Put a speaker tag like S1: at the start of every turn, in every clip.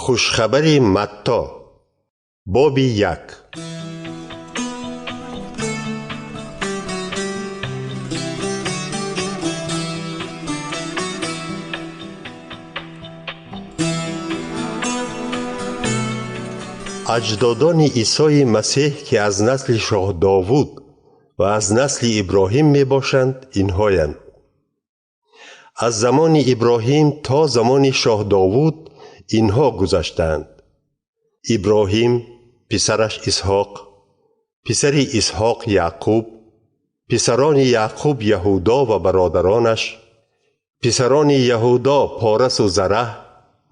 S1: Хушхабари Матто, боби 1. Аҷдодони Исои Масеҳ, ки аз насли шоҳ Довуд ва аз насли Иброҳим мебошанд, инҳоянд. Аз замони Иброҳим то замони шоҳ Довуд инҳо гузаштаанд: Иброҳим, писараш Исҳоқ, писари Исҳоқ Яъқуб, писарони Яъқуб Яҳудо ва бародаронаш, писарони Яҳудо Порасу Зараҳ,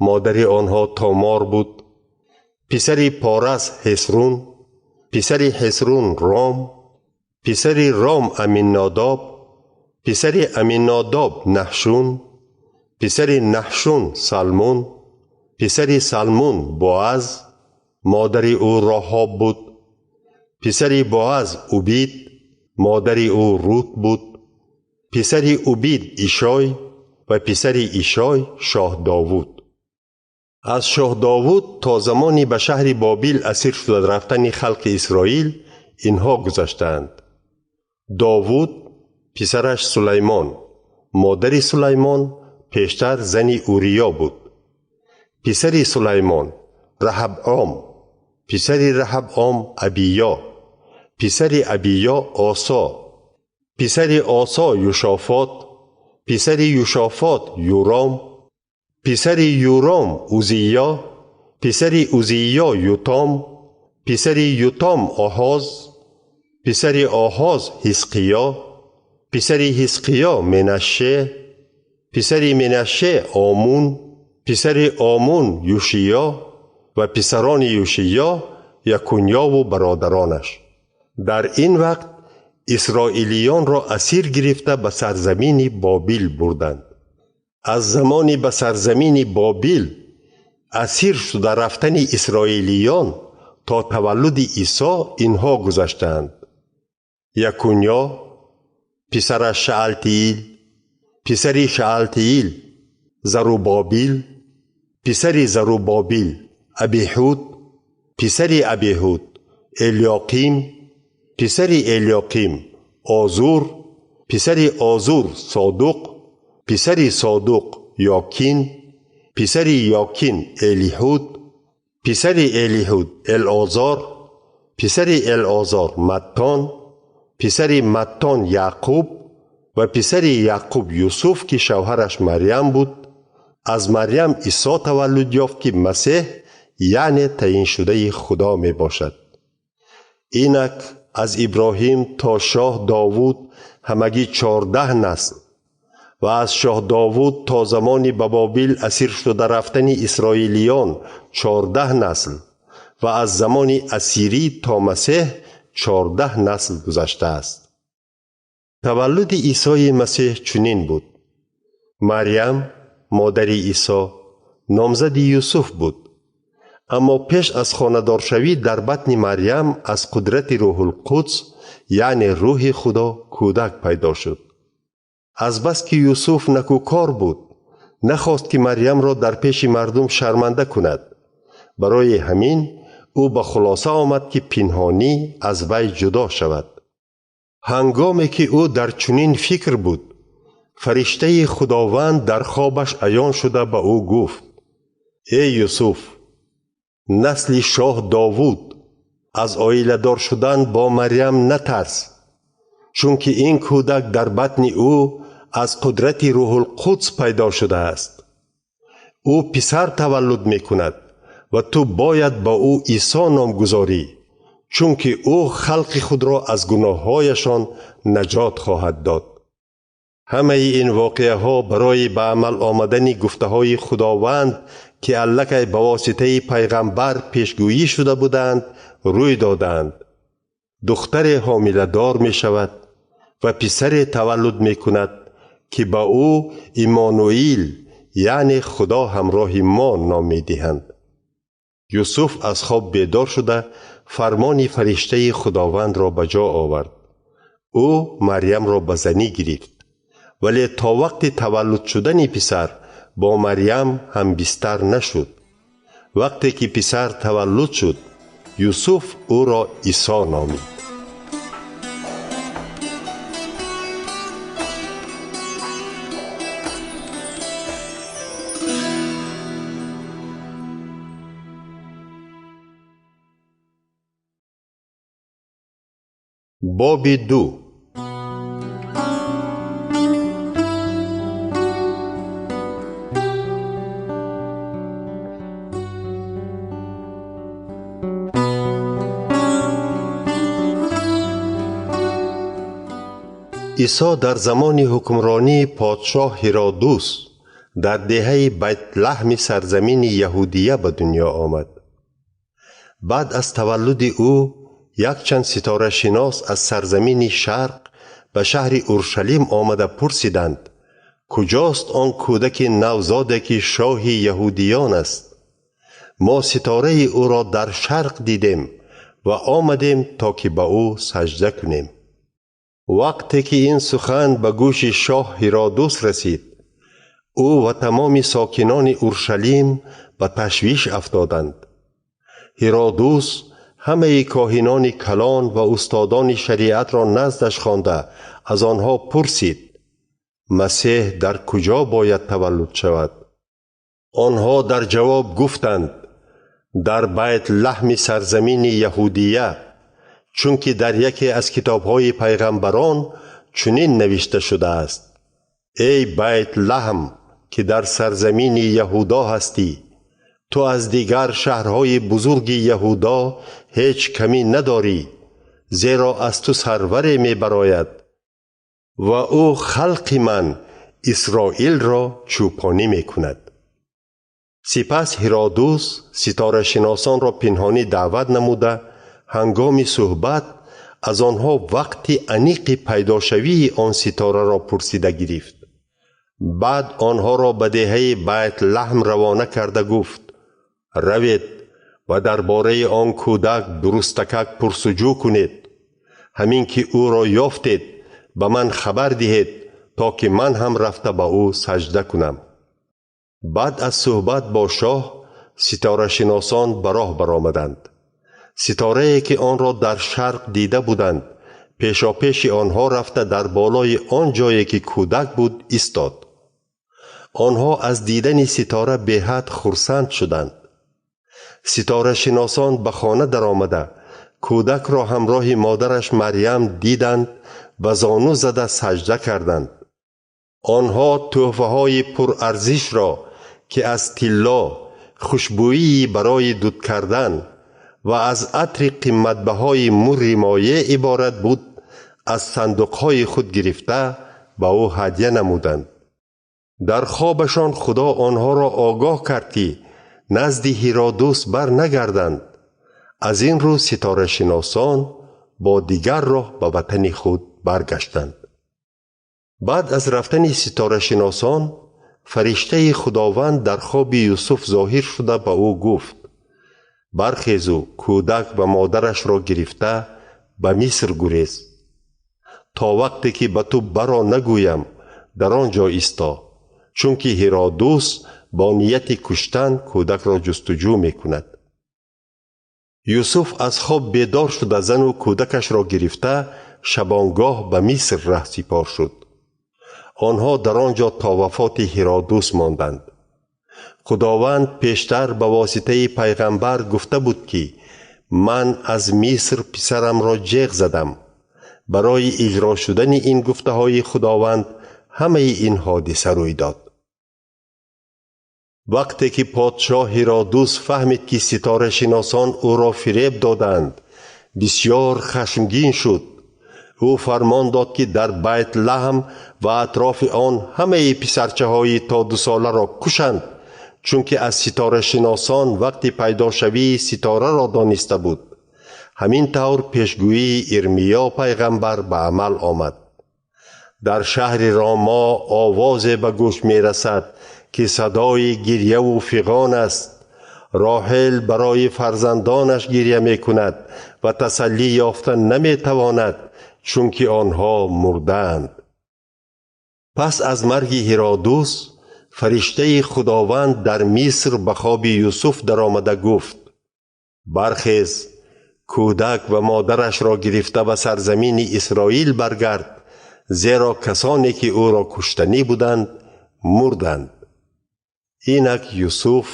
S1: модари онҳо Томор буд, писари Порас Ҳесрун, писари Ҳесрун Ром, писари Ром Аминнодоб, писари Аминнодоб Наҳшун, писари Наҳшун Салмун, писари Салмун Боаз, модари ӯ Роҳоб буд, писари Боаз Убид, модари ӯ Рут буд, писари Убид Ишой ва писари Ишой шоҳ Довуд. Аз шоҳ Довуд то замони ба шаҳри Бобил асир шуда рафтани халқи Исроил инҳо гузаштаанд: Довуд, писараш Сулаймон, модари Сулаймон пештар зани Уриё буд, писари Сулаймон Раҳабъом, писари Раҳабъом Абиё, писари Абиё Осо, писари Осо Юшофот, писари Юшофот Юром, писари Юром Узиё, писари Узиё Ютом, писари Ютом Оҳоз, писари Оҳоз Ҳизқиё, писари Ҳизқиё Менаше, писари Менаше Омун, писари Омун Юшиё ва писарони Юшиё Якунёву бародаронаш. Дар ин вақт исроилиёнро асир гирифта ба сарзамини Бобил бурданд. Аз замони ба сарзамини Бобил асир шуда рафтани исроилиён то таваллуди Исо инҳо гузаштаанд: Якунё, писараш Шаалтиил, писари Шаалтиил Зарубобил, писари Зарубобил Абиҳуд, писари Абиҳуд Элёқим, писари Элёқим Озур, писари Озур Содуқ, писари Содуқ Ёкин, писари Ёкин Элиҳуд, писари Элиҳуд Элозор, писари Элозор Маттон, писари Маттон Яъқуб ва писари Яъқуб Юсуф, ки шавҳараш Марьям буд. Аз Марьям Исо таваллуд ёфт, ки Масеҳ, яъне таъйиншудаи Худо мебошад. Инак аз Иброҳим то шоҳ Довуд ҳамагӣ 14 насл ва аз шоҳ Довуд то замони ба Бобил асир шуда рафтани исроилиён 14 насл ва аз замони асирӣ то Масеҳ 14 насл гузаштааст. Таваллуди Исои Масеҳ чунин буд. Марьям, модари Исо, номзади Юсуф буд. Аммо пеш аз хонадоршавӣ дар батни Марьям аз қудрати Рӯҳулқудс, яъне рӯҳи Худо, кӯдак пайдо шуд. Азбаски Юсуф накӯкор буд, нахост, ки Марьямро дар пеши мардум шарманда кунад. Барои ҳамин ӯ ба хулоса омад, ки пинҳонӣ аз вай ҷудо шавад. Ҳангоме ки ӯ дар чунин фикр буд, фариштаи Худованд дар хобаш аён шуда ба ӯ гуфт: «Эй Юсуф, насли шоҳ Довуд, аз оиладор шудан бо Марьям натарс, чунки ин кӯдак дар батни ӯ аз қудрати Рӯҳулқудс пайдо шудааст. Ӯ писар таваллуд мекунад ва ту бояд ба ӯ Исо номгузорӣ, чунки ӯ халқи худро аз гуноҳҳояшон наҷот хоҳад дод». Ҳамаи ин воқеаҳо барои ба амал омадани гуфтаҳои Худованд, ки аллакай ба воситаи пайғамбар пешгӯӣ шуда буданд, рӯй доданд. Духтаре ҳомиладор мешавад ва писаре таваллуд мекунад, ки ба ӯ Иммануил, яъне Худо ҳамроҳи мо, ном медиҳанд. Юсуф аз хоб бедор шуда фармони фариштаи Худовандро ба ҷо овард. Ӯ Марьямро ба занӣ гирифт, вале то вақти таваллуд шудани писар бо Марьям ҳамбистар нашуд. Вақте ки писар таваллуд шуд, Юсуф ӯро Исо номид. Боби 2. Исо дар замони ҳукмронии подшоҳ Ҳиродус дар деҳаи Байтлаҳми сарзамини Яҳудия ба дунё омад. Баъд аз таваллуди ӯ якчанд ситорашинос аз сарзамини Шарқ ба шаҳри Уршалим омада пурсиданд: куҷост он кӯдаки навзоде, ки шоҳи яҳудиён аст? Мо ситораи ӯро дар шарқ дидем ва омадем, то ки ба ӯ саҷда кунем. Вақте ки ин сухан ба гӯши шоҳ Ҳиродус расид, ӯ ва тамоми сокинони Уршалим ба ташвиш афтоданд. Ҳиродус ҳамаи коҳинони калон ва устодони шариатро наздаш хонда аз онҳо пурсид: Масеҳ дар куҷо бояд таваллуд шавад? Онҳо дар ҷавоб гуфтанд: дар Байтлаҳми сарзамини Яҳудия, чунки дар яке аз китобҳои пайғамбарон чунин навишта шудааст: эй Байтлаҳм, ки дар сарзамини Яҳудо ҳастӣ, ту аз дигар шаҳрҳои бузурги Яҳудо ҳеҷ камӣ надорӣ, зеро аз ту сарваре мебарояд ва ӯ халқи ман Исроилро чӯпонӣ мекунад. Сипас Ҳиродус ситорашиносонро пинҳонӣ даъват намуда, ҳангоми суҳбат аз онҳо вақти аниқи пайдошавии он ситораро пурсида гирифт. Баъд онҳоро ба деҳаи Байтлаҳм равона карда гуфт: равед ва дар бораи он кӯдак дурустакак пурсуҷӯ кунед. Ҳамин ки ӯро ёфтед, ба ман хабар диҳед, то ки ман ҳам рафта ба ӯ саҷда кунам. Баъд аз суҳбат бо шоҳ, ситорашиносон ба роҳ баромаданд. Ситорае ки онро дар шарқ дида буданд, пешопеши онҳо рафта дар болои он ҷое ки кӯдак буд истод. Онҳо аз дидани ситора беҳад хурсанд шуданд. Ситорашиносон ба хона даромада, кӯдакро ҳамроҳи модараш Марьям диданд ва зону зада саҷда карданд. Онҳо тӯҳфаҳои пурарзишро, ки аз тилло, хушбӯии барои дуд кардан ва аз атри қиматбаҳои мурри моеъ иборат буд, аз сандуқҳои худ гирифта ба ӯ ҳадя намуданд. Дар хобашон Худо онҳоро огоҳ кард, ки назди Ҳиродус бар нагарданд. Аз ин рӯ ситорашиносон бо дигар роҳ ба ватани худ баргаштанд. Баъд аз рафтани ситорашиносон, фариштаи Худованд дар хоби Юсуф зоҳир шуда ба ӯ гуфт: бархезу кӯдак ва модарашро гирифта ба Миср гурез. То вақте ки ба ту баро нагӯям, дар он ҷо исто, чунки Ҳиродус бо нияти куштан кӯдакро ҷустуҷӯ мекунад. Юсуф аз хоб бедор шуда зану кӯдакашро гирифта шабонгоҳ ба Миср раҳсипор шуд. Онҳо дар он ҷо то вафоти Ҳиродус монданд. Худованд пештар ба воситаи пайғамбар гуфта буд, ки ман аз Миср писарамро ҷеғ задам. Барои иҷро шудани ин гуфтаҳои Худованд ҳамаи ин ҳодиса рӯй дод. Вақте ки подшоҳ Ҳиродус фаҳмид, ки ситорашиносон ӯро фиреб доданд, бисёр хашмгин шуд. Ӯ фармон дод, ки дар Байтлаҳм ва атрофи он ҳамаи писарчаҳои то дусоларо кушанд, чунки аз ситорашиносон вақти пайдошавии ситораро дониста буд. Ҳамин тавр пешгӯии Ирмиё пайғамбар ба амал омад. Дар шаҳри Ромо овозе ба гӯш мерасад, ки садои гирьяву фиғон аст. Роҳел барои фарзандонаш гирья мекунад ва тасаллӣ ёфта наметавонад, чунки онҳо мурдаанд. Пас аз марги Ҳиродус, Фариштаи Худованд дар Миср ба хоби Юсуф даромада гуфт: бархез, кӯдак ва модарашро гирифта ба сарзамини Исроил баргард, зеро касоне ки ӯро куштанӣ буданд, мурданд. Инак Юсуф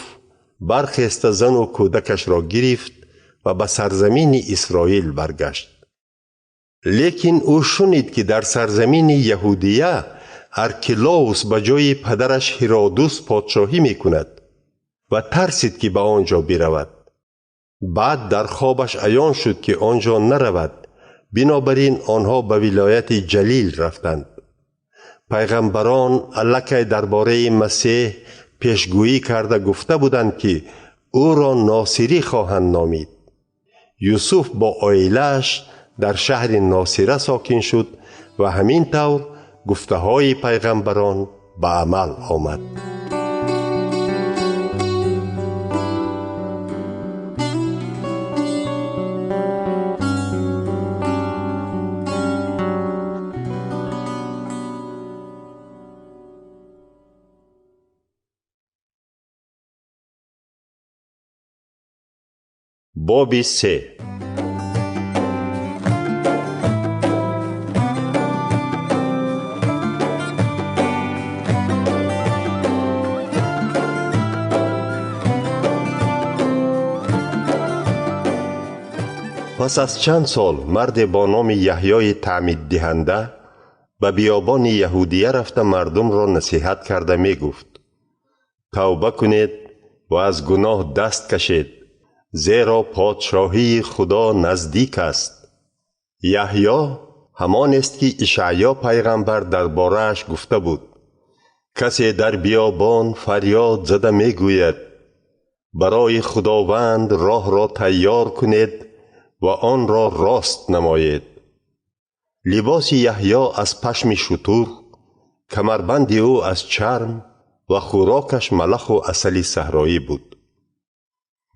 S1: бархеста зану кӯдакашро гирифт ва ба сарзамини Исроил баргашт. Лекин ӯ шунид, ки дар сарзамини Яҳудия Аркелаус ба ҷои падараш Ҳиродус подшоҳӣ мекунад ва тарсид, ки ба он ҷо биравад. Баъд дар хобаш аён шуд, ки он ҷо наравад. Бинобар ин онҳо ба вилояти Ҷалил рафтанд. Пайғамбарон аллакай дар бораи Масеҳ пешгӯӣ карда гуфта буданд, ки ӯро Носирӣ хоҳанд номид. Юсуф бо оилааш дар шаҳри Носира сокин шуд ва ҳамин тавр гуфтаҳои пайғамбарон ба амал омад. Боби 3. Пас аз чанд сол марде бо номи Яҳёи таъмиддиҳанда ба биёбони Яҳудия рафта мардумро насиҳат карда мегуфт: тавба кунед ва аз гуноҳ даст кашед, зеро подшоҳии Худо наздик аст. Яҳё ҳамонест, ки Ишаъё пайғамбар дар борааш гуфта буд: касе дар биёбон фарёд зада мегӯяд: барои Худованд роҳро тайёр кунед ва онро рост намоед. Либоси Яҳё аз пашми шутур, камарбанди ӯ аз чарм ва хӯрокаш малаху асали саҳроӣ буд.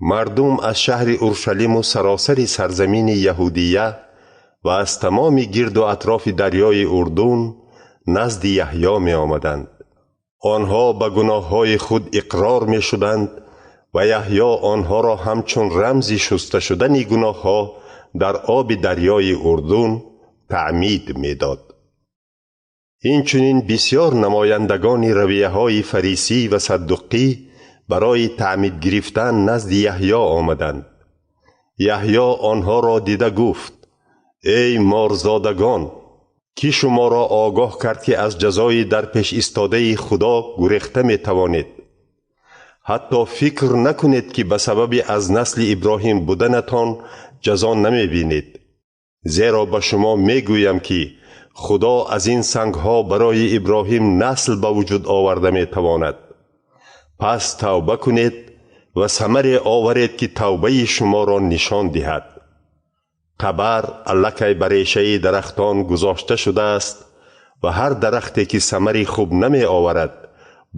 S1: Мардум аз шаҳри Уршалиму саросари сарзамини Яҳудия ва аз тамоми гирду атрофи дарёи Урдун назди Яҳё меомаданд. Онҳо ба гуноҳҳои худ иқрор мешуданд ва Яҳё онҳоро ҳамчун рамзи шуста шудани гуноҳҳо дар оби дарёи Урдун таъмид медод. Инчунин бисёр намояндагони равияҳои фарисӣ ва саддуқӣ барои таъмид гирифтан назди Яҳё омаданд. Яҳё онҳоро дида гуфт: эй морзодагон, кӣ шуморо огоҳ кард, ки аз ҷазои дар пеш истодаи Худо гурехта метавонед? Ҳатто фикр накунед, ки ба сабаби аз насли Иброҳим буданатон ҷазо намебинед. Зеро ба шумо мегӯям, ки Худо аз ин сангҳо барои Иброҳим насл ба вуҷуд оварда метавонад. Пас тавба кунед ва самаре оваред, ки тавбаи шуморо нишон диҳад. Табар аллакай ба решаи дарахтон гузошта шудааст ва ҳар дарахте, ки самари хуб намеоварад,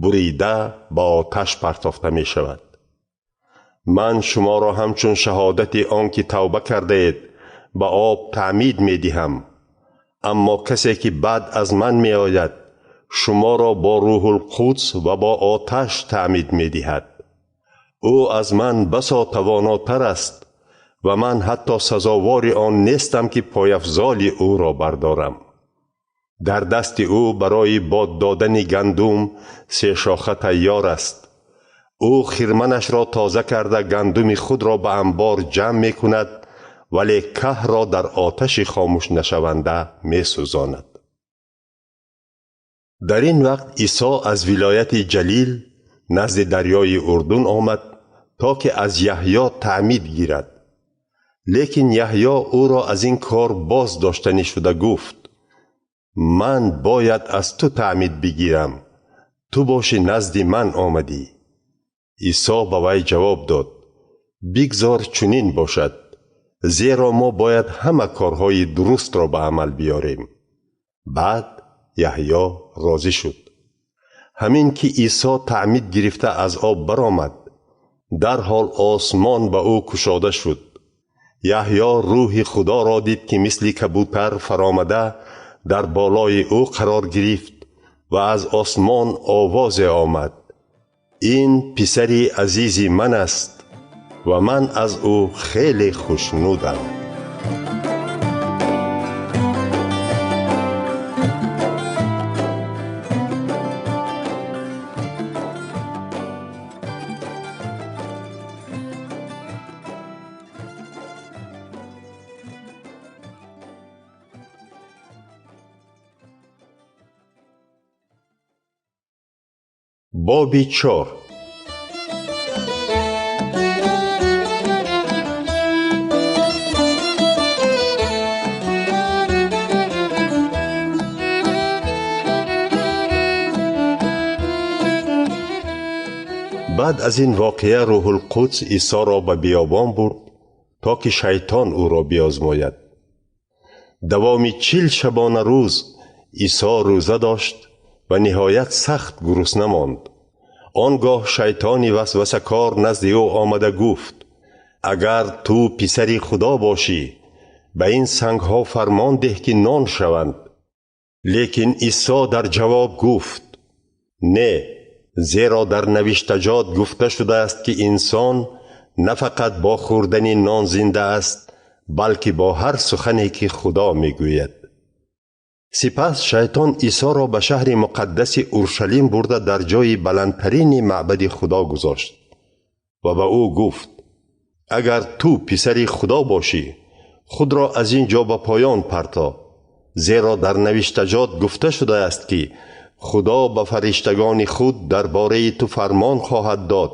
S1: бурида ба оташ партофта мешавад. Ман шуморо ҳамчун шаҳодати он, ки тавба кардаед, ба об таъмид медиҳам. Аммо касе, ки баъд аз ман меояд, шуморо бо Рӯҳулқудс ва бо оташ таъмид медиҳад. Ӯ аз ман басо тавонотар аст ва ман ҳатто сазовори он нестам, ки пойафзоли ӯро бардорам. Дар дасти ӯ барои бод додани гандум се шоха тайёр аст. Ӯ хирманашро тоза карда гандуми худро ба анбор ҷамъ мекунад, вале каҳро дар оташи хомӯшнашаванда месӯзонад. Дар ин вақт Исо аз вилояти Ҷалил назди дарёи Урдун омад, то ки аз Яҳё таъмид гирад. Лекин Яҳё ӯро аз ин кор боз доштанӣ шуда гуфт: ман бояд аз ту таъмид бигирам, ту боши назди ман омадӣ. Исо ба вай ҷавоб дод: бигзор чунин бошад, зеро мо бояд ҳама корҳои дурустро ба амал биёрем. Баъд Яҳё розӣ шуд. Ҳамин ки Исо таъмид гирифта аз об баромад, дарҳол осмон ба ӯ кушода шуд. Яҳё рӯҳи Худоро дид, ки мисли кабутар фаромада дар болои ӯ қарор гирифт ва аз осмон овозе омад: Ин писари азизи ман аст ва ман аз ӯ хеле хушнудам. Боби 4. Баъд аз ин воқеа Рӯҳулқудс Исоро ба биёбон бурд, то ки шайтон ӯро биозмояд. Давоми 40 шабона рӯз Исо рӯза дошт ва ниҳоят сахт гурусна монд. Он гоҳ шайтони васвасакор назди ӯ омада гуфт: агар ту писари Худо бошӣ, ба ин сангҳо фармон деҳ, ки нон шаванд. Лекин Исо дар ҷавоб гуфт: не, зеро дар навиштаҷот гуфта шудааст, ки инсон на фақат бо хӯрдани нон зинда аст, балки бо ҳар сухане, ки Худо мегӯяд. Сипас шайтон Исоро ба шаҳри муқаддаси Уршалим бурда дар ҷои баландтарини маъбади Худо гузошт ва ба ӯ гуфт: агар ту писари Худо бошӣ, худро аз ин ҷо ба поён парто, зеро дар навиштаҷот гуфта шудааст, ки Худо ба фариштагони худ дар бораи ту фармон хоҳад дод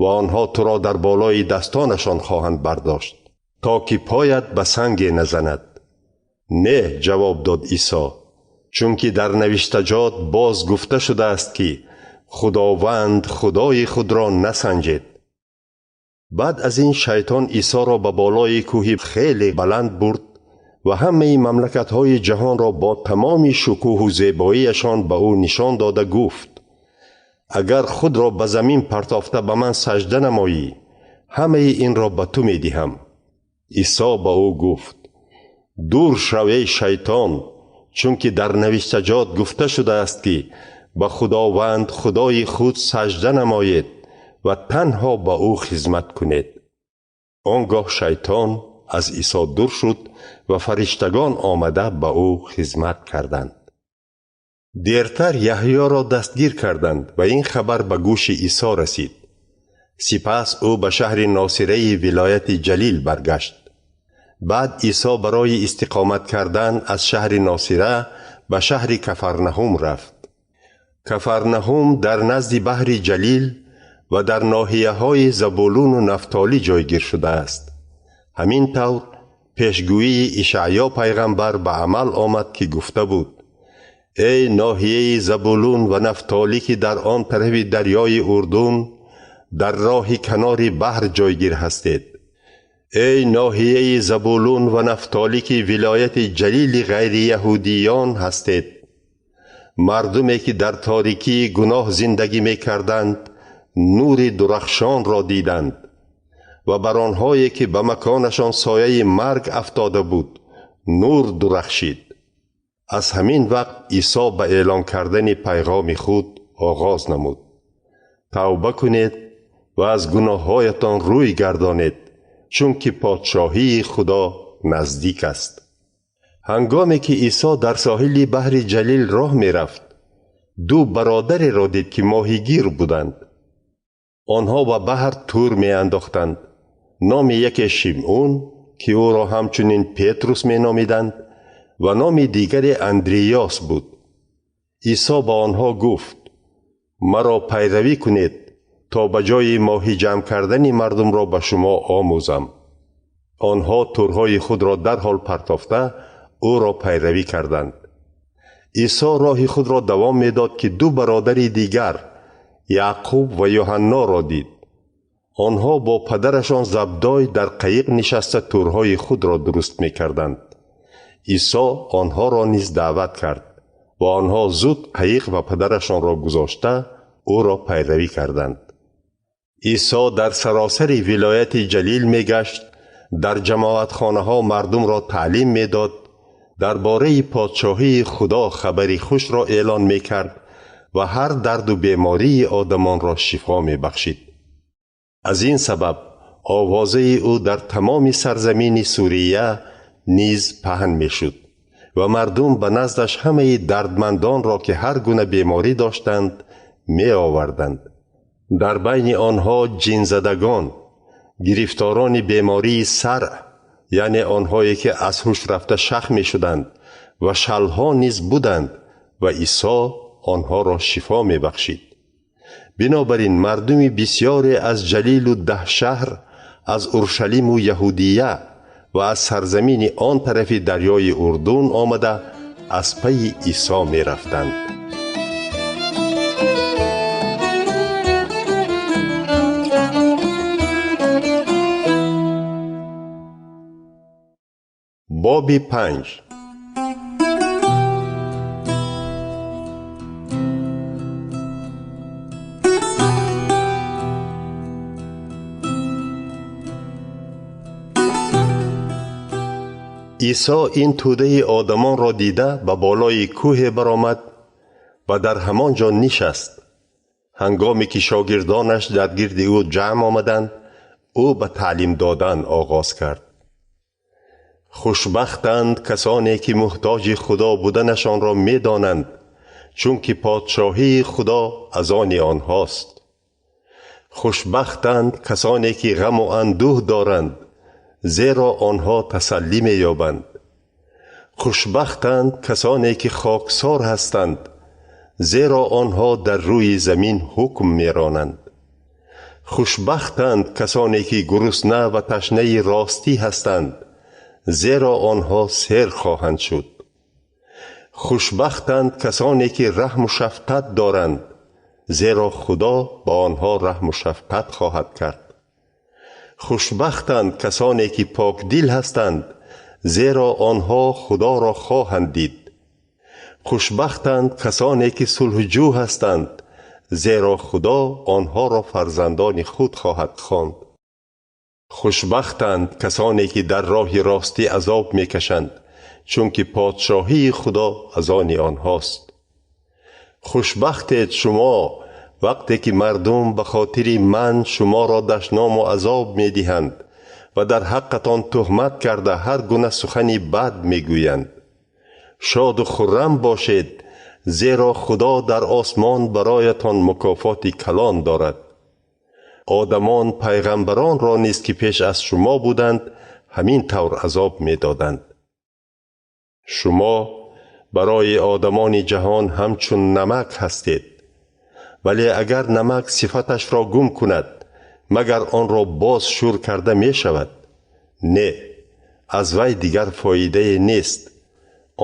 S1: ва онҳо туро дар болои дастонашон хоҳанд бардошт, то ки поят ба санге назанад. Не, ҷавоб дод Исо, чунки дар навиштаҷот боз гуфта шудааст, ки Худованд Худои худро насанҷед. Баъд аз ин шайтон Исоро ба болои кӯҳи хеле баланд бурд ва ҳамаи мамлакатҳои ҷаҳонро бо тамоми шукӯҳу зебоиашон ба ӯ нишон дода гуфт: агар худро ба замин партофта ба ман сажда намоӣ, ҳамаи инро ба ту медиҳам. Исо ба ӯ гуфт: дур шав, эй шайтон, чунки дар навиштаҷот гуфта шудааст, ки ба Худованд Худои худ сажда намоед ва танҳо ба ӯ хизмат кунед. Он гоҳ шайтон аз Исо дур шуд ва фариштагон омада ба ӯ хизмат карданд. Дертар Яҳёро дастгир карданд ва ин хабар ба гӯши Исо расид. Сипас ӯ ба шаҳри Носираи вилояти Ҷалил баргашт. Баъд Исо барои истиқомат кардан аз шаҳри Носира ба шаҳри Кафарнаҳум рафт. Кафарнаҳум дар назди баҳри Ҷалил ва дар ноҳияҳои Забулуну Нафтолӣ ҷойгир шудааст. Ҳамин тавр пешгӯии Ишаъё пайғамбар ба амал омад, ки гуфта буд: эй ноҳияи Забулун ва Нафтолӣ, ки дар он тарафи дарёи Урдун дар роҳи канори баҳр ҷойгир ҳастед, эй ноҳияи Забулун ва Нафтолӣ, ки вилояти Ҷалили ғайрияҳудиён ҳастед, мардуме ки дар торикии гуноҳ зиндагӣ мекарданд, нури дурахшонро диданд ва бар онҳое ки ба маконашон сояи марг афтода буд, нур дурахшид. Аз ҳамин вақт Исо ба эълон кардани пайғоми худ оғоз намуд: тавба кунед ва аз гуноҳҳоятон рӯй гардонед, чунки подшоҳии Худо наздик аст. Ҳангоме ки Исо дар соҳили баҳри Ҷалил роҳ мерафт, ду бародареро дид, ки моҳигир буданд. Онҳо ба баҳр тур меандохтанд. Номи яке Шимъун, ки ӯро ҳамчунин Петрус меномиданд, ва номи дигаре Андреёс буд. Исо ба онҳо гуфт: маро пайравӣ кунед, то ба ҷои моҳӣ ҷамъ кардани мардумро ба шумо омӯзам. Онҳо турҳои худро дарҳол партофта ӯро пайравӣ карданд. Исо роҳи худро давом медод, ки ду бародари дигар, Яъқуб ва Юҳанноро дид. Онҳо бо падарашон Забдой дар қайиқ нишаста турҳои худро дуруст мекарданд. Исо онҳоро низ даъват кард ва онҳо зуд қайиқ ва падарашонро гузошта ӯро пайравӣ карданд. Исо дар саросари вилояти Ҷалил мегашт, дар ҷамоатхонаҳо мардумро таълим медод, дар бораи подшоҳии Худо хабари хушро эълон мекард ва ҳар дарду бемории одамонро шифо мебахшид. Аз ин сабаб овозаи ӯ дар тамоми сарзамини Сурия низ паҳн мешуд ва мардум ба наздаш ҳамаи дардмандонро, ки ҳар гуна беморӣ доштанд, меоварданд. Дар байни онҳо ҷинзадагон, гирифторони бемории саръ, яъне онҳое ки аз ҳуш рафта шах мешуданд, ва шалҳо низ буданд ва Исо онҳоро шифо мебахшид. Бинобар ин мардуми бисёре аз Ҷалилу 10 шаҳр, аз Уршалиму Яҳудия ва аз сарзамини он тарафи дарёи Урдун омада аз пайи Исо мерафтанд. Боби 5. Исо ин тӯдаи одамонро дида ба болои кӯҳе баромад ва дар ҳамон ҷо нишаст. Ҳангоме ки шогирдонаш дар гирди ӯ ҷамъ омаданд, ӯ ба таълим додан оғоз кард. Хушбахтанд касоне ки муҳтоҷи Худо буданашонро медонанд, чунки подшоҳии Худо аз они онҳост. Хушбахтанд касоне ки ғаму андӯҳ доранд, зеро онҳо тасаллӣ меёбанд. Хушбахтанд касоне ки хоксор ҳастанд, зеро онҳо дар рӯи замин ҳукм меронанд. Хушбахтанд касоне ки гурусна ва ташнаи ростӣ ҳастанд, зеро онҳо сер хоҳанд шуд. Хушбахтанд касоне ки раҳму шафқат доранд, зеро Худо ба онҳо раҳму шафқат хоҳад кард. Хушбахтанд касоне ки покдил ҳастанд, зеро онҳо Худоро хоҳанд дид. Хушбахтанд касоне ки сулҳҷӯ ҳастанд, зеро Худо онҳоро фарзандони худ хоҳад хонд. Хушбахтанд касоне ки дар роҳи ростӣ азоб мекашанд, чунки подшоҳии Худо аз они онҳост. Хушбахтед шумо вақте ки мардум ба хотири ман шуморо дашному азоб медиҳанд ва дар ҳаққатон туҳмат карда ҳар гуна сухани бад мегӯянд. Шоду хуррам бошед, зеро Худо дар осмон бароятон мукофоти калон дорад. Одамон пайғамбаронро низ ки пеш аз шумо буданд, ҳамин тавр азоб медоданд. Шумо барои одамони ҷаҳон ҳамчун намак ҳастед, вале агар намак сифаташро гум кунад, магар онро боз шӯр карда мешавад? Не, аз вай дигар фоидае нест.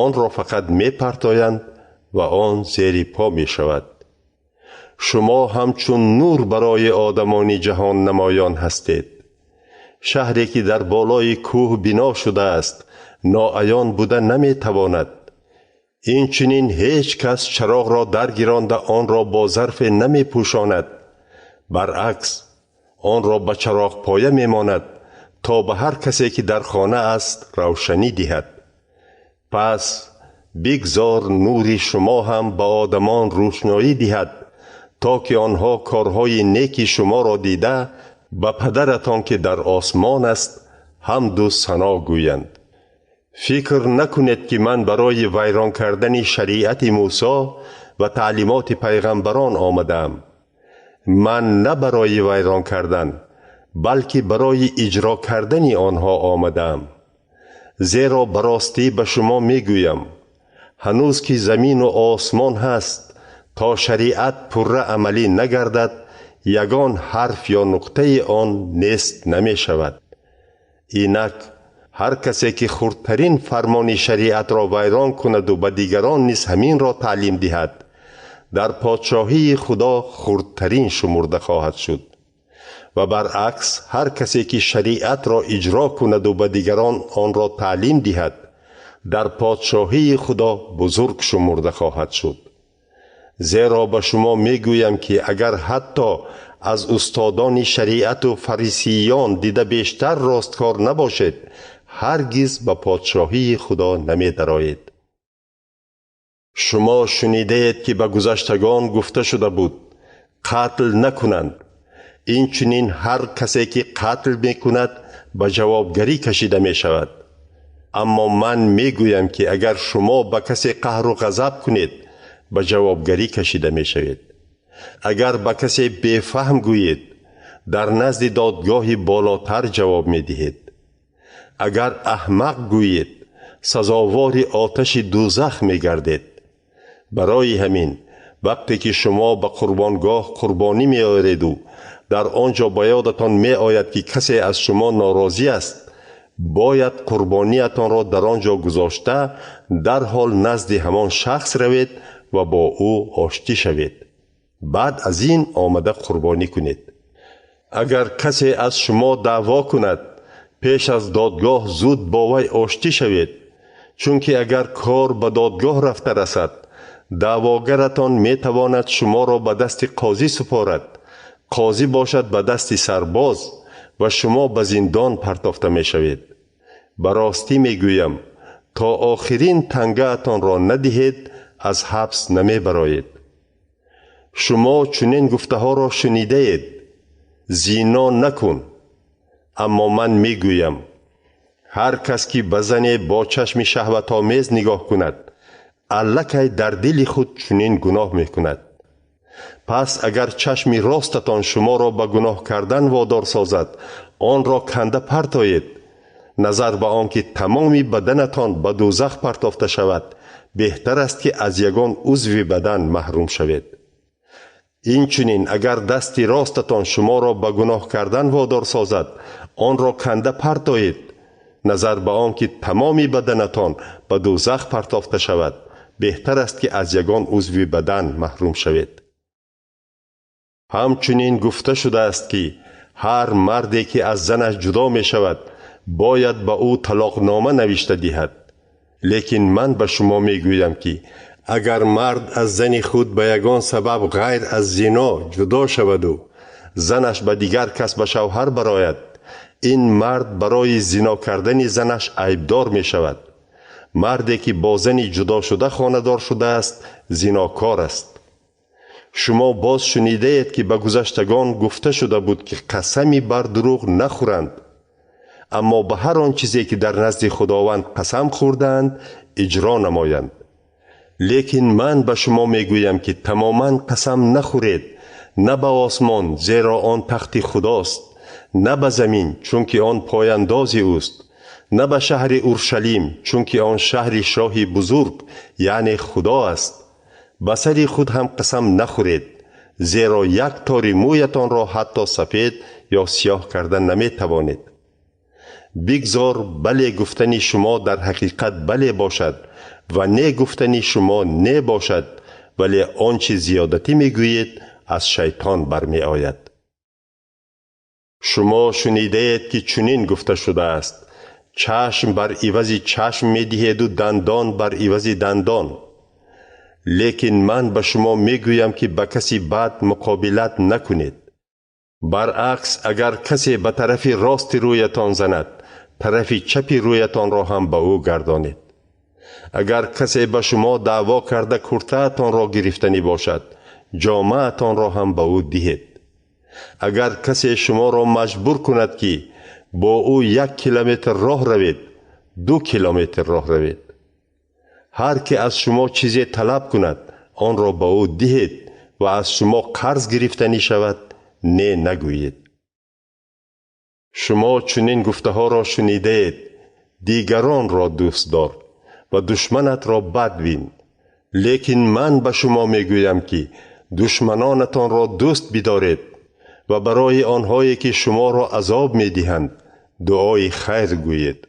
S1: Онро фақат мепартоянд ва он зери по мешавад. Шумо ҳамчун нур барои одамони ҷаҳон намоён ҳастед. Шаҳре ки дар болои кӯҳ бино шудааст, ноаён буда наметавонад. Инчунин ҳеҷ кас чароғро даргиронда онро бо зарфе намепӯшонад. Баръакс, онро ба чароғпоя мемонад, то ба ҳар касе ки дар хона аст равшанӣ диҳад. Пас бигзор нури шумо ҳам ба одамон рӯшноӣ диҳад, то ки онҳо корҳои неки шуморо дида ба падаратон ки дар осмон аст ҳамду сано гӯянд. Фикр накунед ки ман барои вайрон кардани шариати Мусо ва таълимоти пайғамбарон омадаам. Ман на барои вайрон кардан, балки барои иҷро кардани онҳо омадаам. Зеро ба ростӣ ба шумо мегӯям, ҳанӯз ки замину осмон ҳаст, то шариат пурра амалӣ нагардад, ягон ҳарф ё нуқтаи он нест намешавад. Инак ҳар касе ки хурдтарин фармони шариатро вайрон кунаду ба дигарон низ ҳаминро таълим диҳад, дар подшоҳии Худо хурдтарин шумурда хоҳад шуд. Ва баръакс, ҳар касе ки шариатро иҷро кунаду ба дигарон онро таълим диҳад, дар подшоҳии Худо бузург шумурда хоҳад шуд. Зеро ба шумо мегӯям ки агар ҳатто аз устодони шариату фарисиён дида бештар росткор набошед, ҳаргиз ба подшоҳии Худо намедароед. Шумо шунидаед, ки ба гузаштагон гуфта шуда буд: қатл накунанд. Инчунин ҳар касе ки қатл мекунад, ба ҷавобгарӣ кашида мешавад. Аммо ман мегӯям, ки агар шумо ба касе қаҳру ғазаб кунед, ба ҷавобгарӣ кашида мешавед. Агар ба касе бефаҳм гӯед, дар назди додгоҳи болотар ҷавоб медиҳед. Агар аҳмақ гӯед, сазовори оташи дӯзах мегардед. Барои ҳамин вақте ки шумо ба қурбонгоҳ қурбонӣ меореду дар он ҷо ба ёдатон меояд, ки касе аз шумо норозӣ аст, бояд қурбониятонро дар он ҷо гузошта, дарҳол назди ҳамон шахс равед ва бо ӯ оштӣ шавед. Баъд аз ин омада қурбонӣ кунед. Агар касе аз шумо даъво кунад, пеш аз додгоҳ зуд бо вай оштӣ шавед, чунки агар кор ба додгоҳ рафта расад, даъвогаратон метавонад шуморо ба дасти қозӣ супорад, қозӣ бошад ба дасти сарбоз ва шумо ба зиндон партофта мешавед. Ба ростӣ мегӯям, то охирин тангаатонро надиҳед, аз ҳабс намебароед. Шумо чунин гуфтаҳоро шунидаед: зино накун. Аммо ман мегӯям, ҳар кас ки ба зане бо чашми шаҳватомез нигоҳ кунад, аллакай дар дили худ чунин гуноҳ мекунад. Пас агар чашми ростатон шуморо ба гуноҳ кардан водор созад, онро канда партоед. Назар ба он ки тамоми баданатон ба дӯзах партофта шавад, беҳтар аст, ки аз ягон узви бадан маҳрум шавед. Инчунин агар дасти ростатон шуморо ба гуноҳ кардан водор созад, онро канда партоед. Назар ба он ки тамоми баданатон ба дӯзах партофта шавад, беҳтар аст, ки аз ягон узви бадан маҳрум шавед. Ҳамчунин гуфта шудааст, ки ҳар марде ки аз занаш ҷудо мешавад, бояд ба ӯ талоқнома навишта диҳад. Лекин ман ба шумо мегӯям, ки агар мард аз зани худ ба ягон сабаб ғайр аз зино ҷудо шаваду занаш ба дигар кас ба шавҳар барояд, ин мард барои зино кардани занаш айбдор мешавад. Марде ки бо зани ҷудошуда хонадор шудааст, зинокор аст. Шумо боз шунидаед, ки ба гузаштагон гуфта шуда буд, ки қасами бар дурӯғ нахӯранд, аммо ба ҳар он чизе ки дар назди Худованд қасам хӯрдаанд, иҷро намоянд. Лекин ман ба шумо мегӯям, ки тамоман қасам нахӯред, на ба осмон, зеро он тахти Худост, на ба замин, чунки он пояндози ӯст, на ба шаҳри Уршалим, чунки он шаҳри шоҳи бузург, яъне Худо аст. Ба сари худ ҳам қасам нахӯред, зеро як тори мӯятонро ҳатто сафед ё сиёҳ карда наметавонед. Бигзор бале гуфтани шумо дар ҳақиқат бале бошад ва не гуфтани шумо не бошад, вале он чи зиёдатӣ мегӯед, аз шайтон бармеояд. Шумо шунидаед, ки чунин гуфта шудааст: чашм бар ивази чашм медиҳеду дандон бар ивази дандон. Лекин ман ба шумо мегӯям, ки ба каси бад муқобилат накунед. Баръакс, агар касе ба тарафи рости рӯятон занад, тарафи чапи рӯятонро ҳам ба ӯ гардонед. Агар касе ба шумо даъво карда куртаатонро гирифтанӣ бошад, ҷомаатонро ҳам ба ӯ диҳед. Агар касе шуморо маҷбур кунад, ки бо ӯ 1 километр роҳ равед, 2 километр роҳ равед. Ҳар ки аз шумо чизе талаб кунад, онро ба ӯ диҳед ва аз шумо қарз гирифтанӣ шавад, не нагӯед. Шумо чунин гуфтаҳоро шунидаед: дигаронро дӯст дор ва душманатро бад бин. Лекин ман ба шумо мегӯям, ки душманонатонро дӯст бидоред ва барои онҳое ки шуморо азоб медиҳанд, дуои хайр гӯед,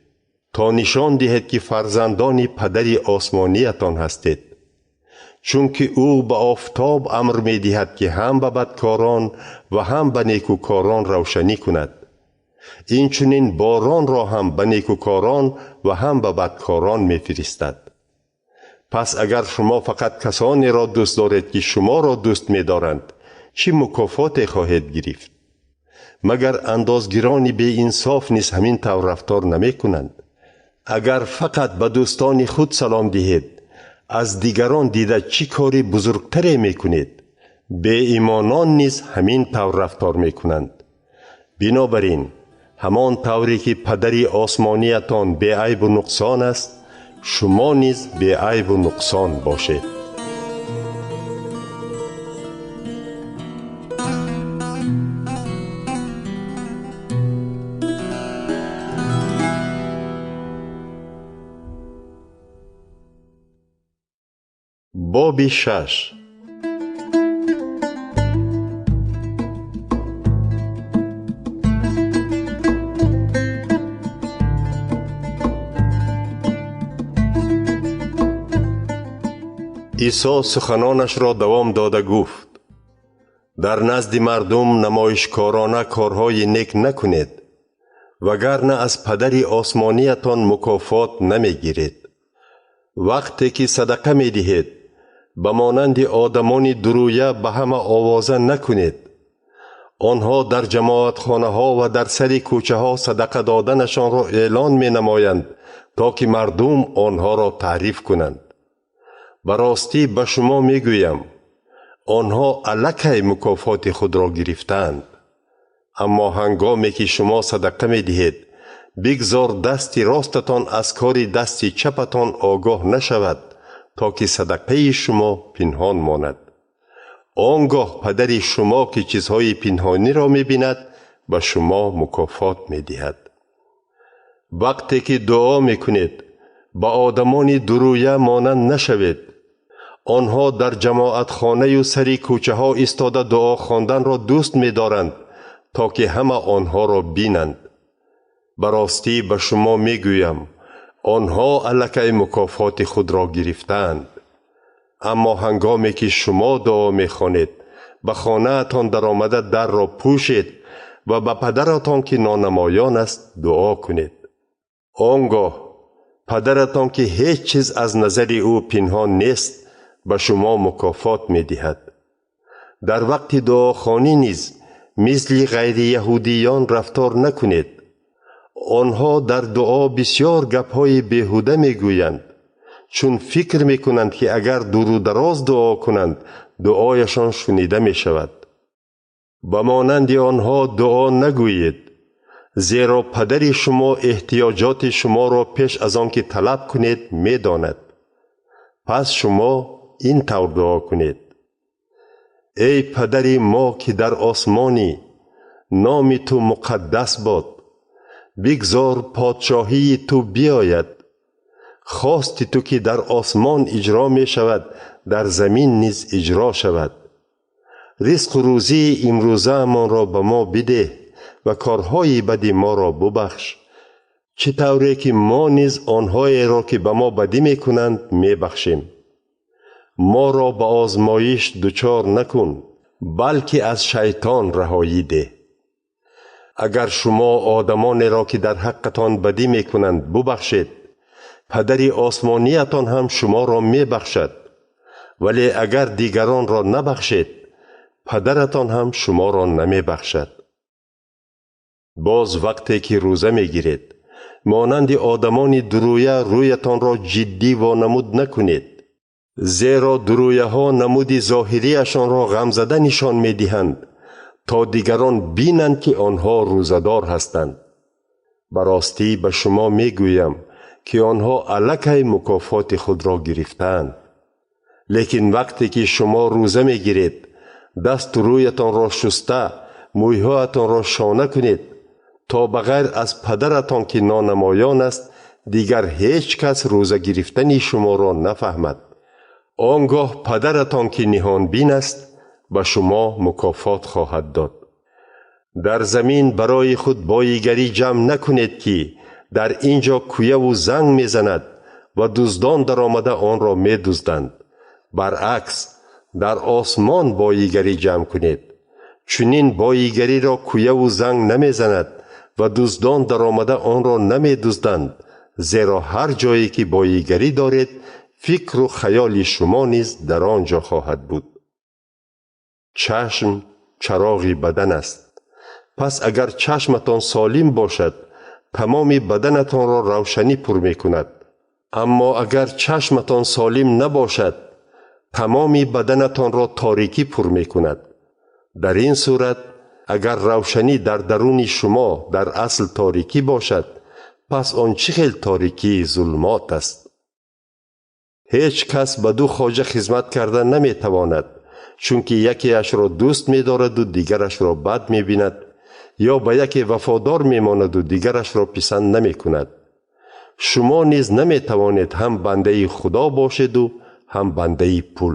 S1: то нишон диҳед, ки фарзандони падари осмониятон ҳастед. Чунки ӯ ба офтоб амр медиҳад, ки ҳам ба бадкорон ва ҳам ба некӯкорон равшанӣ кунад. Инчунин боронро ҳам ба некӯкорон ва ҳам ба бадкорон мефиристад. Пас агар шумо фақат касонеро дӯст доред, ки шуморо дӯст медоранд, чӣ мукофоте хоҳед гирифт? Магар андозгирони беинсоф низ ҳамин тавр рафтор намекунанд? Агар фақат ба дӯстони худ салом диҳед, Аз дигарон дида чӣ кори бузургтаре мекунед? Беимонон низ ҳамин тавр рафтор мекунанд. Бинобар ин, ҳамон тавре ки падари осмониятон беайбу нуқсон аст, шумо низ беайбу нуқсон бошед. Боби шаш. Исо суханонашро давом дода гуфт: дар назди мардум намоишкорона корҳои нек накунед, вагарна аз падари осмониятон мукофот намегиред. Вақте ки садақа медиҳед, ба монанди одамони дурӯя ба ҳама овоза накунед. Онҳо дар ҷамоатхонаҳо ва дар сари кӯчаҳо садақа доданашонро эълон менамоянд, то ки мардум онҳоро таъриф кунанд. Ба ростӣ ба шумо мегӯям, онҳо аллакай мукофоти худро гирифтаанд. Аммо ҳангоме ки шумо садақа медиҳед, бигзор дасти ростатон аз кори дасти чапатон огоҳ нашавад, то ки садақаи шумо пинҳон монад. Он гоҳ падари шумо, ки чизҳои пинҳониро мебинад, ба шумо мукофот медиҳад. Вақте ки дуо мекунед, ба одамони дурӯя монанд нашавед. Онҳо дар ҷамоатхонаю сари кӯчаҳо истода дуо хонданро дӯст медоранд, то ки ҳама онҳоро бинанд. Ба ростӣ ба шумо мегӯям, онҳо аллакай мукофоти худро гирифтаанд. Аммо ҳангоме ки шумо дуо мехонед, ба хонаатон даромада дарро пӯшед ва ба падаратон, ки нонамоён аст, дуо кунед. Он гоҳ падаратон, ки ҳеҷ чиз аз назари ӯ пинҳон нест, ба шумо мукофот медиҳад. Дар вақти дуохонӣ низ мисли ғайрияҳудиён рафтор накунед. Онҳо дар дуо бисёр гапҳои беҳуда мегӯянд, чун фикр мекунанд, ки агар дуру дароз дуо кунанд, дуояшон шунида мешавад. Ба монанди онҳо дуо нагӯед, зеро падари шумо эҳтиёҷоти шуморо пеш аз он ки талаб кунед медонад. Пас шумо ин тавр дуо кунед: эй падари мо, ки дар осмонӣ, номи ту муқаддас бод. Бигзор подшоҳии ту биёяд. Хости ту, ки дар осмон иҷро мешавад, дар замин низ иҷро шавад. Ризқу рӯзии имрӯзаамонро ба мо бидеҳ ва корҳои бади моро бубахш, чӣ тавре ки мо низ онҳоеро, ки ба мо бадӣ мекунанд, мебахшем. Моро ба озмоиш дучор накун, балки аз шайтон раҳоӣ деҳ. Агар шумо одамонеро, ки дар ҳаққатон бадӣ мекунанд, бубахшед, падари осмониятон ҳам шуморо мебахшад. Вале агар дигаронро набахшед, падаратон ҳам шуморо намебахшад. Боз вақте ки рӯза мегиред, монанди одамони дурӯя рӯятонро ҷиддӣ вонамуд накунед, зеро дурӯяҳо намуди зоҳирияшонро ғамзада нишон медиҳанд, то дигарон бинанд, ки онҳо рӯзадор ҳастанд. Ба ростӣ ба шумо мегӯям, ки онҳо аллакай мукофоти худро гирифтаанд. Лекин вақте ки шумо рӯза мегиред, дасту рӯятонро шуста, мӯйҳоятонро шона кунед, то ба ғайр аз падаратон, ки нонамоён аст, дигар ҳеҷ кас рӯза гирифтани шуморо нафаҳмад. Он гоҳ падаратон, ки ниҳонбин аст, ба шумо мукофот хоҳад дод. Дар замин барои худ боигарӣ ҷамъ накунед, ки дар ин ҷо куяву занг мезанад ва дуздон даромада онро медузданд. Баръакс, дар осмон боигарӣ ҷамъ кунед. Чунин боигариро куяву занг намезанад ва дуздон даромада онро намедузданд, зеро ҳар ҷое ки боигарӣ доред, фикру хаёли шумо низ дар он ҷо хоҳад буд. Чашм чароғи бадан аст. Пас агар чашматон солим бошад, тамоми баданатонро равшанӣ пур мекунад. Аммо агар чашматон солим набошад, тамоми баданатонро торикӣ пур мекунад. Дар ин сурат, агар равшанӣ дар даруни шумо дар асл торикӣ бошад, пас он чӣ хел торикии зулмот аст? Ҳеҷ кас ба ду хоҷа хизмат карда наметавонад, чунки якеашро дӯст медораду дигарашро бад мебинад, ё ба яке вафодор мемонаду дигарашро писанд намекунад. Шумо низ наметавонед ҳам бандаи Худо бошеду ҳам бандаи пул.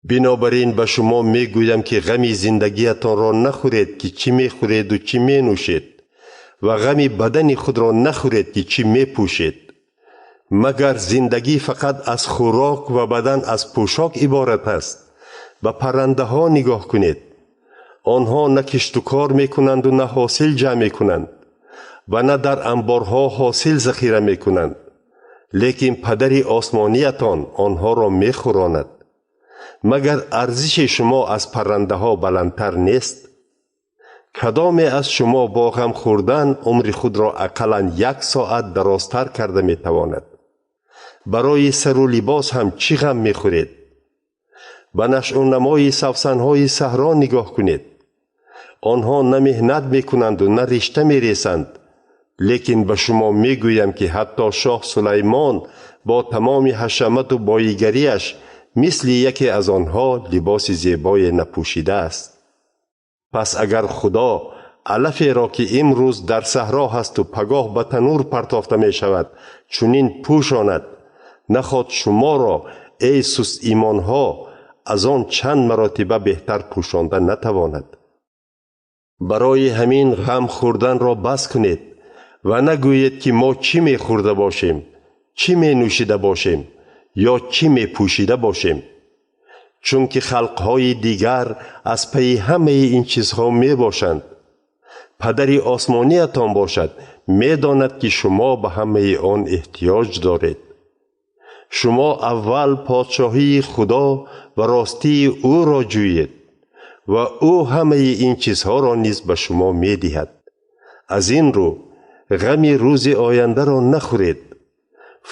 S1: Бинобар ин ба шумо мегӯям, ки ғами зиндагиятонро нахӯред, ки чӣ мехӯреду чӣ менӯшед, ва ғами бадани худро нахӯред, ки чӣ мепӯшед. Магар зиндагӣ фақат аз хӯрок ва бадан аз пӯшок иборат аст? Ба паррандаҳо нигоҳ кунед. Онҳо на киштукор мекунанду на ҳосил ҷамъ мекунанд ва на дар анборҳо ҳосил захира мекунанд, лекин падари осмониятон онҳоро мехӯронад. Магар арзиши шумо аз паррандаҳо баландтар нест? Кадоме аз шумо бо ғам хӯрдан умри худро ақаллан як соат дарозтар карда метавонад? Барои сару либос ҳам чӣ ғам мехӯред? Ба нашъунамои савсанҳои саҳро нигоҳ кунед. Онҳо на меҳнат мекунанду на ришта мересанд, лекин ба шумо мегӯям, ки ҳатто шоҳ Сулаймон бо тамоми ҳашамату боигариаш мисли яке аз онҳо либоси зебое напӯшидааст. Пас агар Худо алаферо, ки имрӯз дар саҳро ҳасту пагоҳ ба танур партофта мешавад, чунин пӯшонад, наход шуморо, эй сустимонҳо, аз он чанд маротиба беҳтар пӯшонда натавонад. Барои ҳамин ғам хӯрданро бас кунед ва нагӯед, ки мо чӣ мехӯрда бошем, чӣ менӯшида бошем ё чӣ мепӯшида бошем, чунки халқҳои дигар аз пайи ҳамаи ин чизҳо мебошанд. Падари осмониятон бошад, медонад, ки шумо ба ҳамаи он эҳтиёҷ доред. Шумо аввал подшоҳии Худо ва ростии ӯро ҷӯед ва ӯ ҳамаи ин чизҳоро низ ба шумо медиҳад. Аз ин рӯ ғами рӯзи ояндаро нахӯред.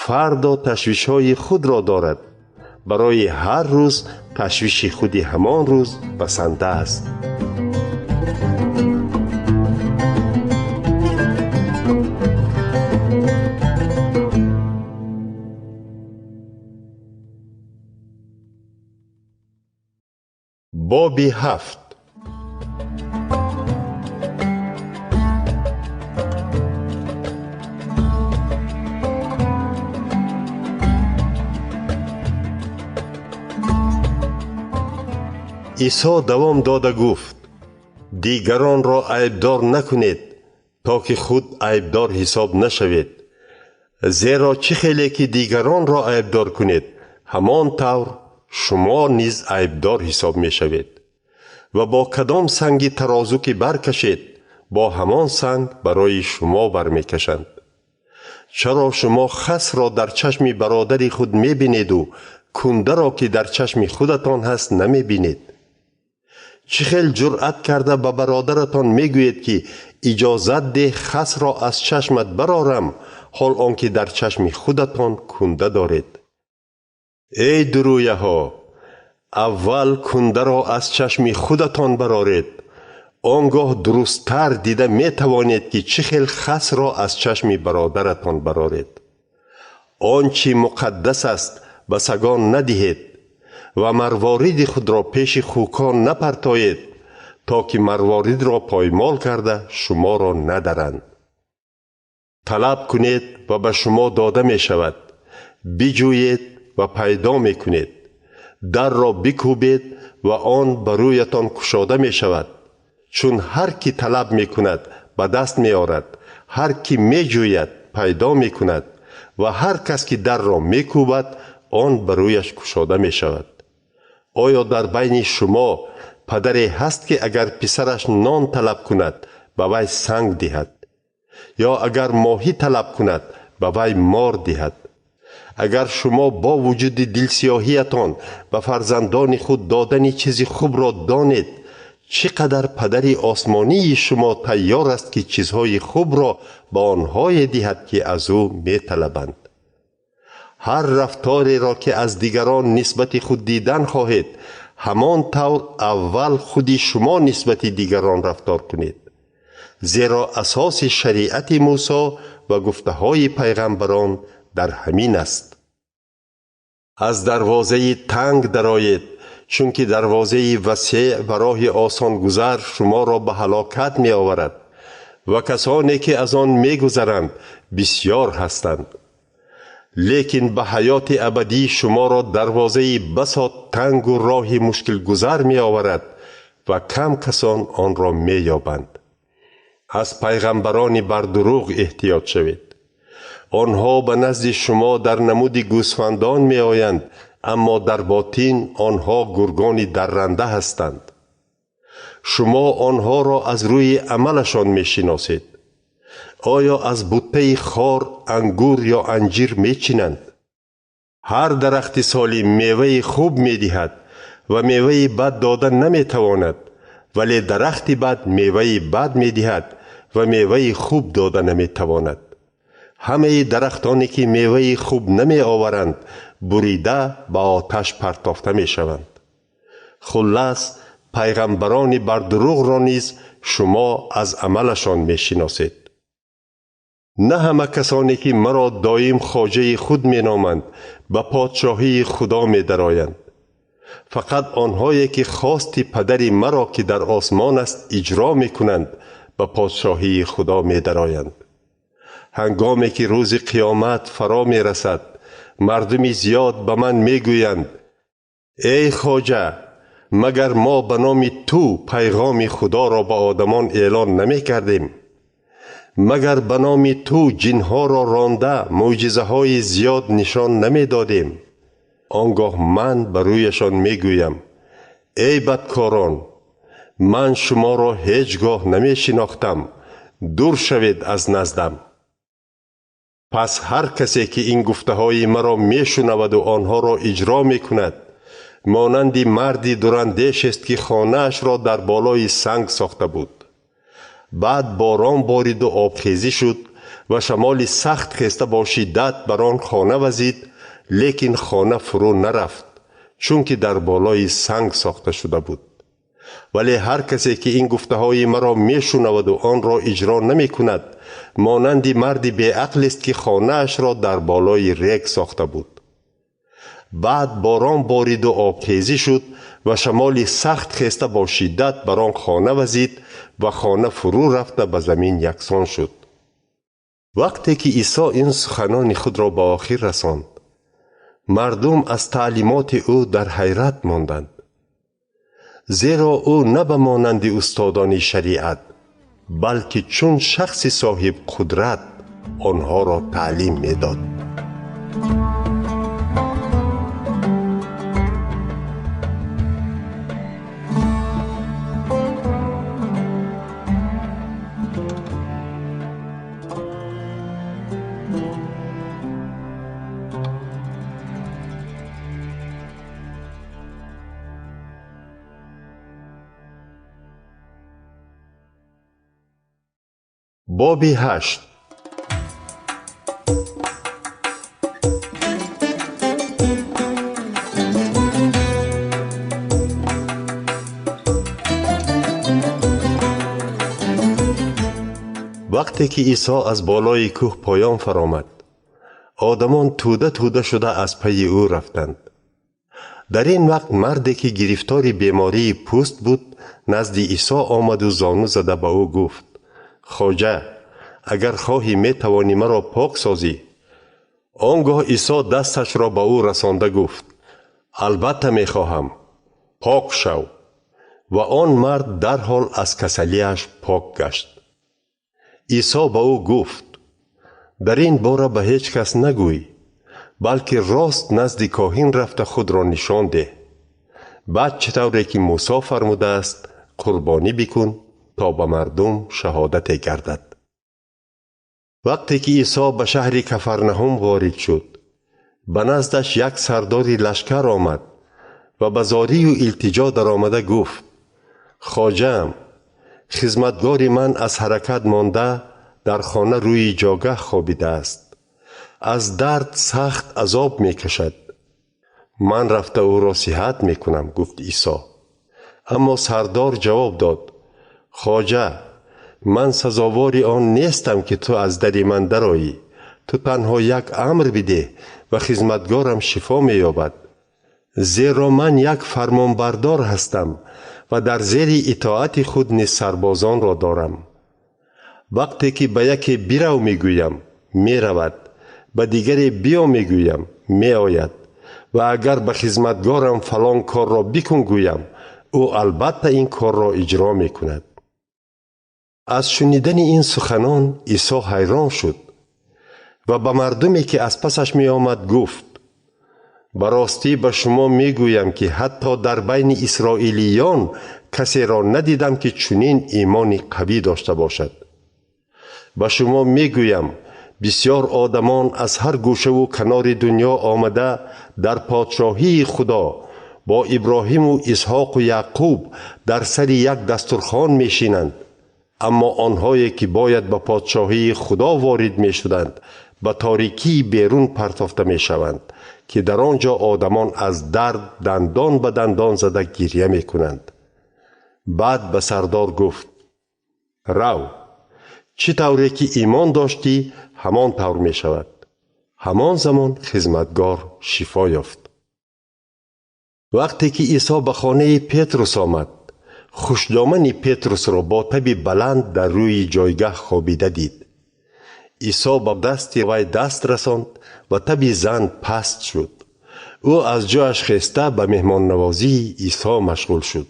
S1: Фардо ташвишҳои худро дорад. Барои ҳар рӯз ташвиши худи ҳамон рӯз басанда аст. Боби ҳафт. Исо давом дода гуфт: дигаронро айбдор накунед, то ки худ айбдор ҳисоб нашавед. Зеро чӣ хеле ки дигаронро айбдор кунед, ҳамон тавр шумо низ айбдор ҳисоб мешавед. Ва бо кадом санги тарозу ки баркашед, бо ҳамон санг барои шумо бармекашанд. Чаро шумо хасро дар чашми бародари худ мебинеду кундаро, ки дар чашми худатон ҳаст, намебинед? Чӣ хел ҷуръат карда ба бародаратон мегӯед, ки иҷозат деҳ хасро аз чашмат барорам, ҳол он ки дар чашми худатон кунда доред? Эй дурӯяҳо, аввал кундаро аз чашми худатон бароред, он гоҳ дурусттар дида метавонед, ки чӣ хел хасро аз чашми бародаратон бароред. Он чӣ муқаддас аст, ба сагон надиҳед ва марвориди худро пеши хукон напартоед, то ки марворидро поймол карда шуморо надаранд. Талаб кунед ва ба шумо дода мешавад, биҷӯед ва пайдо мекунед, дарро бикӯбед ва он ба рӯятон кушода мешавад. Чун ҳар ки талаб мекунад, ба даст меорад, ҳар ки меҷӯяд, пайдо мекунад ва ҳар кас ки дарро мекӯбад, он ба рӯяш кушода мешавад. Оё дар байни шумо падаре ҳаст, ки агар писараш нон талаб кунад, ба вай санг диҳад? Ё агар моҳӣ талаб кунад, ба вай мор диҳад? Агар шумо бо вуҷуди дилсиёҳиятон ба фарзандони худ додани чизи хубро донед, Чӣ қадар падари осмонии шумо тайёр аст, ки чизҳои хубро ба онҳое диҳад, ки аз ӯ металабанд. Ҳар рафтореро, ки аз дигарон нисбати худ дидан хоҳед, ҳамон тавр аввал худи шумо нисбати дигарон рафтор кунед. Зеро асоси шариати Мусо ва гуфтаҳои пайғамбарон дар ҳамин аст. Аз дарвозаи танг дароед, чунки дарвозаи васеъ ва роҳи осонгузар шуморо ба ҳалокат меоварад ва касоне, ки аз он мегузаранд, бисьёр ҳастанд. Лекин ба ҳаёти абадӣ шуморо дарвозаи басо тангу роҳи мушкилгузар меоварад ва кам касон онро меёбанд. Аз пайғамбарони бардурӯғ эҳтиёт шавед. Онҳо ба назди шумо дар намуди гӯсфандон меоянд, аммо дар ботин онҳо гургони дарранда ҳастанд. Шумо онҳоро аз рӯи амалашон мешиносед. Оё аз буттаи хор ангур ё анҷир мечинанд? Ҳар дарахти солим меваи хуб медиҳад ва меваи бад дода наметавонад, вале дарахти бад меваи бад медиҳад ва меваи хуб дода наметавонад. Ҳамаи дарахтоне, ки меваи хуб намеоваранд, бурида ба оташ партофта мешаванд. Хуллас, пайғамбарони бардурӯғро низ шумо аз амалашон мешиносед. На ҳама касоне, ки маро доим хоҷаи худ меноманд, ба подшоҳии Худо медароянд. Фақат онҳое, ки хости падари маро, ки дар осмон аст, иҷро мекунанд, ба подшоҳии Худо медароянд. Ҳангоме ки рӯзи қиёмат фаро мерасад, мардуми зиёд ба ман мегӯянд: эй хоҷа, магар мо ба номи ту пайғоми Худоро ба одамон эълон намекардем? Магар ба номи ту ҷинҳоро ронда мӯъҷизаҳои зиёд нишон намедодем? Он гоҳ ман ба рӯяшон мегӯям: эй бадкорон, ман шуморо ҳеҷ гоҳ намешинохтам, дур шавед аз наздам. Пас ҳар касе, ки ин гуфтаҳои маро мешунаваду онҳоро иҷро мекунад, монанди марди дурандешест, ки хонаашро дар болои санг сохта буд. Баъд борон бориду обхезӣ шуд ва шамоли сахт хеста бо шиддат бар он хона вазид, лекин хона фурӯ нарафт, чунки дар болои санг сохта шуда буд. Вале ҳар касе, ки ин гуфтаҳои маро мешунаваду онро иҷро намекунад, монанди марди беақлест, ки хонаашро дар болои рег сохта буд. Баъд борон бориду обхезӣ шуд ва шамоли сахт хеста бо шиддат бар он хона вазид ва хона фурӯ рафта ба замин яксон шуд. Вақте ки Исо ин суханони худро ба охир расонд, мардум аз таълимоти ӯ дар ҳайрат монданд. Зеро ӯ на ба монанди устодони шариат, балки чун шахси соҳибқудрат онҳоро таълим медод. Боби 8. Вақте ки Исо аз болои кӯҳ поён фаромад, одамон тӯда-тӯда шуда аз пайи ӯ рафтанд. Дар ин вақт марде, ки гирифтори бемории пӯст буд, назди Исо омаду зону зада ба ӯ гуфт: хоҷа, агар хоҳӣ метавонӣ маро пок созӣ. Он гоҳ Исо дасташро ба ӯ расонда гуфт: албатта мехоҳам, пок шав. Ва он мард дарҳол аз касалиаш пок гашт. Исо ба ӯ гуфт: дар ин бора ба ҳеҷ кас нагӯй, балки рост назди коҳин рафта худро нишон деҳ. Баъд чӣ тавре ки Мусо фармудааст, қурбонӣ бикун то ба мардум шаҳодате гардад. Вақте ки Исо ба шаҳри Кафарнаҳум ворид шуд, ба наздаш як сардори лашкар омад ва ба зорию илтиҷо даромада гуфт: Хоҷаам, хизматгори ман аз ҳаракат монда дар хона рӯи ҷогаҳ хобидааст. Аз дард сахт азоб мекашад. Ман рафта ӯро сиҳат мекунам, гуфт Исо. Аммо сардор ҷавоб дод: Хоҷа, ман сазовори он нестам, ки ту аз дари ман дароӣ. Ту танҳо як амр бидеҳ ва хизматгорам шифо меёбад. Зеро ман як фармонбардор ҳастам ва дар зери итоати худ низ сарбозонро дорам. Вақте ки ба яке бирав мегӯям, меравад, ба дигаре биё мегӯям, меояд. Ва агар ба хизматгорам фалон корро бикун гӯям, ӯ албатта ин корро иҷро мекунад. Аз шунидани ин суханон Исо ҳайрон шуд ва ба мардуме, ки аз пасаш меомад, гуфт: Ба ростӣ ба шумо мегӯям, ки ҳатто дар байни исроилиён касеро надидам, ки чунин имони қавӣ дошта бошад. Ба шумо мегӯям, бисьёр одамон аз ҳар гӯшаву канори дунё омада дар подшоҳии Худо бо Иброҳиму Исҳоқу Яъқуб дар сари як дастурхон мешинанд. Аммо онҳое, ки бояд ба подшоҳии Худо ворид мешуданд, ба торикии берун партофта мешаванд, ки дар он ҷо одамон аз дард дандон ба дандон зада гиря мекунанд. Баъд ба сардор гуфт: Рав, чӣ тавре ки имон доштӣ, ҳамон тавр мешавад. Ҳамон замон хизматгор шифо ёфт. Вақте ки Исо ба хонаи Петрус омад, хушдомани Петрусро бо таби баланд дар рӯи ҷойгаҳ хобида дид. Исо ба дасти вай даст расонд ва таби зан паст шуд. Ӯ аз ҷояш хеста ба меҳмоннавозии Исо машғул шуд.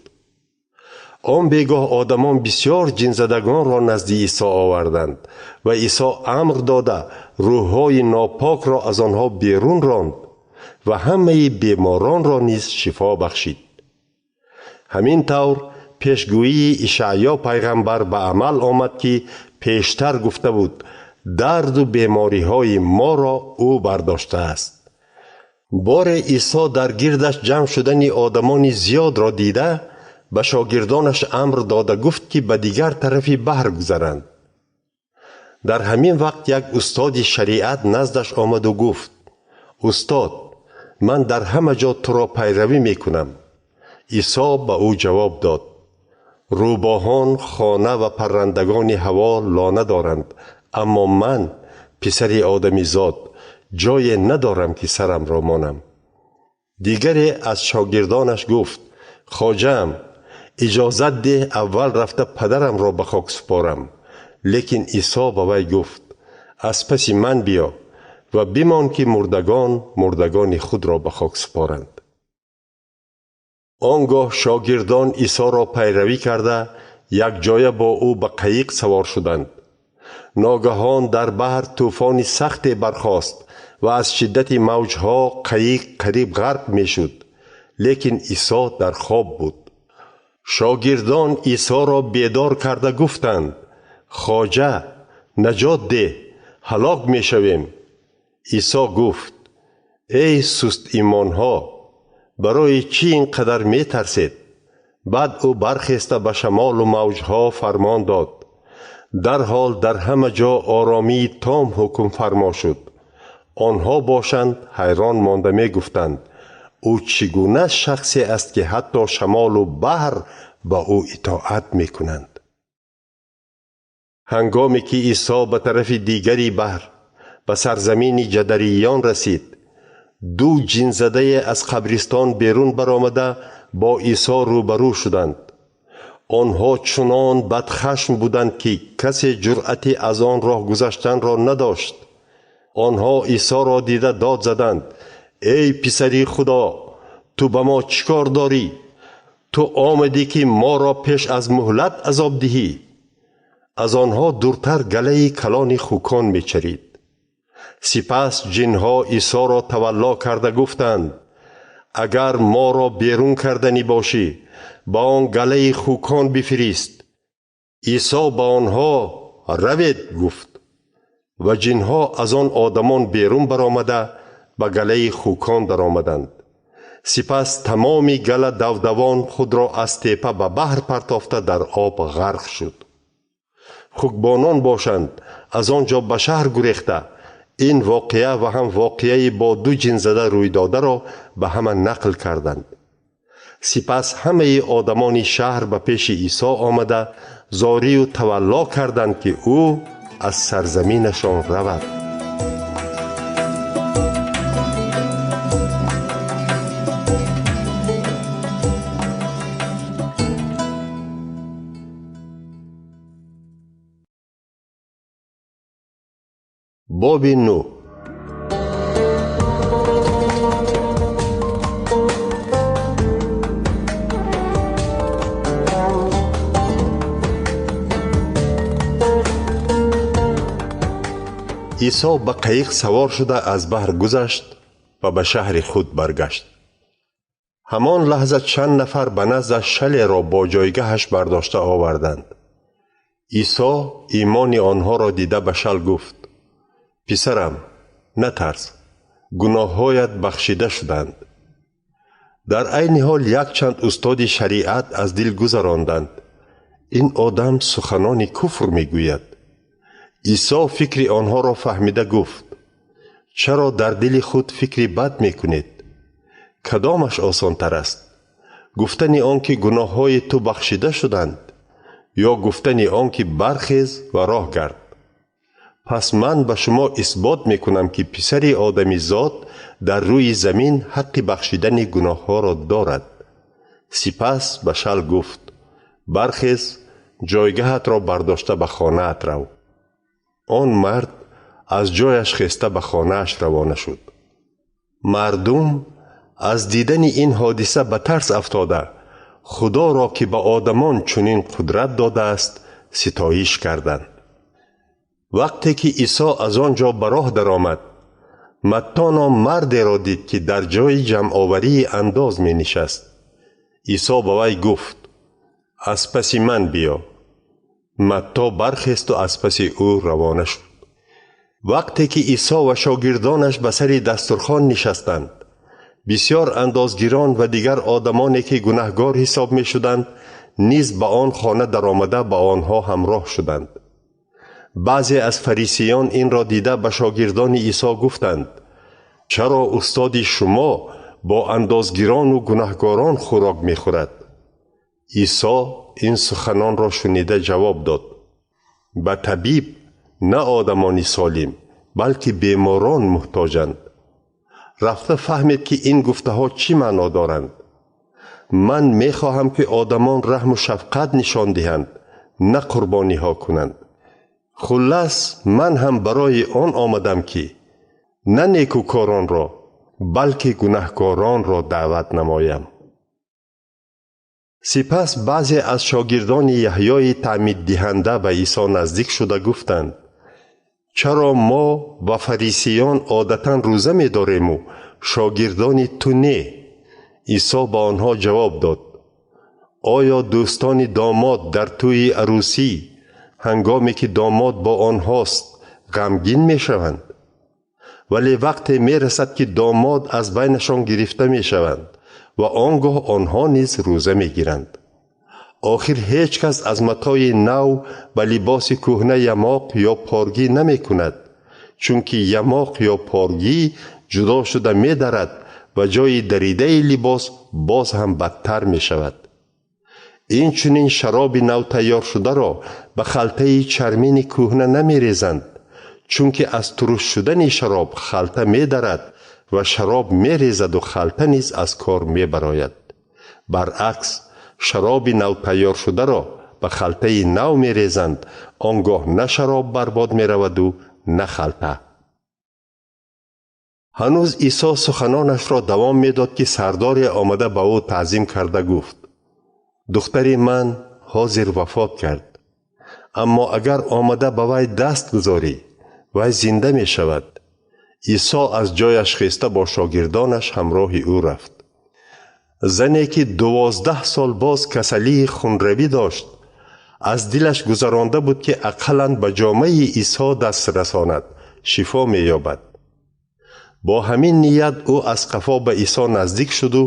S1: Он бегоҳ одамон бисьёр ҷинзадагонро назди Исо оварданд ва Исо амр дода рӯҳҳои нопокро аз онҳо берун ронд ва ҳамаи беморонро низ шифо бахшид. Ҳамин тавр пешгӯии Ишаъё пайғамбар ба амал омад, ки пештар гуфта буд: дарду бемориҳои моро ӯ бардоштааст. Боре Исо дар гирдаш ҷамъ шудани одамони зиёдро дида, ба шогирдонаш амр дода гуфт, ки ба дигар тарафи баҳр гузаранд. Дар ҳамин вақт як устоди шариат наздаш омаду гуфт: Устод, ман дар ҳама ҷо туро пайравӣ мекунам. Исо ба ӯ ҷавоб дод: Рӯбоҳон хона ва паррандагони ҳаво лона доранд, аммо ман, писари одамизод, ҷое надорам, ки сарамро монам. Дигаре аз шогирдонаш гуфт: Хоҷаам, иҷозат деҳ аввал рафта падарамро ба хок супорам. Лекин Исо ба вай гуфт: Аз паси ман биё ва бимон, ки мурдагон мурдагони худро ба хок супоранд. Он гоҳ шогирдон Исоро пайравӣ карда, якҷоя бо ӯ ба қаиқ савор шуданд. Ногаҳон дар баҳр тӯфони сахте бархост ва аз шиддати мавҷҳо қаиқ қариб ғарқ мешуд, лекин Исо дар хоб буд. Шогирдон Исоро бедор карда гуфтанд: Хоҷа, наҷот деҳ, ҳалок мешавем. Исо гуфт: Эй сустимонҳо, барои чӣ ин қадар метарсед? Баъд ӯ бархеста ба шамолу мавҷҳо фармон дод. Дарҳол дар ҳама ҷо оромии том ҳукмфармо шуд. Онҳо бошанд ҳайрон монда мегуфтанд: ӯ чӣ гуна шахсе аст, ки ҳатто шамолу баҳр ба ӯ итоат мекунанд? Ҳангоме ки Исо ба тарафи дигари баҳр, ба сарзамини ҷадариён расид, ду ҷинзадае аз қабристон берун баромада бо Исо рӯбарӯ шуданд. Онҳо чунон бадхашм буданд, ки касе ҷуръати аз он роҳ гузаштанро надошт. Онҳо Исоро дида дод заданд: Эй писари Худо, ту ба мо чӣ кор дорӣ? Ту омадӣ, ки моро пеш аз муҳлат азоб диҳӣ? Аз онҳо дуртар галаи калони хукон мечарид. Сипас ҷинҳо Исоро тавалло карда гуфтанд: Агар моро берун карданӣ бошӣ, ба он галаи хукон бифирист. Исо ба онҳо равед гуфт ва ҷинҳо аз он одамон берун баромада ба галаи хукон даромаданд. Сипас тамоми гала давдавон худро аз тепа ба баҳр партофта дар об ғарқ шуд. Хукбонон бошанд, аз он ҷо ба шаҳр гурехта, ин воқеа ва ҳам воқеаи бо ду ҷинзада рӯйдодаро ба ҳама нақл карданд. Сипас ҳамаи одамони шаҳр ба пеши Исо омада, зорию тавалло карданд, ки ӯ аз сарзаминашон равад. Боби 9. Исо ба қайиқ савор шуда аз баҳр гузашт ва ба шаҳри худ баргашт. Ҳамон лаҳза чанд нафар ба наздаш шалеро бо ҷойгаҳаш бардошта оварданд. Исо имони онҳоро дида ба шал гуфт: писарам, натарс, гуноҳҳоят бахшида шуданд. Дар айни ҳол якчанд устоди шариат аз дил гузаронданд: ин одам суханони куфр мегӯяд. Исо фикри онҳоро фаҳмида гуфт: чаро дар дили худ фикри бад мекунед? Кадомаш осонтар аст? Гуфтани он ки гуноҳҳои ту бахшида шуданд, ё гуфтани он ки бархез ва роҳ гард? Пас ман ба шумо исбот мекунам, ки писари одамизод дар рӯи замин ҳаққи бахшидани гуноҳҳоро дорад. Сипас ба шал гуфт: бархез, ҷойгаҳатро бардошта ба хонаат рав. Он мард аз ҷояш хеста ба хонааш равона шуд. Мардум аз дидани ин ҳодиса ба тарс афтода, Худоро, ки ба одамон чунин қудрат додааст, ситоиш карданд. Вақте ки Исо аз он ҷо ба роҳ даромад, Матто ном мардеро дид, ки дар ҷои ҷамъоварии андоз менишаст. Исо ба вай гуфт: аз паси ман биё. Матто бархесту аз паси ӯ равона шуд. Вақте ки Исо ва шогирдонаш ба сари дастурхон нишастанд, бисёр андозгирон ва дигар одамоне, ки гунаҳгор ҳисоб мешуданд, низ ба он хона даромада ба онҳо ҳамроҳ шуданд. Баъзе аз фарисиён инро дида ба шогирдони Исо гуфтанд: чаро устоди шумо бо андозгирону гунаҳгорон хӯрок мехӯрад? Исо ин суханонро шунида ҷавоб дод: ба табиб на одамони солим, балки беморон муҳтоҷанд. Рафта фаҳмед, ки ин гуфтаҳо чӣ маъно доранд. Ман мехоҳам, ки одамон раҳму шафқат нишон диҳанд, на қурбониҳо кунанд. Хуллас, ман ҳам барои он омадам, ки на некӯкоронро, балки гунаҳкоронро даъват намоям. Сипас баъзе аз шогирдони Яҳёи таъмиддиҳанда ба Исо наздик шуда гуфтанд: чаро мо ва фарисиён одатан рӯза медорему шогирдони ту не? Исо ба онҳо ҷавоб дод: оё дӯстони домод дар тӯи арӯсӣ, ҳангоме ки домод бо онҳост, ғамгин мешаванд? Вале вақте мерасад, ки домод аз байнашон гирифта мешаванд ва он гоҳ онҳо низ рӯза мегиранд. Охир ҳеҷ кас аз матои нав ба либоси кӯҳна ямоқ ё поргӣ намекунад, чунки ямоқ ё поргӣ ҷудо шуда медарад ва ҷои даридаи либос боз ҳам бадтар мешавад. Инчунин шароби нав тайёр шударо ба халтаи чармини кӯҳна намерезанд, чунки аз туруш шудани шароб халта медарад ва шароб мерезаду халта низ аз кор мебарояд. Баръакс, шароби нав тайёр шударо ба халтаи нав мерезанд, он гоҳ на шароб барбод мераваду на халта. Ҳанӯз Исо суханонашро давом медод, ки сардоре омада ба ӯ таъзим карда гуфт: духтари ман ҳозир вафот кард, аммо агар омада ба вай даст гузорӣ, вай зинда мешавад. Исо аз ҷояш хеста бо шогирдонаш ҳамроҳи ӯ рафт. Зане ки 12 сол боз касалии хунравӣ дошт, аз дилаш гузаронда буд, ки ақаллан ба ҷомаи Исо даст расонад, шифо меёбад. Бо ҳамин ният ӯ аз қафо ба Исо наздик шуду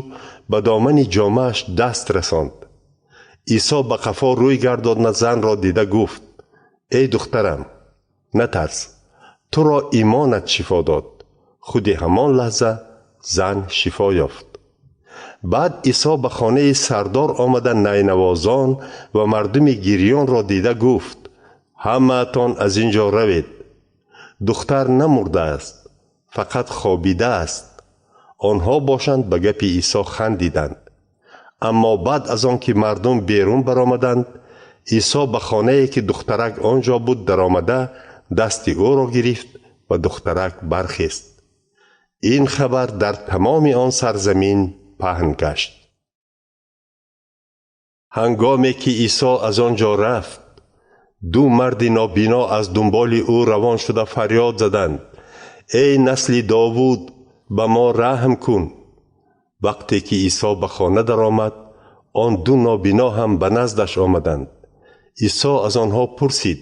S1: ба домани ҷомааш даст расонд. Исо ба қафо рӯй гардонда занро дида гуфт: «Эй духтарам, натарс, туро имонат шифо дод». Худи ҳамон лаҳза зан шифо ёфт. Баъд Исо ба хонаи сардор омада найнавозон ва мардуми гирёнро дида гуфт: «Ҳамаатон аз ин ҷо равед. Духтар намурдааст, фақат хобидааст». Онҳо бошанд ба гапи Исо хандиданд. Аммо баъд аз он ки мардум берун баромаданд, Исо ба хонае ки духтарак он ҷо буд даромада, дасти ӯро гирифт ва духтарак бархест. Ин хабар дар тамоми он сарзамин паҳн гашт. Ҳангоме ки Исо аз он ҷо рафт, ду марди нобино аз дунболи ӯ равон шуда фарёд заданд: «Эй насли Довуд, ба мо раҳм кун!» Вақте ки Исо ба хона даромад, он ду нобино ҳам ба наздаш омаданд. Исо аз онҳо пурсид: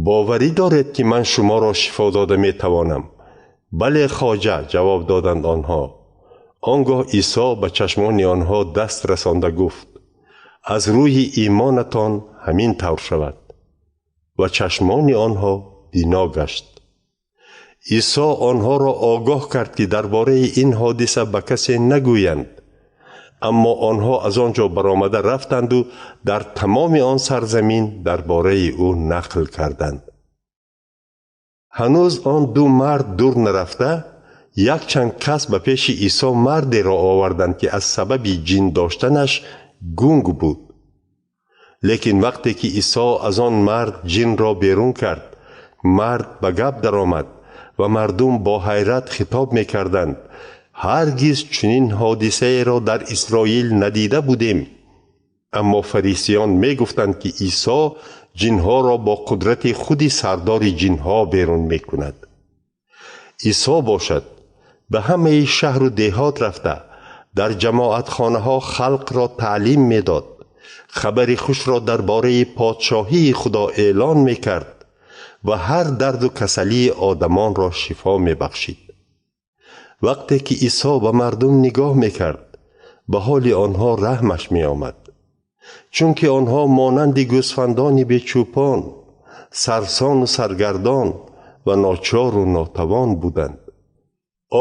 S1: «Боварӣ доред, ки ман шуморо шифо дода метавонам?» «Бале, хоҷа», ҷавоб доданд онҳо. Он гоҳ Исо ба чашмони онҳо даст расонда гуфт: «Аз рӯи имонатон ҳамин тавр шавад». Ва чашмони онҳо бино гашт. Исо онҳоро огоҳ кард, ки дар бораи ин ҳодиса ба касе нагӯянд. Аммо онҳо аз он ҷо баромада рафтанду дар тамоми он сарзамин дар бораи ӯ нақл карданд. Ҳанӯз он ду мард дур нарафта, якчанд кас ба пеши Исо мардеро оварданд, ки аз сабаби ҷин доштанаш гунг буд. Лекин вақте ки Исо аз он мард ҷинро берун кард, мард ба гап даромад ва мардум бо ҳайрат хитоб мекарданд: «Ҳаргиз чунин ҳодисаеро дар Исроил надида будем». Аммо фарисиён мегуфтанд, ки Исо ҷинҳоро бо қудрати худи сардори ҷинҳо берун мекунад. Исо бошад ба ҳамаи шаҳру деҳот рафта, дар ҷамоатхонаҳо халқро таълим медод, хабари хушро дар бораи подшоҳии Худо эълон мекард ва ҳар дарду касалии одамонро шифо мебахшид. Вақте ки Исо ба мардум нигоҳ мекард, ба ҳоли онҳо раҳмаш меомад, чунки онҳо монанди гӯсфандони бечӯпон, сарсону саргардон ва ночору нотавон буданд.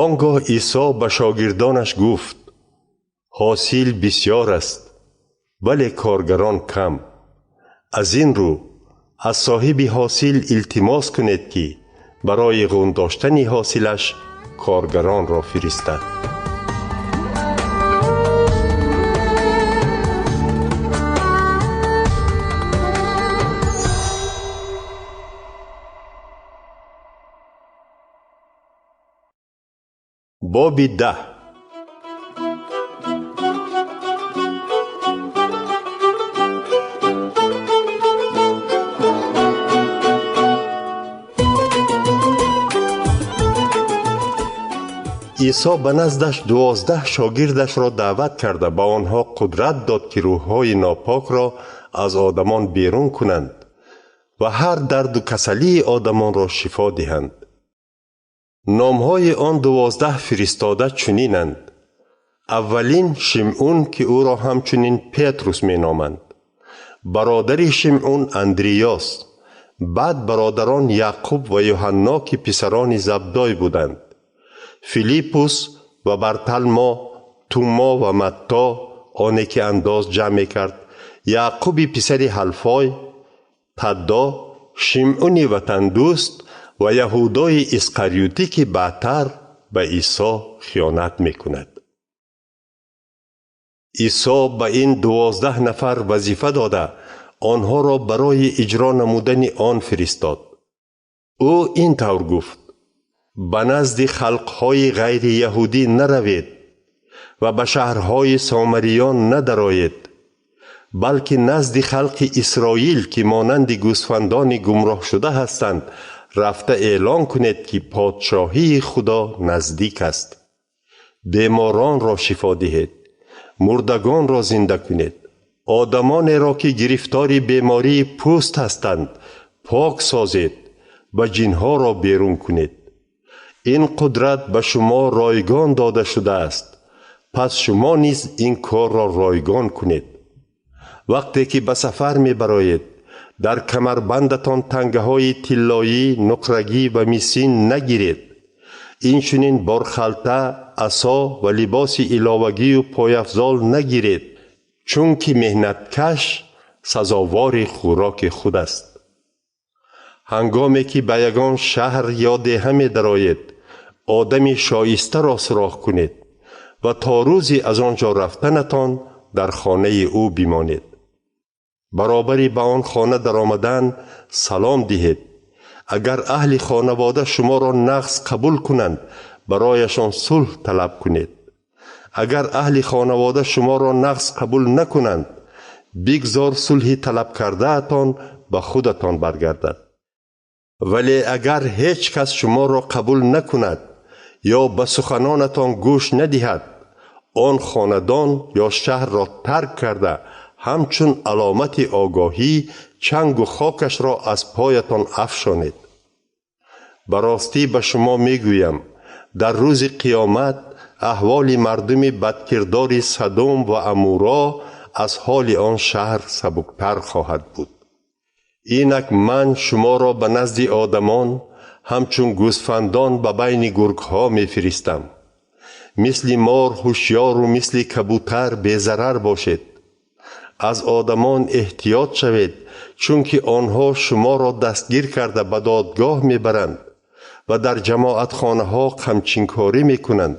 S1: Он гоҳ Исо ба шогирдонаш гуфт: «Ҳосил бисёр аст, вале коргарон кам. Аз ин рӯ аз соҳиби ҳосил илтимос кунед, ки барои ғун доштани ҳосилаш коргаронро фиристад». Боби 10. Исо ба наздаш 12 шогирдашро даъват карда ба онҳо қудрат дод, ки рӯҳҳои нопокро аз одамон берун кунанд ва ҳар дарду касалии одамонро шифо диҳанд. Номҳои он 12 фиристода чунинанд: аввалин Шимъун, ки ӯро ҳамчунин Петрус меноманд, бародари Шимъун Андриёс, баъд бародарон Яъқуб ва Юҳанно, ки писарони Забдой буданд, Филиппус ва Барталмо, Тумо ва Матто, оне ки андоз ҷамъ мекард, Яъқуби писари Ҳалфой, Таддо, Шимъуни ватандӯст ва Яҳудои Исқариютӣ, ки баъдтар ба Исо хиёнат мекунад. Исо ба ин 12 нафар вазифа дода, онҳоро барои иҷро намудани он фиристод. Ӯ ин тавр гуфт: «Ба назди халқҳои ғайрияҳудӣ наравед ва ба шаҳрҳои сомариён надароед, балки назди халқи Исроил, ки монанди гӯсфандони гумроҳшуда ҳастанд, рафта эълон кунед, ки подшоҳии Худо наздик аст. Беморонро шифо диҳед, мурдагонро зинда кунед, одамонеро, ки гирифтори бемории пӯст ҳастанд, пок созед ва ҷинҳоро берун кунед. Ин қудрат ба шумо ройгон дода шудааст, пас шумо низ ин корро ройгон кунед. Вақте ки ба сафар мебароед, дар камарбандатон тангаҳои тиллоӣ, нуқрагӣ ва мисин нагиред. Инчунин борхалта, асо ва либоси иловагию пойафзол нагиред, чунки меҳнаткаш сазовори хӯроки худ аст. Ҳангоме ки ба ягон шаҳр ё деҳа медароед, одами шоистаро суроғ кунед ва то рӯзи аз он ҷо рафтанатон дар хонаи ӯ бимонед. Баробари ба он хона даромадан салом диҳед. Агар аҳли хонавода шуморо нағз қабул кунанд, барояшон сулҳ талаб кунед. Агар аҳли хонавода шуморо нағз қабул накунанд, бигзор сулҳи талаб кардаатон ба худатон баргардад. Вале агар ҳеҷ кас шуморо қабул накунад ё ба суханонатон гӯш надиҳад, он хонадон ё шаҳрро тарк карда, ҳамчун аломати огоҳӣ чангу хокашро аз поятон афшонед. Ба ростӣ ба шумо мегӯям, дар рӯзи қиёмат аҳволи мардуми бадкирдори Садом ва Амуро аз ҳоли он шаҳр сабуктар хоҳад буд. Инак ман шуморо ба назди одамон ҳамчун гӯсфандон ба байни гургҳо мефиристам. Мисли мор ҳушёру мисли кабутар безарар бошед. Аз одамон эҳтиёт шавед, чунки онҳо шуморо дастгир карда ба додгоҳ мебаранд ва дар ҷамоатхонаҳо қамчинкорӣ мекунанд.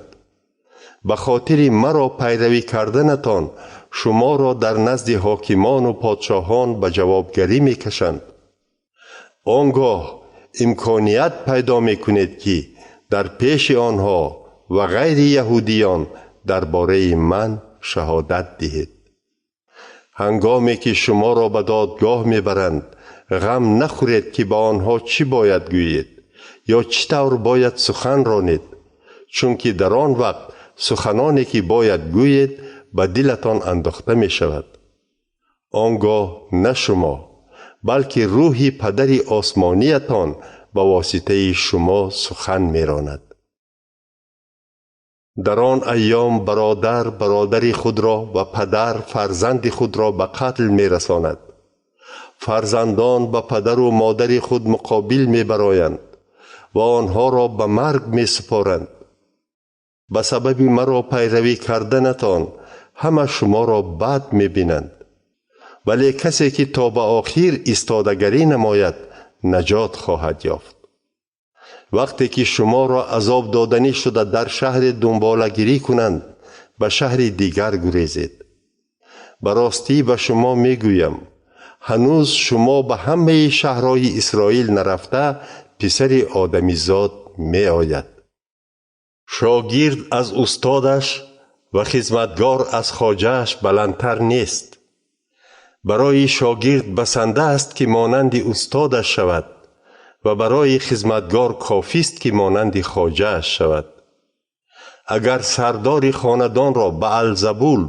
S1: Ба хотири маро пайравӣ карданатон шуморо дар назди ҳокимону подшоҳон ба ҷавобгарӣ мекашанд. Он гоҳ имконият пайдо мекунед, ки дар пеши онҳо ва ғайри яҳудиён дар бораи ман шаҳодат диҳед. Ҳангоме ки шуморо ба додгоҳ мебаранд, ғам нахӯред, ки ба онҳо чӣ бояд гӯед ё чӣ тавр бояд сухан ронед, чунки дар он вақт суханоне ки бояд гӯед ба дилатон андохта мешавад. Он гоҳ на шумо, балки рӯҳи падари осмониятон ба воситаи шумо сухан меронад. Дар он айём бародар бародари худро ва падар фарзанди худро ба қатл мерасонад. Фарзандон ба падару модари худ муқобил мебароянд ва онҳоро ба марг месупоранд. Ба сабаби маро пайравӣ карданатон ҳама шуморо бад мебинанд. Вале касе ки то ба охир истодагарӣ намояд, наҷот хоҳад ёфт. Вақте ки шуморо азоб доданӣ шуда дар шаҳри дунболагирӣ кунанд, ба шаҳри дигар гурезед. Ба ростӣ ба шумо мегӯям, ҳанӯз шумо ба ҳамаи шаҳрҳои Исроил нарафта, писари одамизод меояд. Шогирд аз устодаш ва хизматгор аз хоҷааш баландтар нест. Барои шогирд басанда аст, ки монанди устодаш шавад, ва барои хизматгор кофист, ки монанди хоҷааш шавад. Агар сардори хонадонро Баалзабул,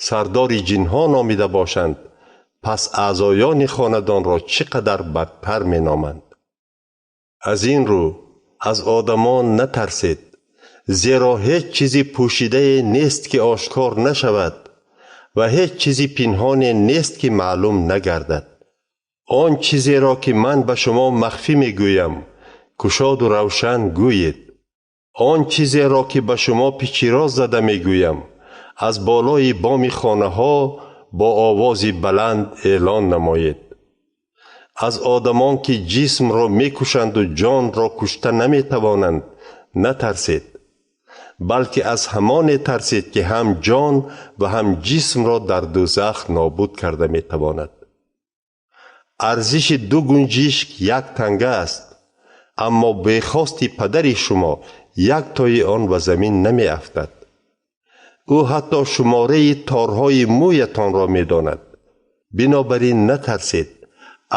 S1: сардори ҷинҳо номида бошанд, пас аъзоёни хонадонро чӣ қадар бадтар меноманд. Аз ин рӯ аз одамон натарсед, зеро ҳеҷ чизи пӯшидае нест, ки ошкор нашавад, ва ҳеҷ чизи пинҳоне нест, ки маълум нагардад. Он чизеро, ки ман ба шумо махфӣ мегӯям, кушоду равшан гӯед. Он чизеро, ки ба шумо пичироз зада мегӯям, аз болои боми хонаҳо бо овози баланд эълон намоед. Аз одамон, ки ҷисмро мекушанду ҷонро кушта наметавонанд, натарсед, балки аз ҳамоне тарсед, ки ҳам ҷон ва ҳам ҷисмро дар дӯзах нобуд карда метавонад. Арзиши ду гунҷишк як танга аст, аммо бехости падари шумо як тои он ба замин намеафтад. Ӯ ҳатто шумораи торҳои мӯятонро медонад. Бинобар ин натарсед,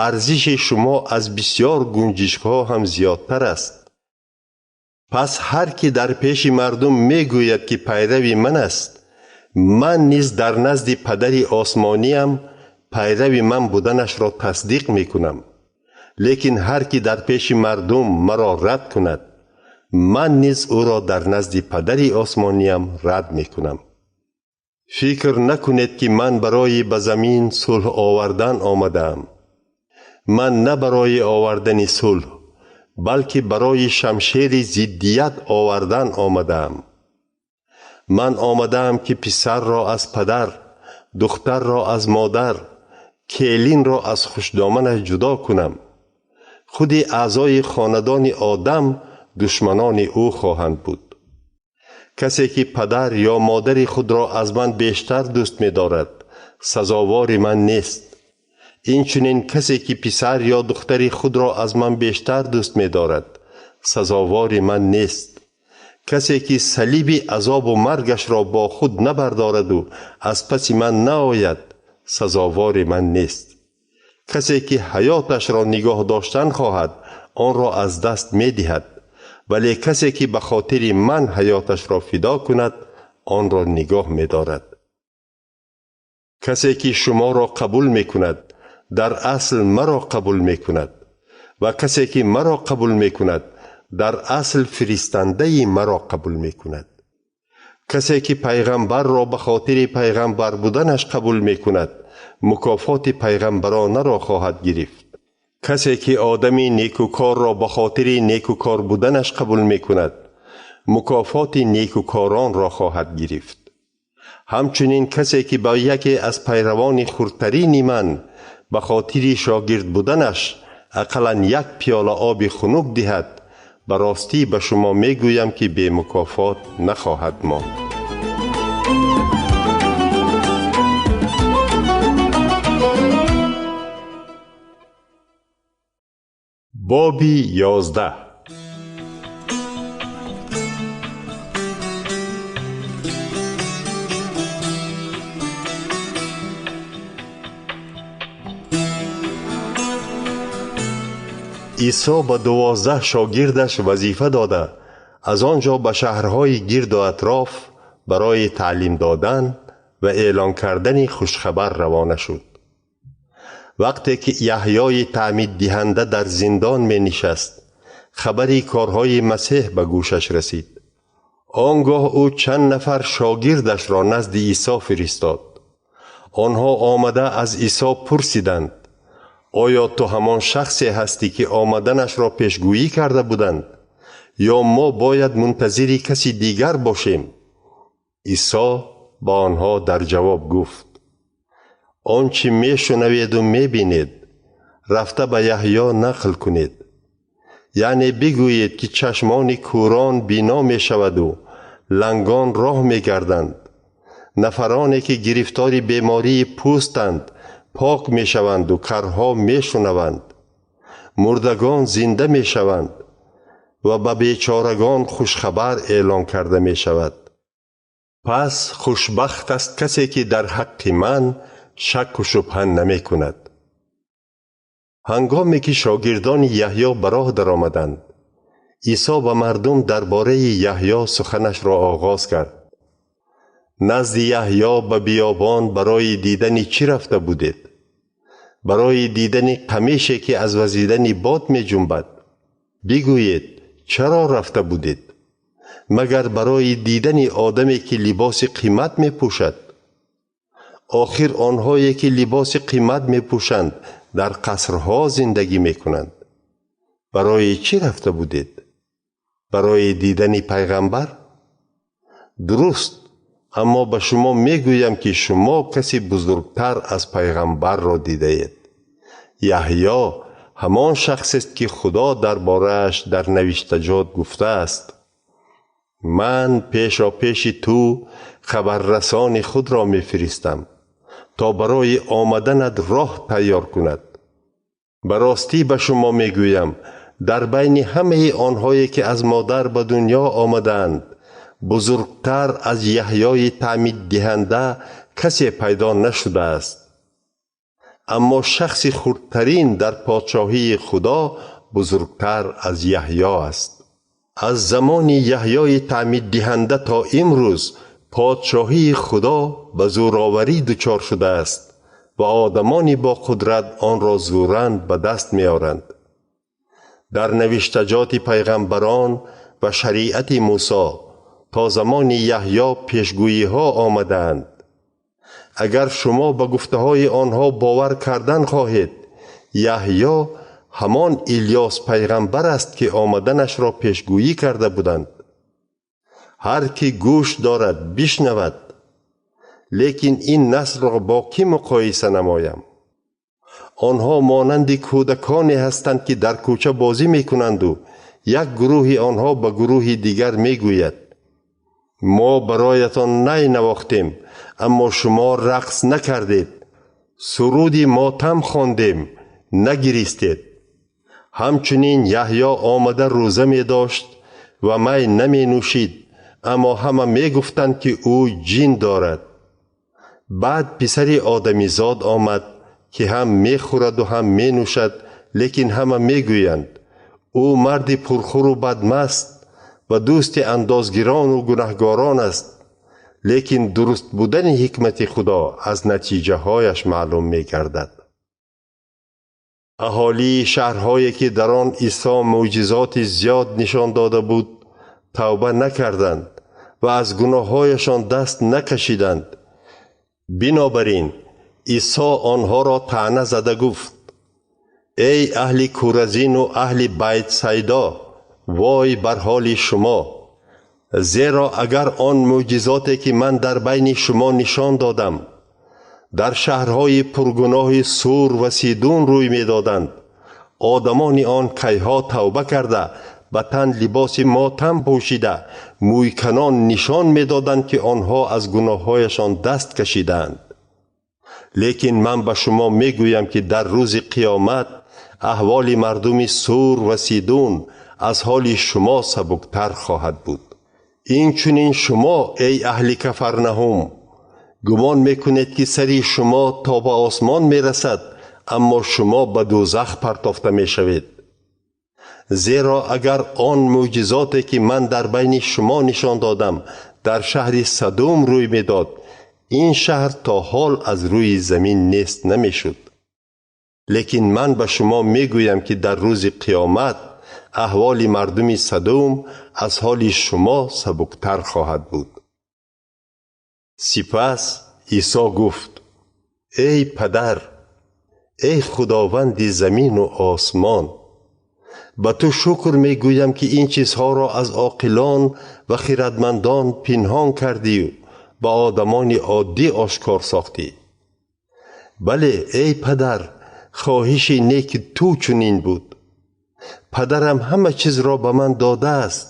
S1: арзиши шумо аз бисёр гунҷишкҳо ҳам зиёдтар аст. Пас ҳар ки дар пеши мардум мегӯяд, ки пайрави ман аст, ман низ дар назди падари осмониям пайрави ман буданашро тасдиқ мекунам. Лекин ҳар ки дар пеши мардум маро рад кунад, Ман низ ӯро дар назди Падари осмониям рад мекунам. Фикр накунед, ки ман барои ба замин сулҳ овардан омадаам. Ман на барои овардани сулҳ, балки барои шамшери зиддият овардан омадаам. Ман омадаам, ки писарро аз падар, духтарро аз модар, келинро аз хушдоманаш ҷудо кунам. Худи аъзои хонадони одам душманони ӯ хоҳанд буд. Касе ки падар ё модари худро аз ман бештар дӯст медорад, сазовори ман нест. Инчунин касе ки писар ё духтари худро аз ман бештар дӯст медорад, сазовори ман нест. Касе ки салиби азобу маргашро бо худ набардораду аз паси ман наояд, сазовори ман нест. Касе ки ҳаёташро нигоҳ доштан хоҳад, онро аз даст медиҳад, вале касе ки ба хотири ман ҳаёташро фидо кунад, онро нигоҳ медорад. Касе ки шуморо қабул мекунад, дар асл маро қабул мекунад, ва касе ки маро қабул мекунад, дар асл фиристандаи маро қабул мекунад. Касе ки пайғамбарро ба хотири пайғамбар буданаш қабул мекунад, мукофоти пайғамбаронаро хоҳад гирифт. Касе ки одами некукорро ба хотири некукор буданаш қабул мекунад, мукофоти некукоронро хоҳад гирифт. Ҳамчунин касе ки ба яке аз пайравони хурдтарини ман ба хотири шогирд буданаш ақаллан як пиёла оби хунук диҳад, ба ростӣ ба шумо мегӯям, ки бемукофот нахоҳад монд. Боби 11. Исо ба 12 шогирдаш вазифа дода, аз он ҷо ба шаҳрҳои гирду атроф барои таълим додан ва эълон кардани хушхабар равона шуд. Вақте ки Яҳёи таъмиддиҳанда дар зиндон менишаст, хабари корҳои Масеҳ ба гӯшаш расид. Он гоҳ ӯ чанд нафар шогирдашро назди Исо фиристод. Онҳо омада аз Исо пурсиданд: оё ту ҳамон шахсе ҳастӣ, ки омаданашро пешгӯӣ карда буданд, ё мо бояд мунтазири каси дигар бошем? Исо ба онҳо дар ҷавоб гуфт: он чӣ мешунаведу мебинед, рафта ба Яҳё нақл кунед. Яъне бигӯед, ки чашмони кӯрон бино мешаваду лангон роҳ мегарданд, нафароне ки гирифтори бемории пӯстанд пок мешаванду карҳо мешунаванд, мурдагон зинда мешаванд ва ба бечорагон хушхабар эълон карда мешавад. Пас хушбахт аст касе ки дар ҳаққи ман шакку шубҳа намекунад. Ҳангоме ки шогирдони Яҳё ба роҳ даромаданд, Исо ба мардум дар бораи Яҳё суханашро оғоз кард. Назди Яҳё ба биёбон барои дидани чӣ рафта будед? Барои дидани қамише, ки аз вазидани бод меҷунбад? Бигӯед, чаро рафта будед? Магар барои дидани одаме, ки либоси қимат мепӯшад? Охир онҳое, ки либоси қимат мепӯшанд, дар қасрҳо зиндагӣ мекунанд. Барои чӣ рафта будед? Барои дидани пайғамбар? Дуруст, аммо ба шумо мегӯям, ки шумо каси бузургтар аз пайғамбарро дидаед. Яҳё ҳамон шахсест, ки Худо дар борааш дар навиштаҷот гуфтааст: ман пешопеши ту хабаррасони худро мефиристам, то барои омаданат роҳ тайёр кунад. Ба ростӣ ба шумо мегӯям, дар байни ҳамаи онҳое, ки аз модар ба дунё омадаанд, бузургтар аз Яҳёи таъмиддиҳанда касе пайдо нашудааст. Аммо шахси хурдтарин дар подшоҳии Худо бузургтар аз Яҳё аст. Аз замони Яҳёи таъмиддиҳанда то имрӯз подшоҳии Худо ба зӯроварӣ дучор шудааст ва одамони бо қудрат онро зӯранд ба даст меоранд. Дар навиштаҷоти пайғамбарон ва шариати Мусо то замони Яҳьё пешгӯиҳо омадаанд. Агар шумо ба гуфтаҳои онҳо бовар кардан хоҳед, Яҳьё ҳамон Илёс пайғамбар аст, ки омаданашро пешгӯӣ карда буданд. Ҳар ки гӯш дорад, бишнавад. Лекин ин наслро бо кӣ муқоиса намоям? Онҳо монанди кӯдаконе ҳастанд, ки дар кӯча бозӣ мекунанду як гурӯҳи онҳо ба гурӯҳи дигар мегӯяд: мо бароятон най навохтем, аммо шумо рақс накардед, суруди мотам хондем, нагиристед. Ҳамчунин Яҳьё омада рӯза медошт ва май наменӯшид, аммо ҳама мегуфтанд, ки ӯ ҷин дорад. Баъд писари одамизод омад, ки ҳам мехӯраду ҳам менӯшад, лекин ҳама мегӯянд: ӯ марди пурхӯру бадмаст ва дӯсти андозгирону гунаҳгорон аст. Лекин дуруст будани ҳикмати Худо аз натиҷаҳояш маълум мегардад. Аҳолии шаҳрҳое, ки дар он Исо мӯъҷизоти зиёд нишон дода буд, тавба накарданд ва аз гуноҳҳояшон даст накашиданд. Бинобар ин Исо онҳоро таъна зада гуфт: эй аҳли Куразину аҳли Байтсайдо, вой бар ҳоли шумо! Зеро агар он мӯъҷизоте, ки ман дар байни шумо нишон додам, дар шаҳрҳои пургуноҳи Сур ва Сидун рӯй медоданд, одамони он кайҳо тавба карда, ба тан либоси мотам пӯшида, мӯйканон нишон медоданд, ки онҳо аз гуноҳҳояшон даст кашидаанд. Лекин ман ба шумо мегӯям, ки дар рӯзи қиёмат аҳволи мардуми Сур ва Сидун аз ҳоли шумо сабуктар хоҳад буд. Инчунин шумо, эй аҳли Кафарнаҳум, гумон мекунед, ки сари шумо то ба осмон мерасад, аммо шумо ба дӯзах партофта мешавед. Зеро агар он мӯъҷизоте, ки ман дар байни шумо нишон додам, дар шаҳри Садум рӯй медод, ин шаҳр то ҳол аз рӯи замин нест намешуд. Лекин ман ба шумо мегӯям, ки дар рӯзи қиёмат аҳволи мардуми Садум аз ҳоли шумо сабуктар хоҳад буд. Сипас Исо гуфт: эй падар, эй Худованди замину осмон, ба ту шукр мегӯям, ки ин чизҳоро аз оқилон ва хирадмандон пинҳон кардию ба одамони оддӣ ошкор сохтӣ. Бале, эй падар, хоҳиши неки ту чунин буд. Падарам ҳама чизро ба ман додааст.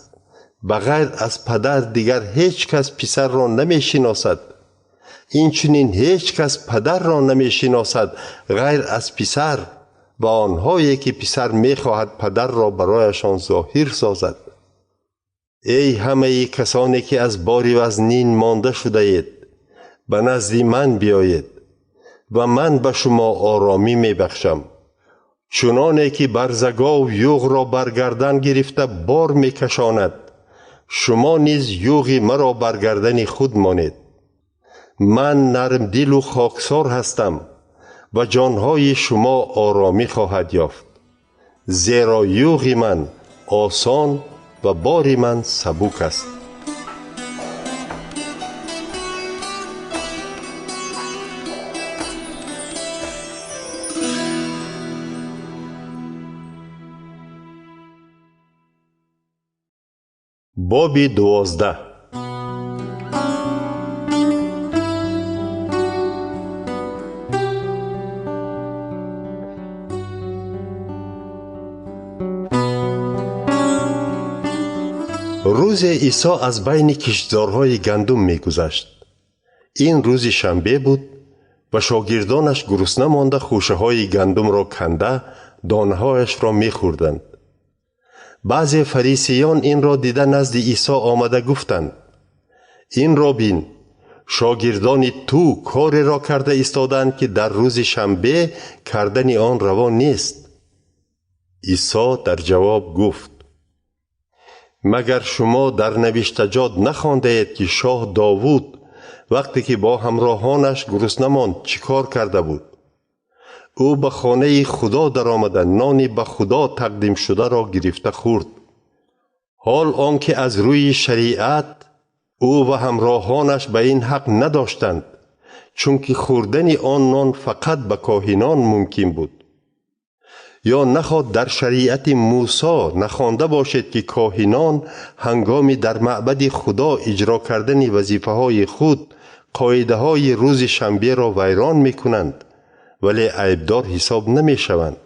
S1: Ба ғайр аз падар дигар ҳеҷ кас писарро намешиносад. Инчунин ҳеҷ кас падарро намешиносад ғайр аз писар ва онҳое, ки писар мехоҳад падарро барояшон зоҳир созад. Эй ҳамаи касоне, ки аз бори вазнин монда шудаед, ба назди ман биёед ва ман ба шумо оромӣ мебахшам. Чуноне ки барзагов юғро бар гардан гирифта бор мекашонад, шумо низ юғи маро бар гардани худ монед. Ман нармдилу хоксор ҳастам ва ҷонҳои шумо оромӣ хоҳад ёфт, зеро юғи ман осон ва бори ман сабук аст. Боби 12. Рӯзе Исо аз байни киштзорҳои гандум мегузашт. Ин рӯзи шанбе буд ва шогирдонаш гурусна монда хӯшаҳои гандумро канда донаҳояшро мехӯрданд. Баъзе фарисиён инро дида назди Исо омада гуфтанд: инро бин, шогирдони ту кореро карда истодаанд, ки дар рӯзи шанбе кардани он раво нест. Исо дар ҷавоб гуфт: магар шумо дар навиштаҷот нахондаед, ки шоҳ Довуд вақте ки бо ҳамроҳонаш гурусна монд, чӣ кор карда буд? Ӯ ба хонаи Худо даромада нони ба Худо тақдим шударо гирифта хӯрд. Ҳол он ки аз рӯи шариат ӯ ва ҳамроҳонаш ба ин ҳақ надоштанд, чунки хӯрдани он нон фақат ба коҳинон мумкин буд. Ё наход дар шариати Мусо нахонда бошед, ки коҳинон ҳангоми дар маъбади Худо иҷро кардани вазифаҳои худ қоидаҳои рӯзи шанберо вайрон мекунанд, вале айбдор ҳисоб намешаванд.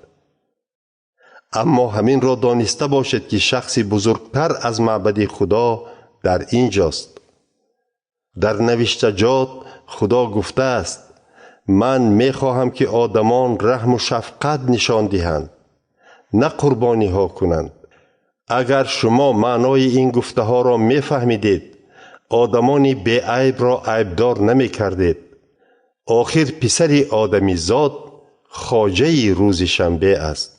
S1: Аммо ҳаминро дониста бошед, ки шахси бузургтар аз маъбади Худо дар ин ҷост. Дар навиштаҷот Худо гуфтааст: ман мехоҳам, ки одамон раҳму шафқат нишон диҳанд, на қурбониҳо кунанд. Агар шумо маънои ин гуфтаҳоро мефаҳмидед, одамони беайбро айбдор намекардед. Охир писари одамизод хоҷаи рӯзи шанбе аст.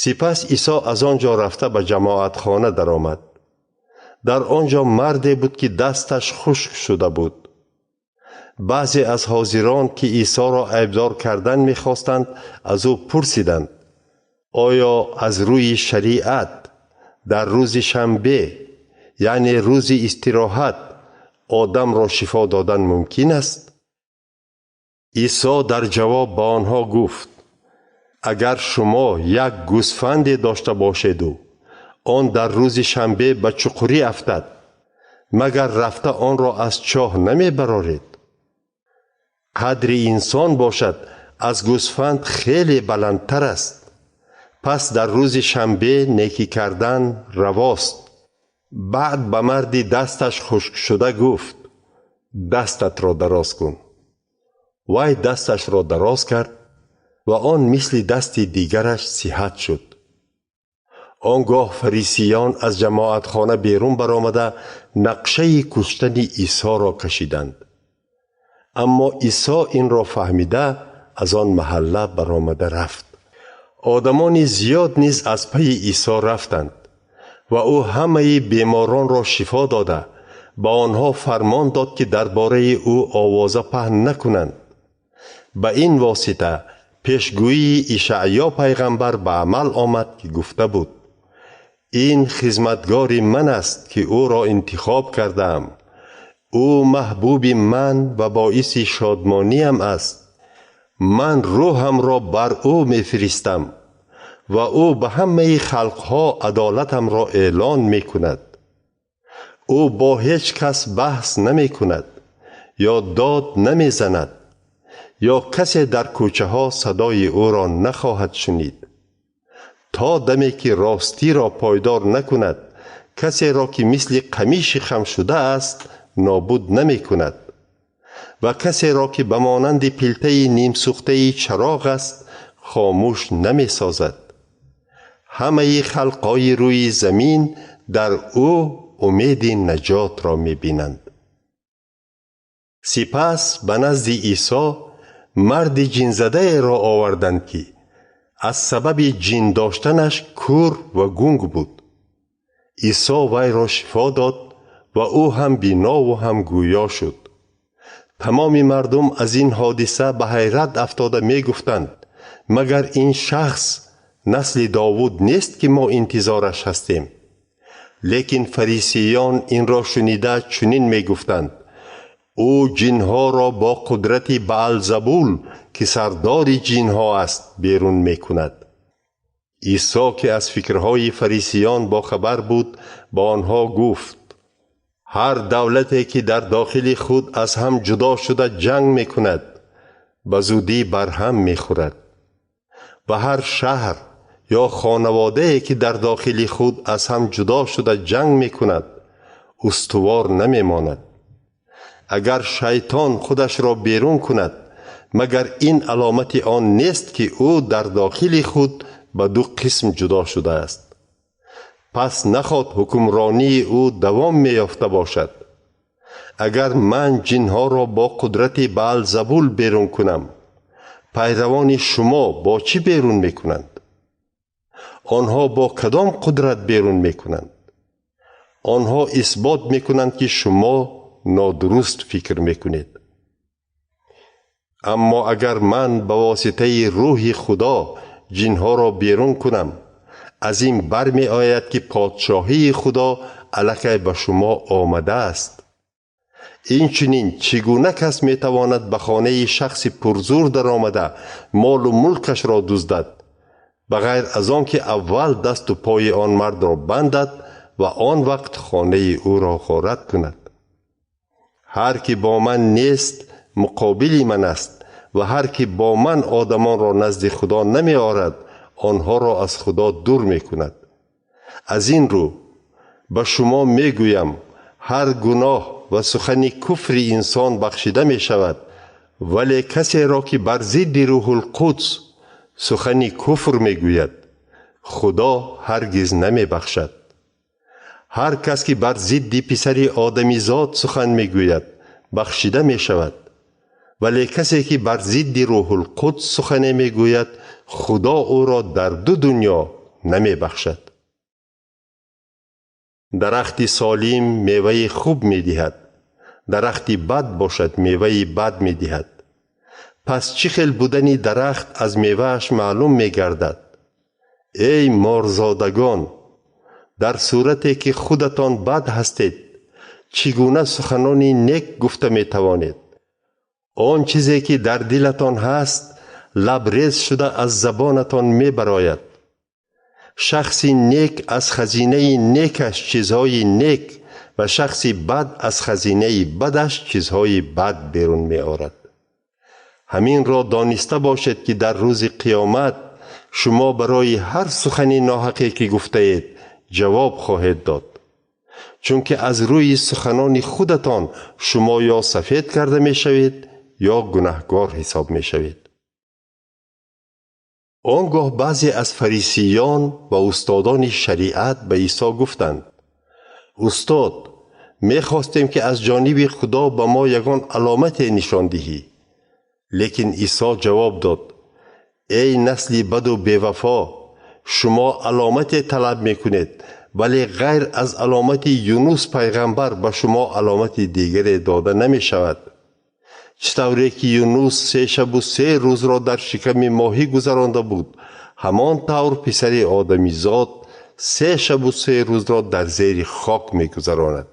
S1: Сипас Исо аз он ҷо рафта ба ҷамоатхона даромад. Дар он ҷо марде буд, ки дасташ хушк шуда буд. Баъзе аз ҳозирон, ки Исоро айбдор кардан мехостанд, аз ӯ пурсиданд: оё аз рӯи шариат дар рӯзи шанбе, яъне рӯзи истироҳат, одамро шифо додан мумкин аст? Исо дар ҷавоб ба онҳо гуфт: агар шумо як гӯсфанде дошта бошеду он дар рӯзи шанбе ба чуқурӣ афтад, магар рафта онро аз чоҳ намебароред? Қадри инсон бошад аз гӯсфанд хеле баландтар аст. Пас дар рӯзи шанбе некӣ кардан равост. Баъд ба марди дасташ хушкшуда гуфт: дастатро дароз кун. Вай дасташро дароз кард ва он мисли дасти дигараш сиҳат шуд. Он гоҳ фарисиён аз ҷамоатхона берун баромада нақшаи куштани Исоро кашиданд. Аммо Исо инро фаҳмида аз он маҳалла баромада рафт. Одамони зиёд низ аз пайи Исо рафтанд ва ӯ ҳамаи беморонро шифо дода, ба онҳо фармон дод, ки дар бораи ӯ овоза паҳн накунанд. Ба ин восита пешгӯии Ишаъё пайғамбар ба амал омад, ки гуфта буд: ин хизматгори ман аст, ки ӯро интихоб кардаам. Ӯ маҳбуби ман ва боиси шодмониям аст. Ман рӯҳамро бар ӯ мефиристам ва ӯ ба ҳамаи халқҳо адолатамро эълон мекунад. Ӯ бо ҳеҷ кас баҳс намекунад ё дод намезанад ё касе дар кӯчаҳо садои ӯро нахоҳад шунид. То даме ки ростиро пойдор накунад, касеро ки мисли қамиши хам шуда аст нобуд намекунад ва касеро ки ба монанди пилтаи нимсӯхтаи чароғ аст хомӯш намесозад. Ҳамаи халқҳои рӯи замин дар ӯ умеди наҷотро мебинанд. Сипас ба назди Исо марди ҷинзадаеро оварданд, ки аз сабаби ҷин доштанаш кӯр ва гунг буд. Исо вайро шифо дод ва ӯ ҳам бинову ҳам гӯё шуд. Тамоми мардум аз ин ҳодиса ба ҳайрат афтода мегуфтанд: магар ин шахс насли Довуд нест, ки мо интизораш ҳастем? Лекин фарисиён инро шунида чунин мегуфтанд: ӯ ҷинҳоро бо қудрати Баалзабул, ки сардори ҷинҳо аст, берун мекунад. Исо, ки аз фикрҳои фарисиён бохабар буд, ба онҳо гуфт: ҳар давлате, ки дар дохили худ аз ҳам ҷудо шуда ҷанг мекунад, ба зудӣ барҳам мехӯрад. Ва ҳар шаҳр ё хонаводае, ки дар дохили худ аз ҳам ҷудо шуда ҷанг мекунад, устувор намемонад. Агар шайтон худашро берун кунад, магар ин аломати он нест, ки ӯ дар дохили худ ба ду қисм ҷудо шудааст? Пас наход ҳукмронии ӯ давом меёфта бошад. Агар ман ҷинҳоро бо қудрати Баалзабул берун кунам, пайравони шумо бо чӣ берун мекунанд? Онҳо бо кадом қудрат берун мекунанд? Онҳо исбот мекунанд, ки шумо нодуруст фикр мекунед. Аммо агар ман ба воситаи рӯҳи Худо ҷинҳоро берун кунам, Аз ин бармеояд, ки подшоҳии Худо аллакай ба шумо омадааст. Инчунин чӣ гуна кас метавонад ба хонаи шахси пурзур даромада молу мулкашро дуздад, ба ғайр аз он ки аввал дасту пои он мардро бандад ва он вақт хонаи ӯро ғорат кунад? Ҳар ки бо ман нест, муқобили ман аст ва ҳар ки бо ман одамонро назди Худо намеорад, онҳоро аз Худо дур мекунад. Аз ин рӯ ба шумо мегӯям, ҳар гуноҳ ва сухани куфри инсон бахшида мешавад, вале касеро ки бар зидди Рӯҳулқудс сухани куфр мегӯяд, Худо ҳаргиз намебахшад. Ҳар кас ки бар зидди писари одамизод сухан мегӯяд, бахшида мешавад, вале касе ки бар зидди Рӯҳулқудс сухане мегӯяд, Худо ӯро дар ду дунё намебахшад. Дарахти солим меваи хуб медиҳад, дарахти бад бошад меваи бад медиҳад. Пас чӣ хел будани дарахт аз мевааш маълум мегардад? Эй морзодагон, дар сурате ки худатон бад ҳастед, чӣ гуна суханони нек гуфта метавонед? Он чизе ки дар дилатон ҳаст, лабрез шуда аз забонатон мебарояд. Шахси нек аз хазинаи некаш чизҳои нек ва шахси бад аз хазинаи бадаш чизҳои бад берун меорад. Ҳаминро дониста бошед, ки дар рӯзи қиёмат шумо барои ҳар сухани ноҳақе ки гуфтаед ҷавоб хоҳед дод. Чунки аз рӯи суханони худатон шумо ё сафед карда мешавед, ё гунаҳгор ҳисоб мешавед. Он гоҳ баъзе аз фарисиён ва устодони шариат ба Исо гуфтанд: Устод, мехостем, ки аз ҷониби Худо ба мо ягон аломате нишон диҳӣ. Лекин Исо ҷавоб дод: Эй насли баду бевафо, шумо аломате талаб мекунед, вале ғайр аз аломати Юнус пайғамбар ба шумо аломати дигаре дода намешавад. Чӣ тавре ки Юнус се шабу се рӯзро дар шиками моҳӣ гузаронда буд, ҳамон тавр писари одамизод се шабу се рӯзро дар зери хок мегузаронад.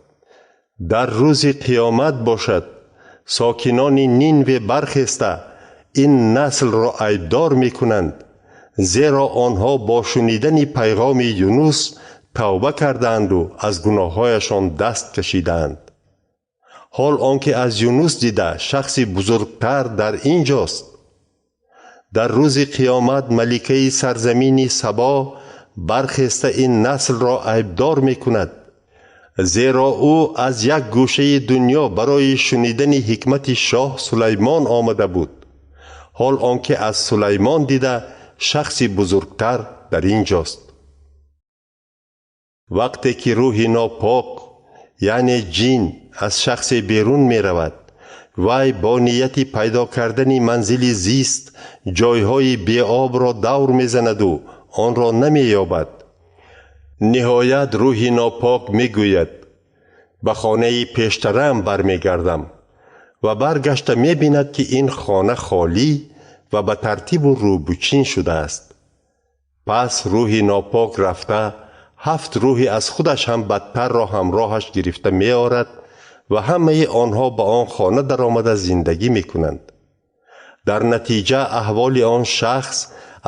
S1: Дар рӯзи қиёмат бошад, сокинони Нинве бархеста ин наслро айбдор мекунанд, зеро онҳо бо шунидани пайғоми Юнус тавба кардаанду аз гуноҳҳояшон даст кашидаанд. Ҳол он ки аз Юнус дида шахси бузургтар дар ин ҷост. Дар рӯзи қиёмат маликаи сарзамини Сабо бархеста ин наслро айбдор мекунад, зеро ӯ аз як гӯшаи дунё барои шунидани ҳикмати шоҳ Сулаймон омада буд. Ҳол он ки аз Сулаймон дида шахси бузургтар дар ин ҷост. Вақте ки рӯҳи нопок, яъне ҷин, аз шахсе берун меравад, вай бо нияти пайдо кардани манзили зист ҷойҳои беобро давр мезанаду онро намеёбад. Ниҳоят рӯҳи нопок мегӯяд: ба хонаи пештараам бармегардам, ва баргашта мебинад, ки ин хона холӣ ва ба тартибу рӯбучин шудааст. Пас рӯҳи нопок рафта ҳафт рӯҳи аз худаш ҳам бадтарро ҳамроҳаш гирифта меорад ва ҳамаи онҳо ба он хона даромада зиндагӣ мекунанд. Дар натиҷа аҳволи он шахс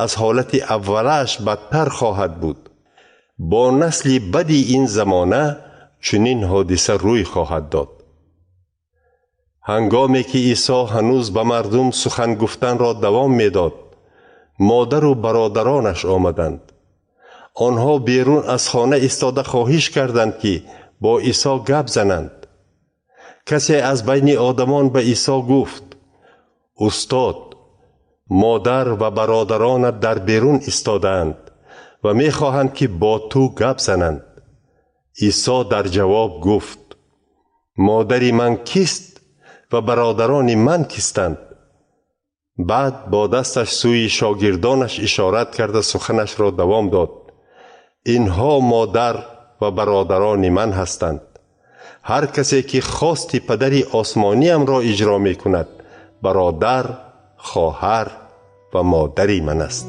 S1: аз ҳолати аввалааш бадтар хоҳад буд. Бо насли бади ин замона чунин ҳодиса рӯй хоҳад дод. Ҳангоме ки Исо ҳанӯз ба мардум сухан гуфтанро давом медод, модару бародаронаш омаданд. Онҳо берун аз хона истода хоҳиш карданд, ки бо Исо гап зананд. Касе аз байни одамон ба Исо гуфт: Устод, модар ва бародаронат дар берун истодаанд ва мехоҳанд, ки бо ту гап зананд. Исо дар ҷавоб гуфт: Модари ман кист ва бародарони ман кистанд? Баъд бо дасташ сӯи шогирдонаш ишорат карда суханашро давом дод: Инҳо модар ва бародарони ман ҳастанд. Ҳар касе ки хости падари осмониамро иҷро мекунад, бародар, хоҳар ва модари ман аст.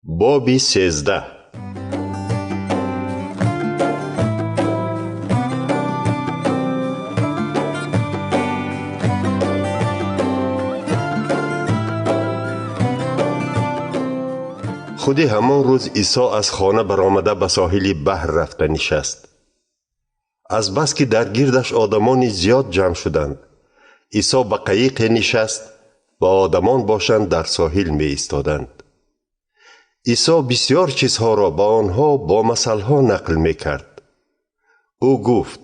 S1: Боби 13. Худи ҳамон рӯз Исо аз хона баромада ба соҳили баҳр рафта нишаст. Азбаски дар гирдаш одамони зиёд ҷамъ шуданд, Исо ба қаиқе нишаст ва одамон бошанд дар соҳил меистоданд. Исо бисёр чизҳоро ба онҳо бо масалҳо нақл мекард. Ӯ гуфт: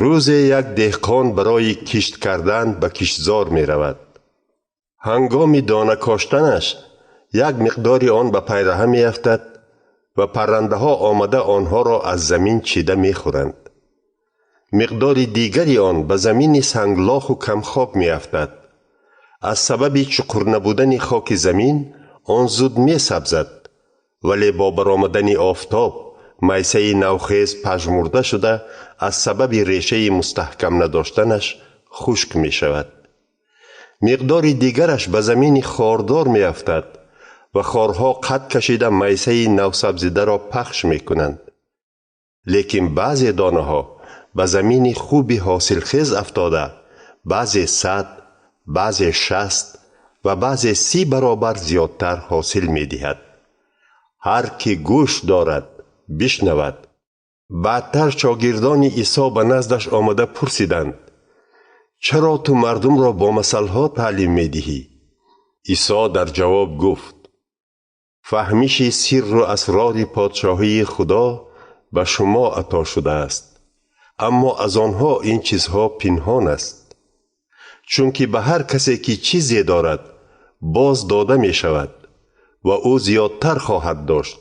S1: рӯзе як деҳқон барои кишт кардан ба киштзор меравад. Ҳангоми дона коштанаш як миқдори он ба пайраҳа меафтад ва паррандаҳо омада онҳоро аз замин чида мехӯранд. Миқдори дигари он ба замини санглоху камхок меафтад. Аз сабаби чуқур набудани хоки замин он зуд месабзад, вале бо баромадани офтоб майсаи навхез пажмурда шуда аз сабаби решаи мустаҳкам надоштанаш хушк мешавад. Миқдори дигараш ба замини хордор меафтад ва хорҳо қад кашида майсаи навсабзидаро пахш мекунанд. Лекин баъзе донаҳо ба замини хуби ҳосилхез афтода, баъзе 100, баъзе 60 ва баъзе 30 баробар зиёдтар ҳосил медиҳад. Ҳар ки гӯш дорад, бишнавад. Баъдтар шогирдони Исо ба наздаш омада пурсиданд: чаро ту мардумро бо масалҳо таълим медиҳӣ? Исо дар ҷавоб гуфт: фаҳмиши сирру асрори подшоҳии Худо ба шумо ато шудааст, аммо аз онҳо ин чизҳо пинҳон аст. Чунки ба ҳар касе ки чизе дорад, боз дода мешавад ва ӯ зиёдтар хоҳад дошт,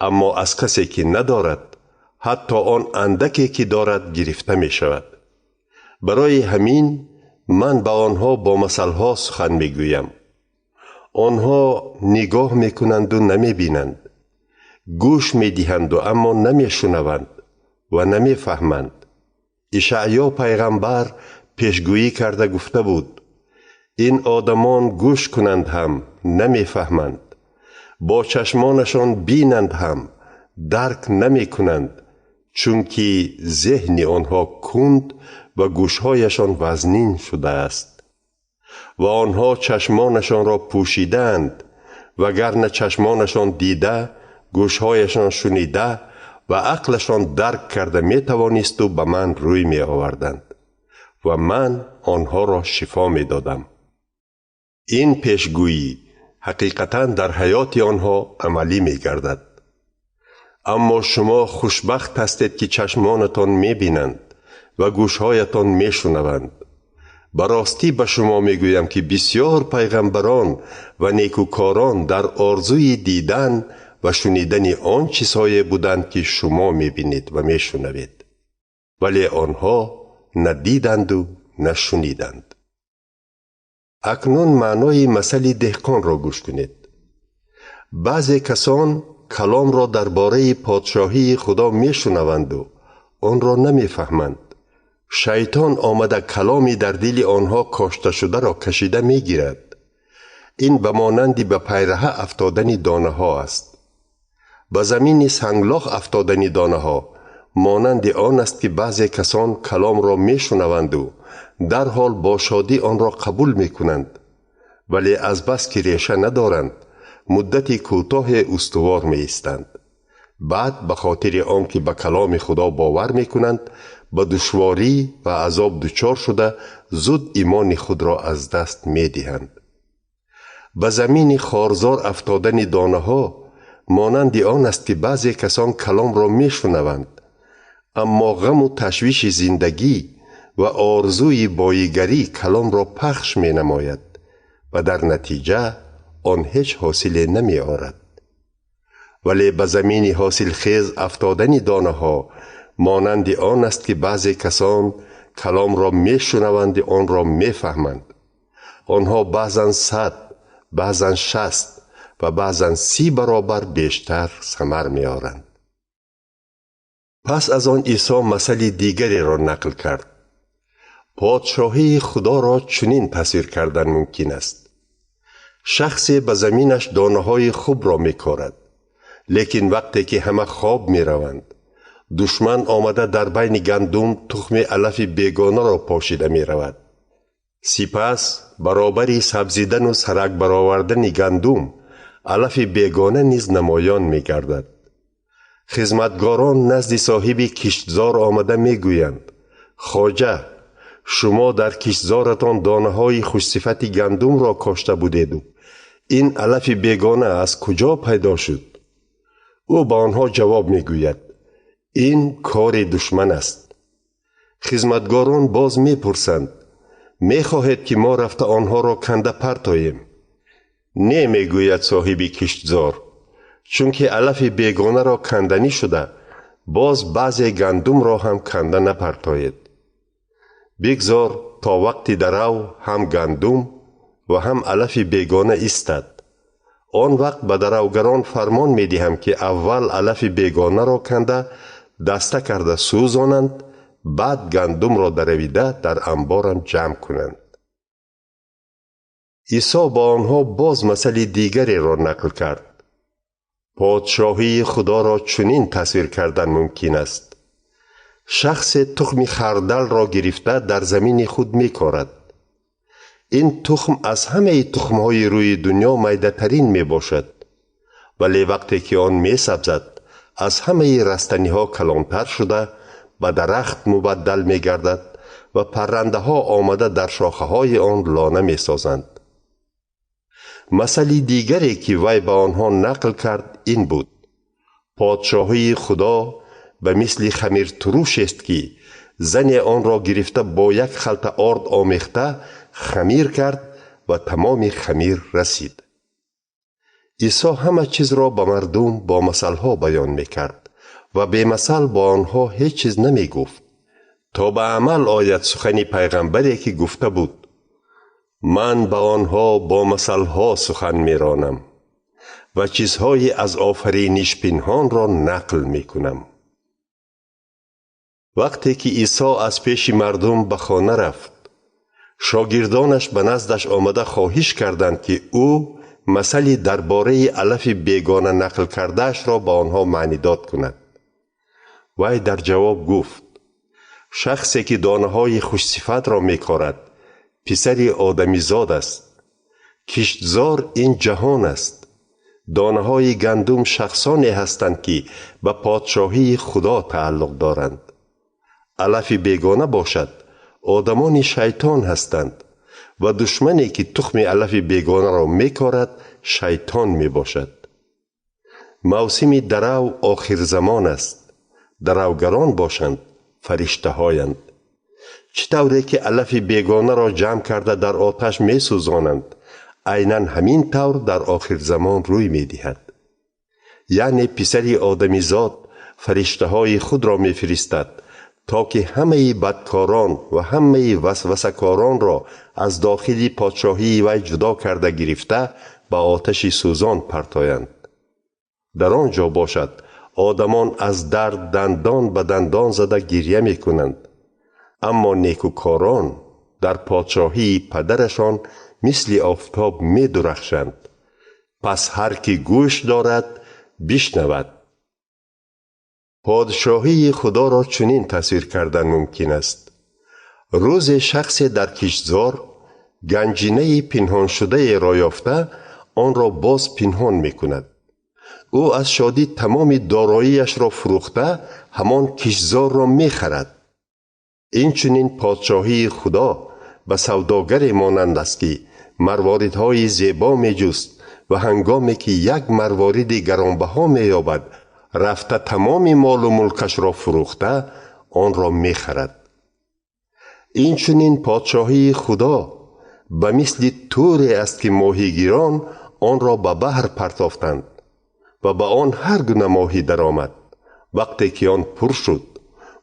S1: аммо аз касе ки надорад, ҳатто он андаке ки дорад гирифта мешавад. Барои ҳамин ман ба онҳо бо масалҳо сухан мегӯям. Онҳо нигоҳ мекунанду намебинанд, гӯш медиҳанду аммо намешунаванд ва намефаҳманд. Ишаъё пайғамбар пешгӯӣ карда гуфта буд: ин одамон гӯш кунанд ҳам намефаҳманд, бо чашмонашон бинанд ҳам дарк намекунанд, чунки зеҳни онҳо кунд ва гӯшҳояшон вазнин шудааст. Ва онҳо чашмонашонро пӯшидаанд, вагарна чашмонашон дида, гӯшҳояшон шунида ва ақлашон дарк карда метавонисту ба ман рӯй меоварданд ва ман онҳоро шифо медодам. Ин пешгӯӣ ҳақиқатан дар ҳаёти онҳо амалӣ мегардад. Аммо шумо хушбахт ҳастед, ки чашмонатон мебинанд ва гӯшҳоятон мешунаванд. Ба ростӣ ба шумо мегӯям, ки бисёр пайғамбарон ва некӯкорон дар орзуи дидан ва шунидани он чизҳое буданд, ки шумо мебинед ва мешунавед, вале онҳо на диданду на шуниданд. Акнун маънои масали деҳқонро гӯш кунед. Баъзе касон каломро дар бораи подшоҳии Худо мешунаванду онро намефаҳманд. Шайтон омада каломи дар дили онҳо кошташударо кашида мегирад. Ин ба монанди ба пайраҳа афтодани донаҳо аст. Ба замини санглох афтодани донаҳо монанди он аст, ки баъзе касон каломро мешунаванду дарҳол бо шодӣ онро қабул мекунанд, вале азбаски реша надоранд, муддати кӯтоҳе устувор меистанд. Баъд ба хотири он ки ба каломи Худо бовар мекунанд, ба душворӣ ва азоб дучор шуда зуд имони худро аз даст медиҳанд. Ба замини хорзор афтодани донаҳо монанди он аст, ки баъзе касон каломро мешунаванд, аммо ғаму ташвиши зиндагӣ ва орзуи боигарӣ каломро пахш менамояд ва дар натиҷа он ҳеҷ ҳосиле намеорад. Вале ба замини ҳосилхез афтодани донаҳо монанди он аст, ки баъзе касон каломро мешунаванду онро мефаҳманд. Онҳо баъзан 100, баъзан 60 ва баъзан 30 баробар бештар самар меоранд. Пас аз он Исо масали дигареро нақл кард. Подшоҳии Худоро чунин тасвир кардан мумкин аст. Шахсе ба заминаш донаҳои хубро мекорад, лекин вақте ки ҳама хоб мераванд, душман омада дар байни гандум тухми алафи бегонаро пошида меравад. Сипас баробари сабзидану сарак баровардани гандум, алафи бегона низ намоён мегардад. Хизматгорон назди соҳиби киштзор омада мегӯянд: Хоҷа, шумо дар киштзоратон донаҳои хушсифати гандумро кошта будеду ин алафи бегона аз куҷо пайдо шуд? Ӯ ба онҳо ҷавоб мегӯяд: ин кори душман аст. Хизматгорон боз мепурсанд: мехоҳед ки мо рафта онҳоро канда партоем? Не, мегӯяд соҳиби киштзор, чунки алафи бегонаро канданӣ шуда, боз баъзе гандумро ҳам канда напартоед. Бигзор то вақти дарав ҳам гандум ва ҳам алафи бегона истад. Он вақт ба даравгарон фармон медиҳам, ки аввал алафи бегонаро канда даста карда сӯзонанд, баъд гандумро даравида дар анборам ҷамъ кунанд. Исо ба онҳо боз масали дигареро нақл кард. Подшоҳии Худоро чунин тасвир кардан мумкин аст. Шахсе тухми хардалро гирифта дар замини худ мекорад. Ин тухм аз ҳамаи тухмҳои рӯи дунё майдатарин мебошад, вале вақте ки он месабзад, аз ҳамаи растаниҳо калонтар шуда ба дарахт мубаддал мегардад ва паррандаҳо омада дар шохаҳои он лона месозанд. Масали дигаре ки вай ба онҳо нақл кард ин буд: подшоҳии Худо ба мисли хамиртурушест, ки зане онро гирифта бо як халта орд омехта хамир кард ва тамоми хамир расид. Исо ҳама чизро ба мардум бо масалҳо баён мекард ва бемасал бо онҳо ҳеҷ чиз намегуфт, то ба амал ояд сухани пайғамбаре ки гуфта буд: ман ба онҳо бо масалҳо сухан меронам ва чизҳои аз офариниш пинҳонро нақл мекунам. Вақте ки Исо аз пеши мардум ба хона рафт, шогирдонаш ба наздаш омада хоҳиш карданд, ки ӯ масали дар бораи алафи бегона нақл кардаашро ба онҳо маънидод кунад. Вай дар ҷавоб гуфт: шахсе ки донаҳои хушсифатро мекорад, писари одамизод аст. Киштзор ин ҷаҳон аст. Донаҳои гандум шахсоне ҳастанд, ки ба подшоҳии Худо тааллуқ доранд. Алафи бегона бошад, одамони шайтон ҳастанд ва душмане ки тухми алафи бегонаро мекорад, шайтон мебошад. Мавсими дарав охирзамон аст. Даравгарон бошанд, фариштаҳоянд. Чӣ тавре ки алафи бегонаро ҷамъ карда дар оташ месӯзонанд, айнан ҳамин тавр дар охирзамон рӯй медиҳад. Яъне писари одамизод фариштаҳои худро мефиристад, то ки ҳамаи бадкорон ва ҳамаи васвасакоронро аз дохили подшоҳии вай ҷудо карда гирифта ба оташи сӯзон партоянд. Дар он ҷо бошад, одамон аз дард дандон ба дандон зада гиря мекунанд. Аммо некукорон дар подшоҳии падарашон мисли офтоб медурахшанд. Пас ҳар ки гӯш дорад, бишнавад. Подшоҳии Худоро чунин тасвир кардан мумкин аст. Рӯзе шахсе дар киштзор ганҷинаи пинҳоншудаеро ёфта, онро боз пинҳон мекунад. Ӯ аз шодӣ тамоми дороиашро фурӯхта, ҳамон киштзорро мехарад. Инчунин подшоҳии Худо ба савдогаре монанд аст, ки марворидҳои зебо меҷуст ва ҳангоме ки як марвориди гаронбаҳо меёбад, рафта тамоми молу мулкашро фурӯхта онро мехарад. Инчунин подшоҳии Худо ба мисли тӯре аст, ки моҳигирон онро ба баҳр партофтанд ва ба он ҳар гуна моҳӣ даромад. Вақте ки он пур шуд,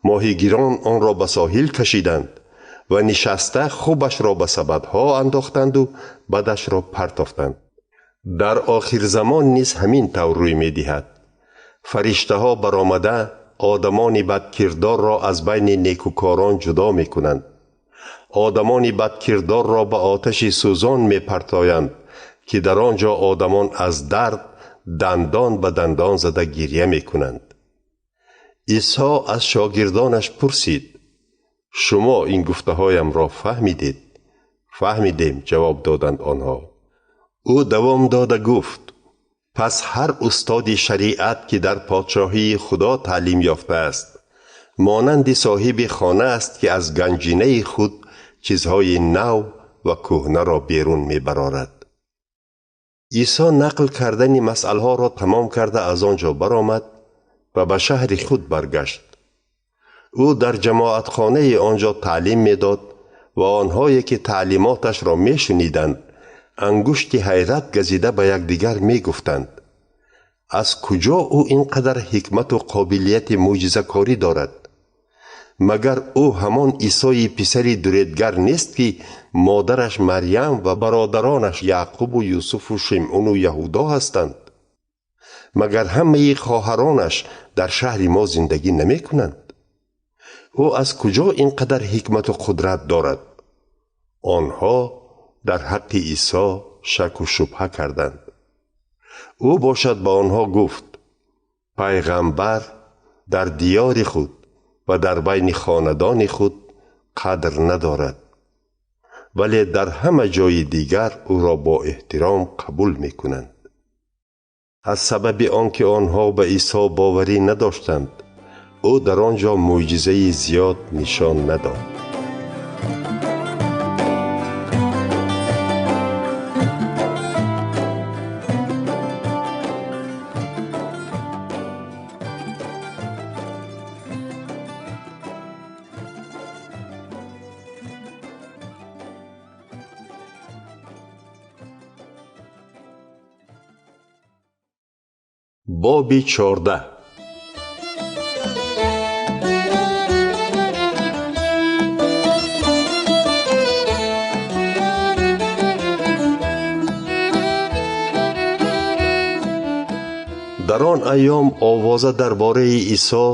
S1: моҳигирон онро ба соҳил кашиданд ва нишаста хубашро ба сабадҳо андохтанду бадашро партофтанд. Дар охирзамон низ ҳамин тавр рӯй медиҳад. Фариштаҳо баромада одамони бадкирдорро аз байни некукорон ҷудо мекунанд. Одамони бадкирдорро ба оташи сӯзон мепартоянд, ки дар он ҷо одамон аз дард дандон ба дандон зада гирья мекунанд. Исо аз шогирдонаш пурсид: шумо ин гуфтаҳоямро фаҳмидед? Фаҳмидем, ҷавоб доданд онҳо. Ӯ давом дода гуфт: пас ҳар устоди шариат, ки дар подшоҳии Худо таълим ёфтааст, монанди соҳиби хона аст, ки аз ганҷинаи худ чизҳои нав ва кӯҳнаро берун мебарорад. Исо нақл кардани масъалаҳоро тамом карда аз он ҷо баромад ва ба шаҳри худ баргашт. Ӯ дар ҷамоатхонаи он ҷо таълим медод ва онҳое, ки таълимоташро мешуниданд, ангушти ҳайрат газида ба якдигар мегуфтанд: аз куҷо ӯ ин қадар ҳикмату қобилияти мӯъҷизакорӣ дорад? Магар ӯ ҳамон Исои писари дуредгар нест, ки модараш Марьям ва бародаронаш Яъқубу Юсуфу Шимъуну Яҳудо ҳастанд? Магар ҳамаи хоҳаронаш дар шаҳри мо зиндагӣ намекунанд? Ӯ аз куҷо ин қадар ҳикмату қудрат дорад? Онҳо дар ҳаққи Исо шаку шубҳа карданд. Ӯ бошад ба онҳо гуфт: пайғамбар дар диёри худ ва дар байни хонадони худ қадр надорад, вале дар ҳама ҷои дигар ӯро бо эҳтиром қабул мекунанд. Аз сабаби он ки онҳо ба Исо боварӣ надоштанд, ӯ дар он ҷо мӯъҷизаи зиёд нишон надод. Боби 14. Дар он айём овоза дар бораи Исо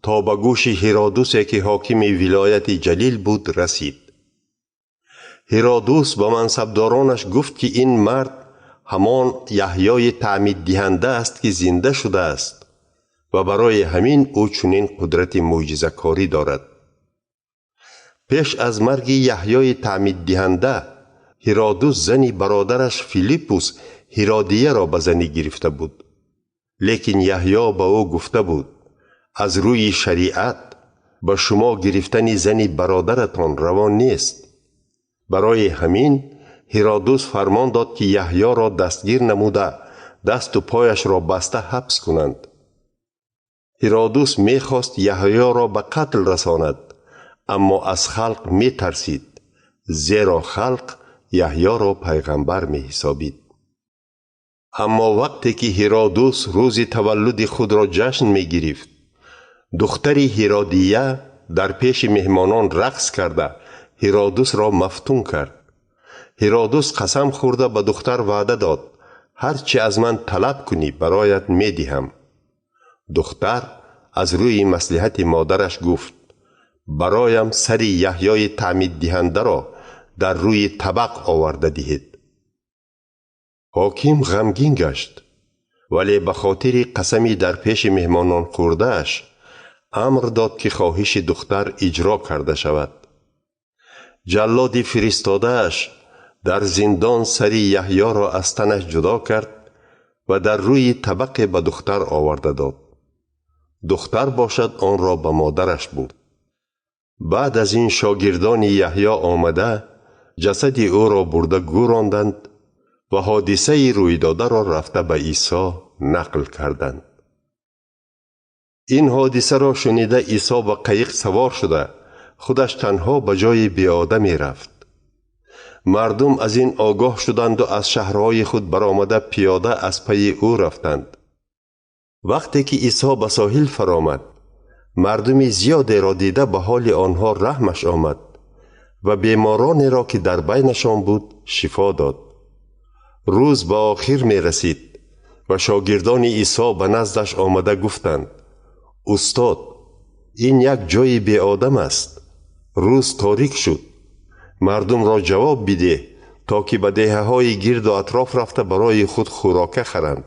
S1: то ба гӯши Ҳиродусе, ки ҳокими вилояти Ҷалил буд, расид. Ҳиродус ба мансабдоронаш гуфт, ки ин мард ҳамон Яҳёи таъмиддиҳанда аст, ки зинда шудааст ва барои ҳамин ӯ чунин қудрати мӯъҷизакорӣ дорад. Пеш аз марги Яҳёи таъмиддиҳанда Ҳиродус зани бародараш Филиппус Ҳиродияро ба занӣ гирифта буд. Лекин Яҳё ба ӯ гуфта буд: аз рӯи шариат ба шумо гирифтани зани бародаратон раво нест. Барои ҳамин Ҳиродус фармон дод, ки Яҳёро дастгир намуда, дасту пояшро баста ҳабс кунанд. Ҳиродус мехост Яҳёро ба қатл расонад, аммо аз халқ метарсид, зеро халқ Яҳёро пайғамбар меҳисобид. Аммо вақте ки Ҳиродус рӯзи таваллуди худро ҷашн мегирифт, духтари Ҳиродия дар пеши меҳмонон рақс карда Ҳиродусро мафтун кард. Ҳиродус қасам хӯрда ба духтар ваъда дод: ҳар чӣ аз ман талаб кунӣ, бароят медиҳам. Духтар аз рӯи маслиҳати модараш гуфт: бароям сари Яҳёи таъмиддиҳандаро дар рӯи табақ оварда диҳед. Ҳоким ғамгин гашт, вале ба хотири қасами дар пеши меҳмонон хӯрдааш амр дод, ки хоҳиши духтар иҷро карда шавад. Ҷаллоди фиристодааш дар зиндон сари Яҳёро аз танаш ҷудо кард ва дар рӯи табақе ба духтар оварда дод. Духтар бошад онро ба модараш бурд. Баъд аз ин шогирдони Яҳё омада ҷасади ӯро бурда гӯронданд ва ҳодисаи рӯйдодаро рафта ба Исо нақл карданд. Ин ҳодисаро шунида Исо ба қайиқ савор шуда худаш танҳо ба ҷои беода мерафт. Мардум аз ин огоҳ шуданду аз шаҳрҳои худ баромада пиёда аз пайи ӯ рафтанд. Вақте ки Исо ба соҳил фаромад, мардуми зиёдеро дида ба ҳоли онҳо раҳмаш омад ва беморонеро, ки дар байнашон буд, шифо дод. Рӯз ба охир мерасид ва шогирдони Исо ба наздаш омада гуфтанд: устод, ин як ҷои беодам аст. Рӯз торик шуд. Мардумро ҷавоб бидеҳ, То ки ба деҳаҳои гирду атроф рафта барои худ хӯрока харанд.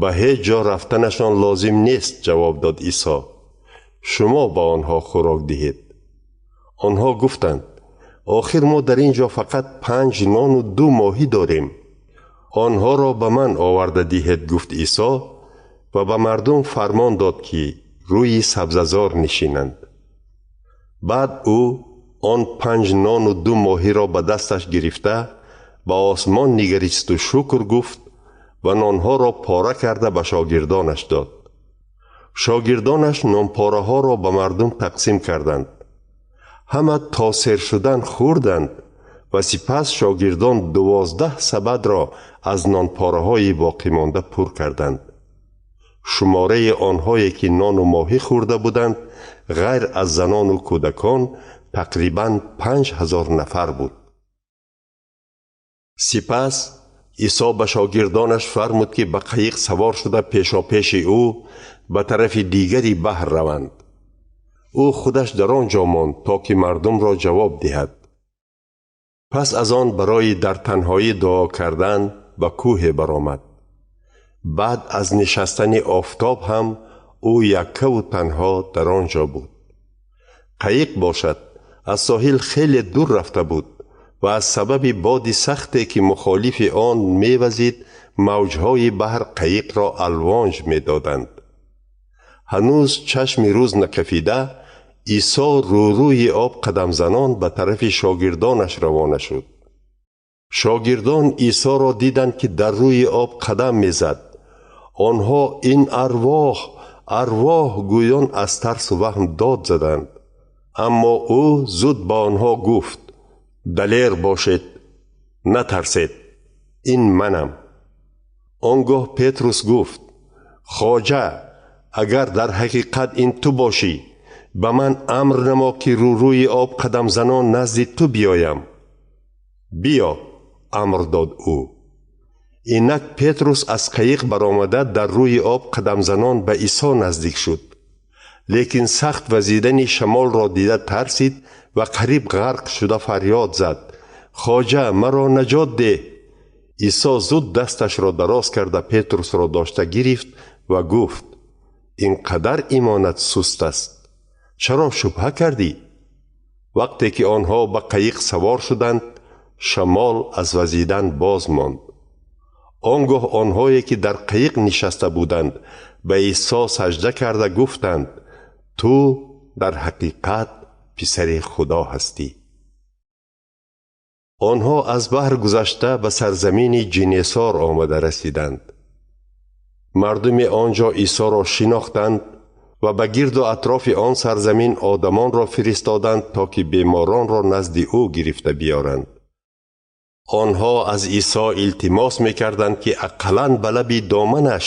S1: Ба ҳеҷ ҷо рафтанашон лозим нест, ҷавоб дод Исо. Шумо ба онҳо хӯрок диҳед. Онҳо гуфтанд: охир мо дар ин ҷо фақат 5 нону 2 моҳӣ дорем. Онҳоро ба ман оварда диҳед, гуфт Исо ва ба мардум фармон дод, ки рӯи сабзазор нишинанд. Баъд ӯ он 5 нону 2 моҳиро ба дасташ гирифта ба осмон нигаристу шукр гуфт ва нонҳоро пора карда ба шогирдонаш дод. Шогирдонаш нонпораҳоро ба мардум тақсим карданд. Ҳама то сер шудан хӯрданд ва сипас шогирдон 12 сабадро аз нонпораҳои боқимонда пур карданд. Шумораи онҳое ки нону моҳӣ хӯрда буданд, ғайр аз занону кӯдакон, тақрибан 5000 нафар буд. Сипас Исо ба шогирдонаш фармуд, ки ба қайиқ савор шуда пешопеши ӯ ба тарафи дигари баҳр раванд. Ӯ худаш дар он ҷо монд, то ки мардумро ҷавоб диҳад. Пас аз он барои дар танҳоӣ дуо кардан ба кӯҳе баромад. Баъд аз нишастани офтоб ҳам ӯ яккаву танҳо дар он ҷо буд. Қайиқ бошад аз соҳил хеле дур рафта буд ва аз сабаби боди сахте, ки мухолифи он мевазид, мавҷҳои баҳр қайиқро алвонҷ медоданд. Ҳанӯз чашми рӯз накафида, Исо рӯрӯи об қадамзанон ба тарафи шогирдонаш равона шуд. Шогирдон Исоро диданд, ки дар рӯи об қадам мезад. Онҳо ин арвоҳ, арвоҳ гӯён аз тарсу ваҳм дод заданд. Аммо ӯ зуд ба онҳо гуфт: далер бошед, натарсед, ин манам. Он гоҳ Петрус гуфт: хоҷа, агар дар ҳақиқат ин ту бошӣ, ба ман амр намо, ки рӯрӯи об қадамзанон назди ту биёям. Биё, амр дод ӯ. Инак Петрус аз қайиқ баромада дар рӯи об қадамзанон ба Исо наздик шуд. Лекин сахт вазидани шамолро дида тарсид ва қариб ғарқ шуда фарёд зад: хоҷа, маро наҷот деҳ! Исо зуд дасташро дароз карда Петрусро дошта гирифт ва гуфт: ин қадар имонат суст аст, чаро шубҳа кардӣ? Вақте ки онҳо ба қайиқ савор шуданд, шамол аз вазидан боз монд. Он гоҳ онҳое ки дар қайиқ нишаста буданд, ба Исо саҷда карда гуфтанд: ту дар ҳақиқат писари Худо ҳастӣ. Онҳо аз баҳр гузашта ба сарзамини Ҷинесор омада расиданд. Мардуми он ҷо Исоро шинохтанд ва ба гирду атрофи он сарзамин одамонро фиристоданд, то ки беморонро назди ӯ гирифта биёранд. Онҳо аз Исо илтимос мекарданд, ки ақаллан ба лаби доманаш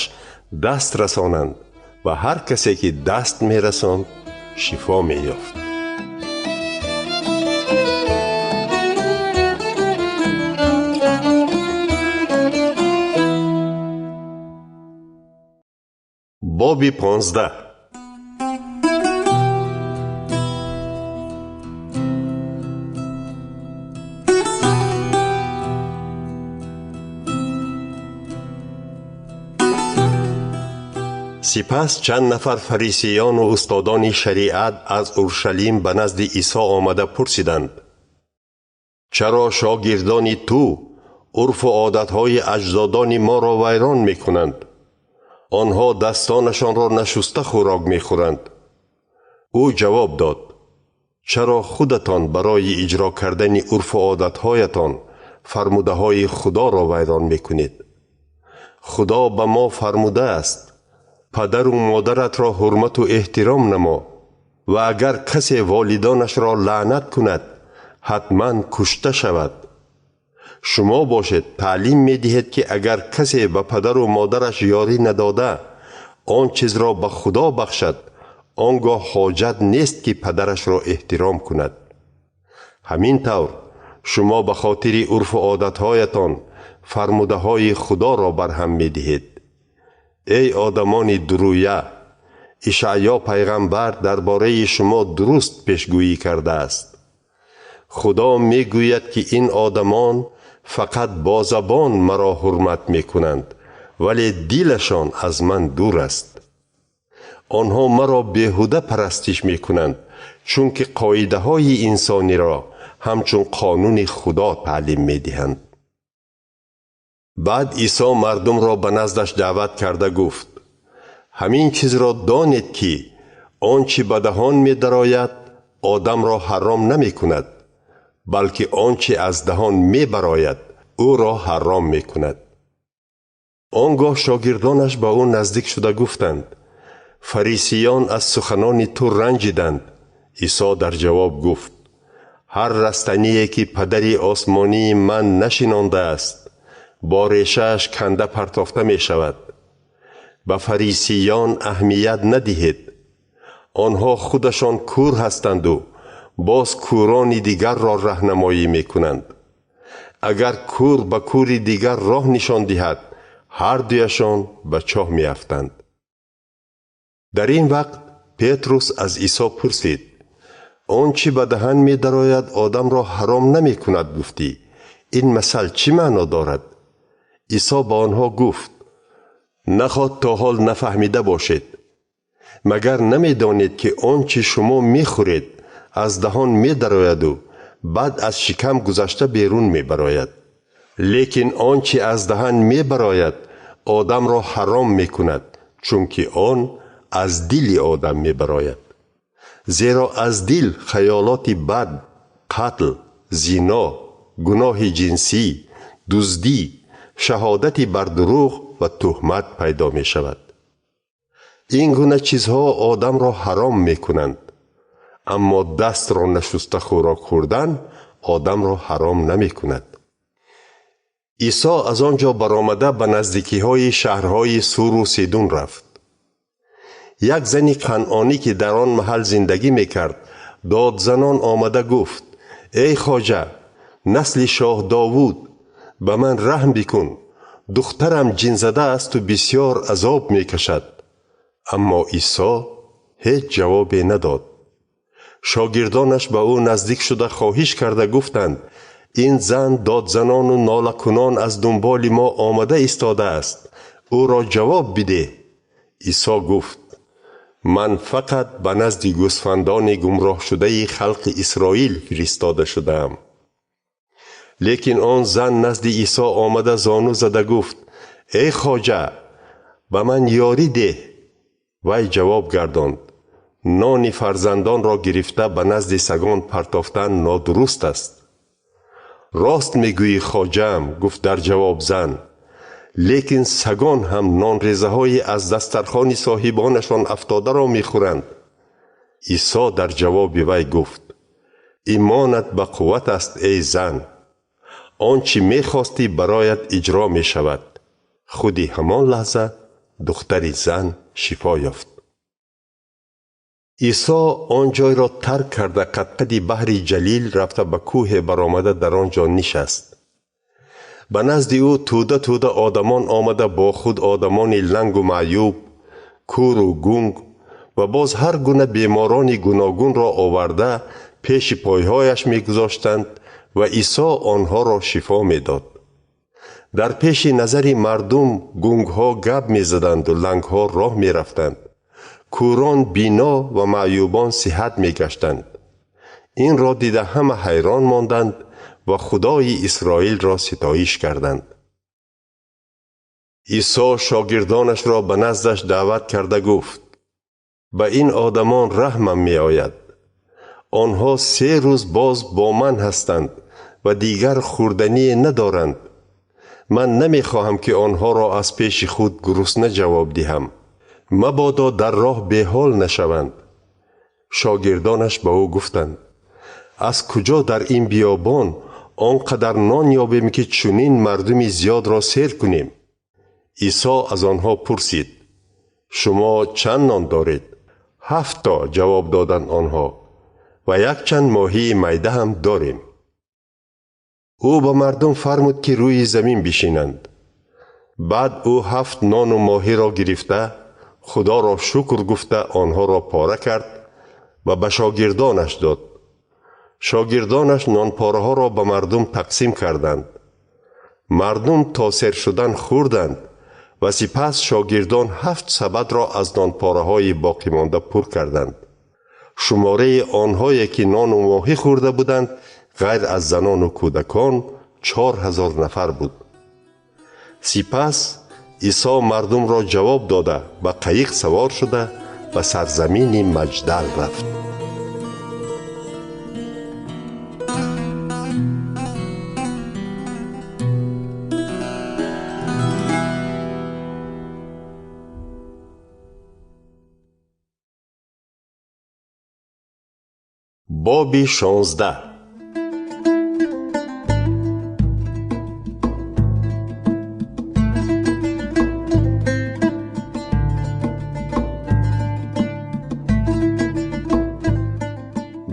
S1: даст расонанд ва ҳар касе ки даст мерасонд, шифо меёфт. Боби 15. Сипас чанд нафар фарисеёну устодони шариат аз Уршалим ба назди Исо омада пурсиданд: чаро шогирдони ту урфу одатҳои аҷдодони моро вайрон мекунанд? Онҳо дастонашонро нашуста хӯрок мехӯранд. Ӯ ҷавоб дод: чаро худатон барои иҷро кардани урфу одатҳоятон фармудаҳои Худоро вайрон мекунед? Худо ба мо фармудааст: падару модаратро ҳурмату эҳтиром намо ва агар касе волидонашро лаънат кунад, ҳатман кушта шавад. Шумо бошед таълим медиҳед, ки агар касе ба падару модараш ёрӣ надода, он чизро ба Худо бахшад, он гоҳ ҳоҷат нест, ки падарашро эҳтиром кунад. Ҳамин тавр шумо ба хотири урфу одатҳоятон фармудаҳои Худоро барҳам медиҳед. Эй одамони дурӯя, Ишаъё пайғамбар дар бораи шумо дуруст пешгӯӣ кардааст. Худо мегӯяд, ки ин одамон Фақат бо забон маро ҳурмат мекунанд, вале дилашон аз ман дур аст. Онҳо маро беҳуда парастиш мекунанд, чунки қоидаҳои инсониро ҳамчун қонуни Худо таълим медиҳанд. Баъд Исо мардумро ба наздаш даъват карда гуфт: ҳамин чизро донед, ки он чӣ ба даҳон медарояд, одамро ҳаром намекунад, балки он чӣ аз даҳон мебарояд, ӯро ҳаром мекунад. Он гоҳ шогирдонаш ба ӯ наздик шуда гуфтанд: фарисиён аз суханони ту ранҷиданд. Исо дар ҷавоб гуфт: ҳар растание ки падари осмонии ман нашинондааст, бо решааш канда партофта мешавад. Ба фарисиён аҳамият надиҳед. Онҳо худашон кур ҳастанду боз кӯрони дигарро раҳнамоӣ мекунанд. Агар кур ба кури дигар роҳ нишон диҳад, ҳар дуяшон ба чоҳ меафтанд. Дар ин вақт Петрус аз Исо пурсид: он чӣ ба даҳан медарояд, одамро ҳаром намекунад, гуфтӣ. Ин масал чӣ маъно дорад? Исо ба онҳо гуфт: наход то ҳол нафаҳмида бошед. Магар намедонед, ки он чӣ шумо мехӯред, аз даҳон медарояду баъд аз шикам гузашта берун мебарояд? Лекин он чӣ аз даҳан мебарояд, одамро ҳаром мекунад, чунки он аз дили одам мебарояд. Зеро аз дил хаёлоти бад, қатл, зино, гуноҳи ҷинсӣ, дуздӣ, шаҳодати бар дурӯғ ва туҳмат пайдо мешавад. Ин гуна чизҳо одамро ҳаром мекунанд, аммо дастро нашуста хӯрок хӯрдан одамро ҳаром намекунад. Исо аз он ҷо баромада ба наздикиҳои шаҳрҳои Суру Сидун рафт. Як зани қанъонӣ, ки дар он маҳал зиндагӣ мекард, додзанон омада гуфт: эй хоҷа, насли шоҳ Довуд, ба ман раҳм бикун, духтарам ҷинзада асту бисёр азоб мекашад. Аммо Исо ҳеҷ ҷавобе надод. Шогирдонаш ба ӯ наздик шуда хоҳиш карда гуфтанд: ин зан додзанону нолакунон аз дунболи мо омада истодааст, ӯро ҷавоб бидеҳ. Исо гуфт: ман фақат ба назди гӯсфандони гумроҳшудаи халқи Исроил фиристода шудаам. Лекин он зан назди Исо омада зону зада гуфт: эй хоҷа, ба ман ёрӣ деҳ. Вай ҷавоб гардонд: нони фарзандонро гирифта ба назди сагон партофтан нодуруст аст. Рост мегӯӣ, хоҷаам, гуфт дар ҷавоб зан, лекин сагон ҳам нонрезаҳои аз дастархони соҳибонашон афтодаро мехӯранд. Исо дар ҷавоби вай гуфт: имонат ба қувват аст, эй зан, он чӣ мехостӣ бароят иҷро мешавад. Худи ҳамон лаҳза духтари зан шифо ёфт. Исо он ҷойро тарк карда қадқади баҳри Ҷалил рафта ба кӯҳе баромада дар он ҷо нишаст. Ба назди ӯ тӯда-тӯда одамон омада бо худ одамони лангу маъюб, кӯру гунг ва боз ҳар гуна беморони гуногунро оварда пеши пойҳояш мегузоштанд ва Исо онҳоро шифо медод. Дар пеши назари мардум гунгҳо гап мезаданду лангҳо роҳ мерафтанд, кӯрон бино ва маъюбон сиҳат мегаштанд. Инро дида ҳама ҳайрон монданд ва Худои Исроилро ситоиш карданд. Исо шогирдонашро ба наздаш даъват карда гуфт: ба ин одамон раҳмам меояд. Онҳо 3 рӯз боз бо ман ҳастанд ва дигар хӯрдание надоранд. Ман намехоҳам, ки онҳоро аз пеши худ гурусна ҷавоб диҳам, мабодо дар роҳ беҳол нашаванд. Шогирдонаш ба ӯ гуфтанд: аз куҷо дар ин биёбон он қадар нон ёбем, ки чунин мардуми зиёдро сер кунем? Исо аз онҳо пурсид: шумо чанд нон доред? 7 то, ҷавоб доданд онҳо, ва якчанд моҳии майда ҳам дорем. Ӯ ба мардум фармуд, ки рӯи замин бишинанд. Баъд ӯ 7 нону моҳиро гирифта, Худоро шукр гуфта онҳоро пора кард ва ба шогирдонаш дод. Шогирдонаш нонпораҳоро ба мардум тақсим карданд. Мардум то сер шудан хӯрданд ва сипас шогирдон 7 сабадро аз нонпораҳои боқимонда пур карданд. Шумораи онҳое ки нону моҳӣ хӯрда буданд, ғайр аз занону кӯдакон, 4000 нафар буд. Сипас Исо мардумро ҷавоб дода, ба қайиқ савор шуда, ба сарзамини Маҷдал рафт. Боби 16.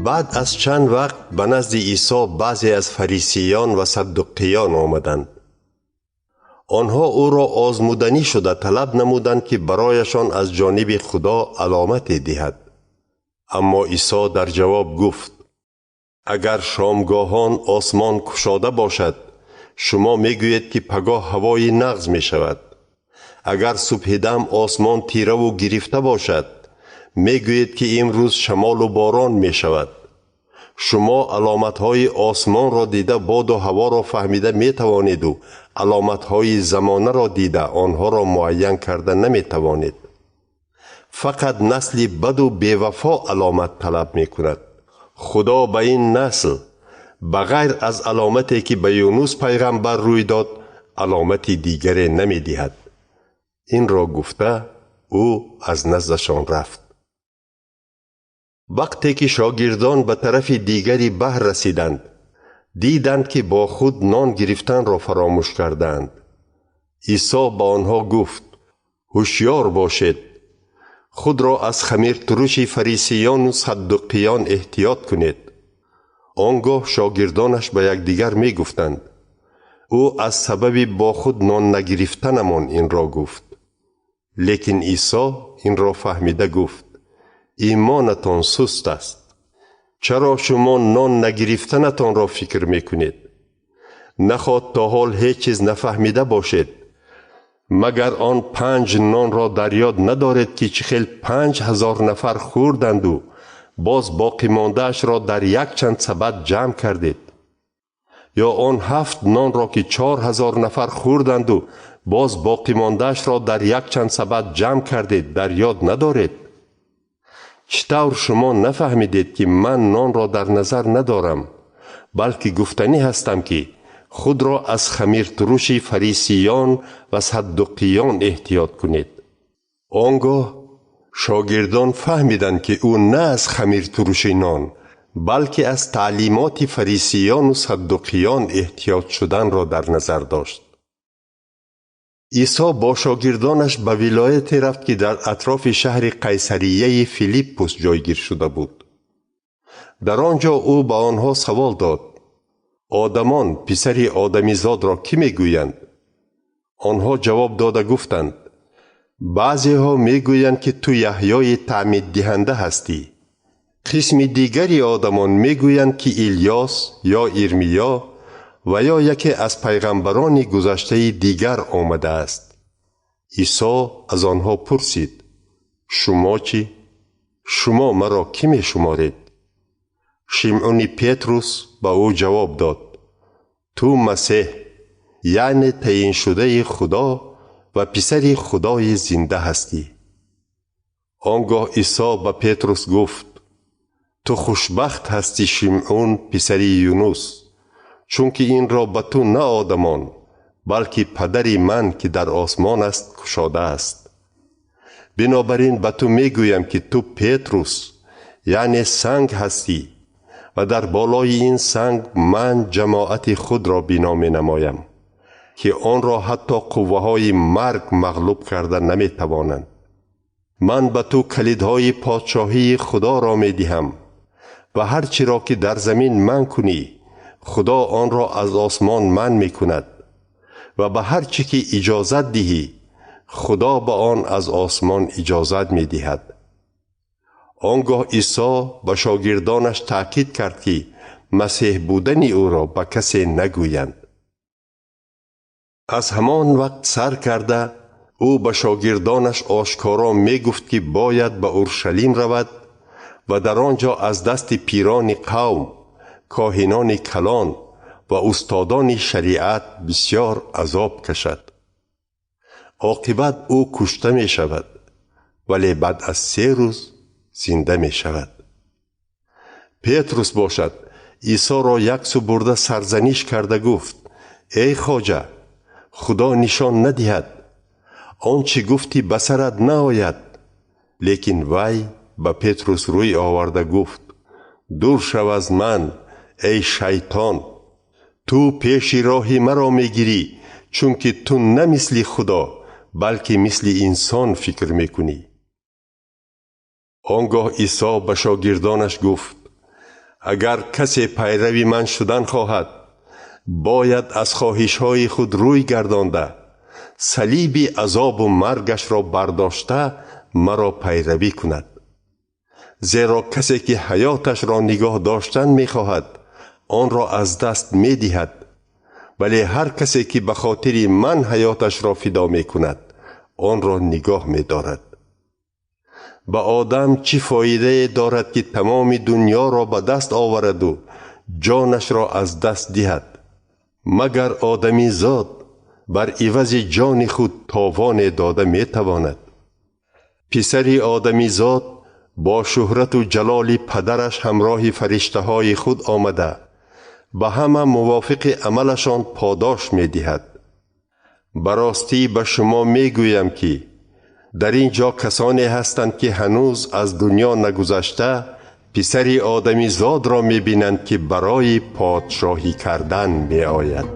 S1: Баъд аз чанд вақт ба назди Исо баъзе аз фарисиён ва саддуқиён омаданд. Онҳо ӯро озмуданӣ шуда талаб намуданд, ки барояшон аз ҷониби Худо аломате диҳад. Аммо Исо дар ҷавоб гуфт: агар шомгоҳон осмон кушода бошад, шумо мегӯед, ки пагоҳ ҳавои нағз мешавад. Агар субҳидам осмон тираву гирифта бошад, мегӯед, ки имрӯз шамолу борон мешавад. Шумо аломатҳои осмонро дида, боду ҳаворо фаҳмида метавонеду аломатҳои замонаро дида онҳоро муайян карда наметавонед. Фақат насли баду бевафо аломат талаб мекунад. Худо ба ин насл ба ғайр аз аломате, ки ба Юнус пайғамбар рӯй дод, аломати дигаре намедиҳад. Инро гуфта, ӯ аз наздашон рафт. Вақте ки шогирдон ба тарафи дигари баҳр расиданд, диданд, ки бо худ нон гирифтанро фаромӯш кардаанд. Исо ба онҳо гуфт: ҳушёр бошед, худро аз хамиртуруши фарисиёну саддуқиён эҳтиёт кунед. Он гоҳ шогирдонаш ба якдигар мегуфтанд: ӯ аз сабаби бо худ нон нагирифтанамон инро гуфт. Лекин Исо инро фаҳмида гуфт: имонатон суст аст. Чаро шумо нон нагирифтанатонро фикр мекунед? Наход то ҳол ҳеҷ чиз нафаҳмида бошед. Магар он 5 нонро дар ёд надоред, ки чӣ хел 5000 нафар хӯрданду боз боқимондаашро дар якчанд сабад ҷамъ кардед? Ё он 7 нонро, ки 4000 нафар хӯрданду боз боқимондаашро дар якчанд сабад ҷамъ кардед, дар ёд надоред? Чӣ тавр шумо нафаҳмидед, ки ман нонро дар назар надорам, балки гуфтанӣ ҳастам, ки худро аз хамиртуруши фарисиён ва саддуқиён эҳтиёт кунед? Он гоҳ шогирдон фаҳмиданд, ки ӯ на аз хамиртуруши нон, балки аз таълимоти фарисиёну саддуқиён эҳтиёт шуданро дар назар дошт. Исо бо шогирдонаш ба вилояте рафт, ки дар атрофи шаҳри Қайсарияи Филиппус ҷойгир шуда буд. Дар он ҷо ӯ ба онҳо савол дод: одамон писари одамизодро кӣ мегӯянд? Онҳо ҷавоб дода гуфтанд: баъзеҳо мегӯянд, ки ту Яҳёи таъмиддиҳанда ҳастӣ. Қисми дигари одамон мегӯянд, ки Илёс ё Ирмиё ва ё яке аз пайғамбарони гузаштаи дигар омадааст. Исо аз онҳо пурсид: шумо чӣ? Шумо маро кӣ мешуморед? Шимъуни Петрус ба ӯ ҷавоб дод: ту Масеҳ, яъне таъйиншудаи Худо ва писари Худои зинда ҳастӣ. Он гоҳ Исо ба Петрус гуфт: ту хушбахт ҳастӣ, Шимъун, писари Юнус, чунки инро ба ту на одамон, балки падари ман, ки дар осмон аст, кушодааст. Бинобар ин ба ту мегӯям, ки ту Петрус, яъне санг ҳастӣ, ва дар болои ин санг ман ҷамоати худро бино менамоям, ки онро ҳатто қувваҳои марг мағлуб карда наметавонанд. Ман ба ту калидҳои подшоҳии Худоро медиҳам ва ҳар чиро ки дар замин манъ кунӣ, Худо онро аз осмон манъ мекунад ва ба ҳар чӣ ки иҷозат диҳӣ, Худо ба он аз осмон иҷозат медиҳад. Он гоҳ Исо ба шогирдонаш таъкид кард, ки масеҳ будани ӯро ба касе нагӯянд. Аз ҳамон вақт сар карда ӯ ба шогирдонаш ошкоро мегуфт, ки бояд ба Уршалим равад ва дар он ҷо аз дасти пирони қавм, коҳинони калон ва устодони шариат бисёр азоб кашад. Оқибат ӯ кушта мешавад, вале баъд аз 3 рӯз зинда мешавад. Петрус бошад, Исоро як сӯ бурда сарзаниш карда гуфт: эй хоҷа, Худо нишон надиҳад, он чӣ гуфтӣ ба сарат наояд. Лекин вай ба Петрус рӯй оварда гуфт: дур шав аз ман, эй шайтон, ту пеши роҳи маро мегирӣ, чунки ту на мисли Худо, балки мисли инсон фикр мекунӣ. Он гоҳ Исо ба шогирдонаш гуфт: агар касе пайрави ман шудан хоҳад, бояд аз хоҳишҳои худ рӯй гардонда, салиби азобу маргашро бардошта маро пайравӣ кунад. Зеро касе ки ҳаёташро нигоҳ доштан мехоҳад, онро аз даст медиҳад, вале ҳар касе ки ба хотири ман ҳаёташро фидо мекунад, онро нигоҳ медорад. Ба одам чӣ фоидае дорад, ки тамоми дунёро ба даст овараду ҷонашро аз даст диҳад? Магар одамизод бар ивази ҷони худ товоне дода метавонад? Писари одамизод бо шӯҳрату ҷалоли падараш ҳамроҳи фариштаҳои худ омада, ба ҳама мувофиқи амалашон подош медиҳад. Ба ростӣ ба шумо мегӯям, ки дар ин ҷо касоне ҳастанд, ки ҳанӯз аз дунё нагузашта писари одамизодро мебинанд, ки барои подшоҳӣ кардан меояд.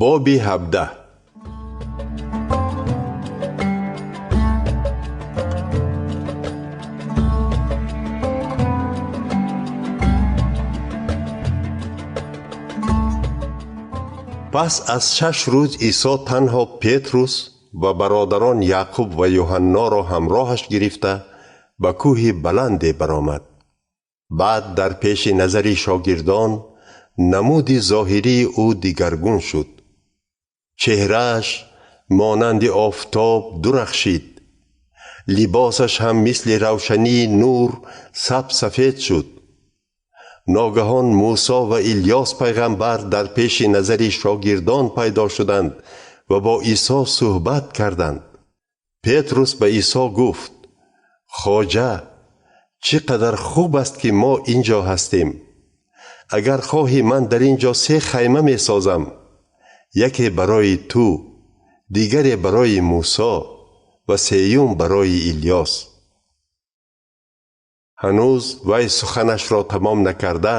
S1: Боби 17. Пас аз 6 рӯз Исо танҳо Петрус ва бародарон Яъқуб ва Юҳанноро ҳамроҳаш гирифта ба кӯҳи баланде баромад. Баъд дар пеши назари шогирдон намуди зоҳирии ӯ дигаргун шуд. Чеҳрааш монанди офтоб дурахшид, либосаш ҳам мисли равшании нур саб-сафед шуд. Ногаҳон Мусо ва Илёс пайғамбар дар пеши назари шогирдон пайдо шуданд ва бо Исо суҳбат карданд. Петрус ба Исо гуфт: хоҷа, чӣ қадар хуб аст, ки мо ин ҷо ҳастем. Агар хоҳӣ, ман дар ин ҷо 3 хайма месозам, яке барои ту, дигаре барои Мусо ва сеюм барои Илёс. Ҳанӯз вай суханашро тамом накарда,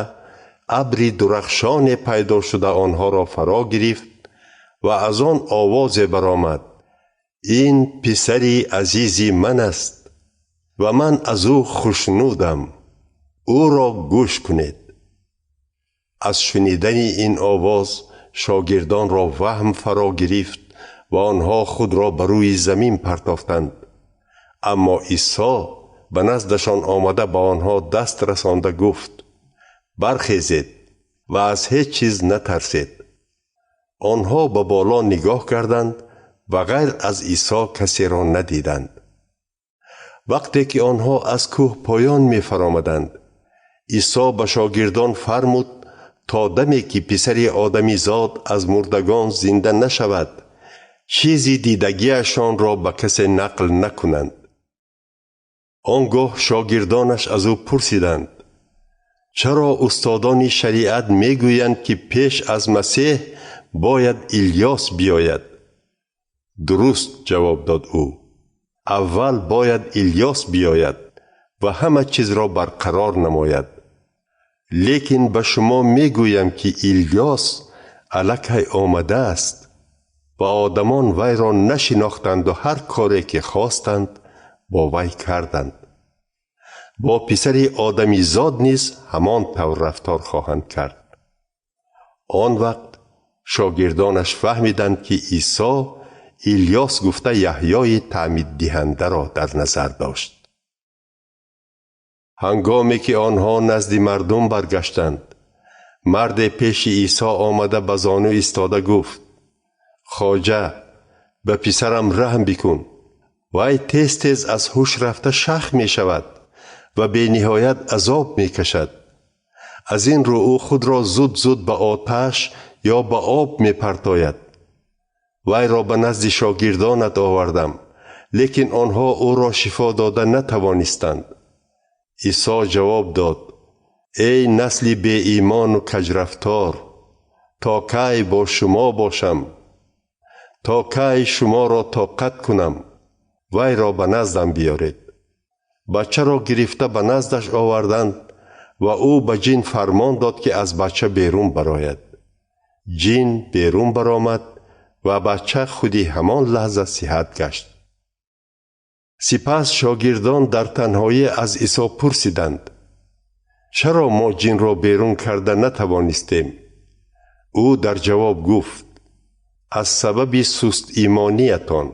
S1: абри дурахшоне пайдо шуда онҳоро фаро гирифт ва аз он овозе баромад: ин писари азизи ман аст ва ман аз ӯ хушнудам, ӯро гӯш кунед. Аз шунидани ин овоз шогирдонро ваҳм фаро гирифт ва онҳо худро ба рӯи замин партофтанд. Аммо Исо ба наздашон омада ба онҳо даст расонда гуфт: бархезед ва аз ҳеҷ чиз натарсед. Онҳо ба боло нигоҳ карданд ва ғайр аз Исо касеро надиданд. Вақте ки онҳо аз кӯҳ поён мефаромаданд, Исо ба шогирдон фармуд то даме ки писари одамизод аз мурдагон зинда нашавад, чизи дидагиашонро ба касе нақл накунанд. Он гоҳ шогирдонаш аз ӯ пурсиданд: чаро устодони шариат мегӯянд, ки пеш аз Масеҳ бояд Илёс биёяд? Дуруст ҷавоб дод ӯ: аввал бояд Илёс биёяд ва ҳама чизро барқарор намояд. Лекин ба шумо мегӯям, ки Илёс аллакай омадааст ва одамон вайро нашинохтанду ҳар коре ки хостанд бо вай карданд. Бо писари одамизод низ ҳамон тавр рафтор хоҳанд кард. Он вақт Шогирдонаш фаҳмиданд, ки Исо Илёс гуфта Яҳёи таъмиддиҳандаро дар назар дошт. Ҳангоме ки онҳо назди мардум баргаштанд, марде пеши Исо омада ба зону истода гуфт: Хоҷа, ба писарам раҳм бикун. Вай тез-тез аз ҳуш рафта шах мешавад ва бениҳоят азоб мекашад. Аз ин рӯ ӯ худро зуд-зуд ба оташ ё ба об мепартояд. Вайро ба назди шогирдонат овардам, лекин онҳо ӯро шифо дода натавонистанд. Исо ҷавоб дод: Эй насли беимону каҷрафтор, то кай бо шумо бошам? То кай шуморо тоқат кунам? Вайро ба наздам биёред. Бачаро гирифта ба наздаш оварданд ва ӯ ба ҷин фармон дод, ки аз бача берун барояд. Ҷин берун баромад ва бача худи ҳамон лаҳза сиҳат гашт. Сипас шогирдон дар танҳоӣ аз Исо пурсиданд: Чаро мо ҷинро берун карда натавонистем? Ӯ дар ҷавоб гуфт: Аз сабаби сустимониятон.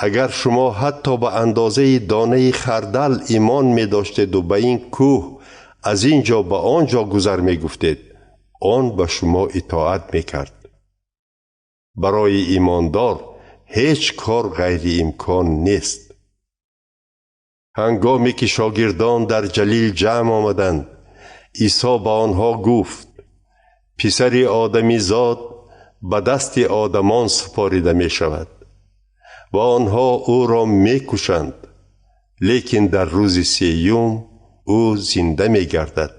S1: Агар шумо ҳатто ба андозаи донаи хардал имон медоштеду ба ин кӯҳ аз ин ҷо ба он ҷо гузар мегуфтед, он ба шумо итоат мекард. Барои имондор ҳеҷ кор ғайриимкон нест. Ҳангоме ки шогирдон дар Ҷалил ҷамъ омаданд, Исо ба онҳо гуфт: Писари одамизод ба дасти одамон супорида мешавад ва онҳо ӯро мекушанд, лекин дар рӯзи сеюм ӯ зинда мегардад.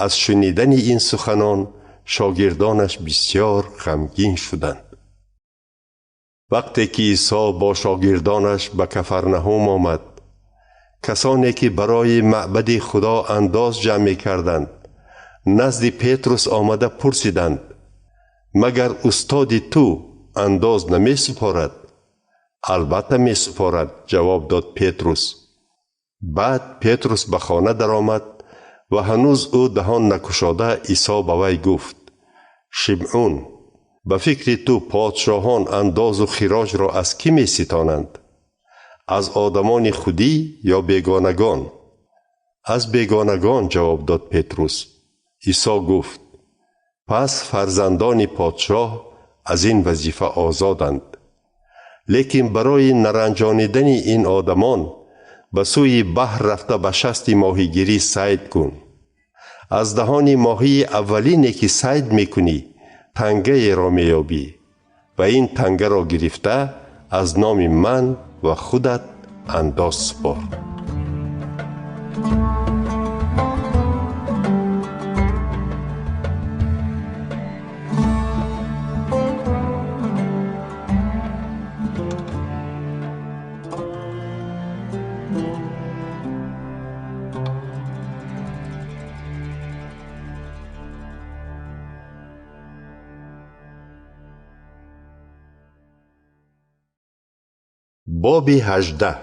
S1: Аз шунидани ин суханон шогирдонаш бисёр ғамгин шуданд. Вақте ки Исо бо шогирдонаш ба Кафарнаҳум омад, касоне ки барои маъбади Худо андоз ҷамъ мекарданд, назди Петрус омада пурсиданд: Магар устоди ту андоз намесупорад? Албатта месупорад, ҷавоб дод Петрус. Баъд Петрус ба хона даромад ва ҳанӯз ӯ даҳон накушода Исо ба вай гуфт: Шимъун, ба фикри ту подшоҳон андозу хироҷро аз кӣ меситонанд? Аз одамони худӣ ё бегонагон? Аз бегонагон, ҷавоб дод Петрус. Исо гуфт: Пас фарзандони подшоҳ аз ин вазифа озоданд. Лекин барои наранҷонидани ин одамон ба сӯи баҳр рафта ба шасти моҳигирӣ сайд кун. Аз даҳони моҳии аввалине ки сайд мекунӣ, тангаеро меёбӣ ва ин тангаро гирифта аз номи ман ва худат андоз супор. Боби 18.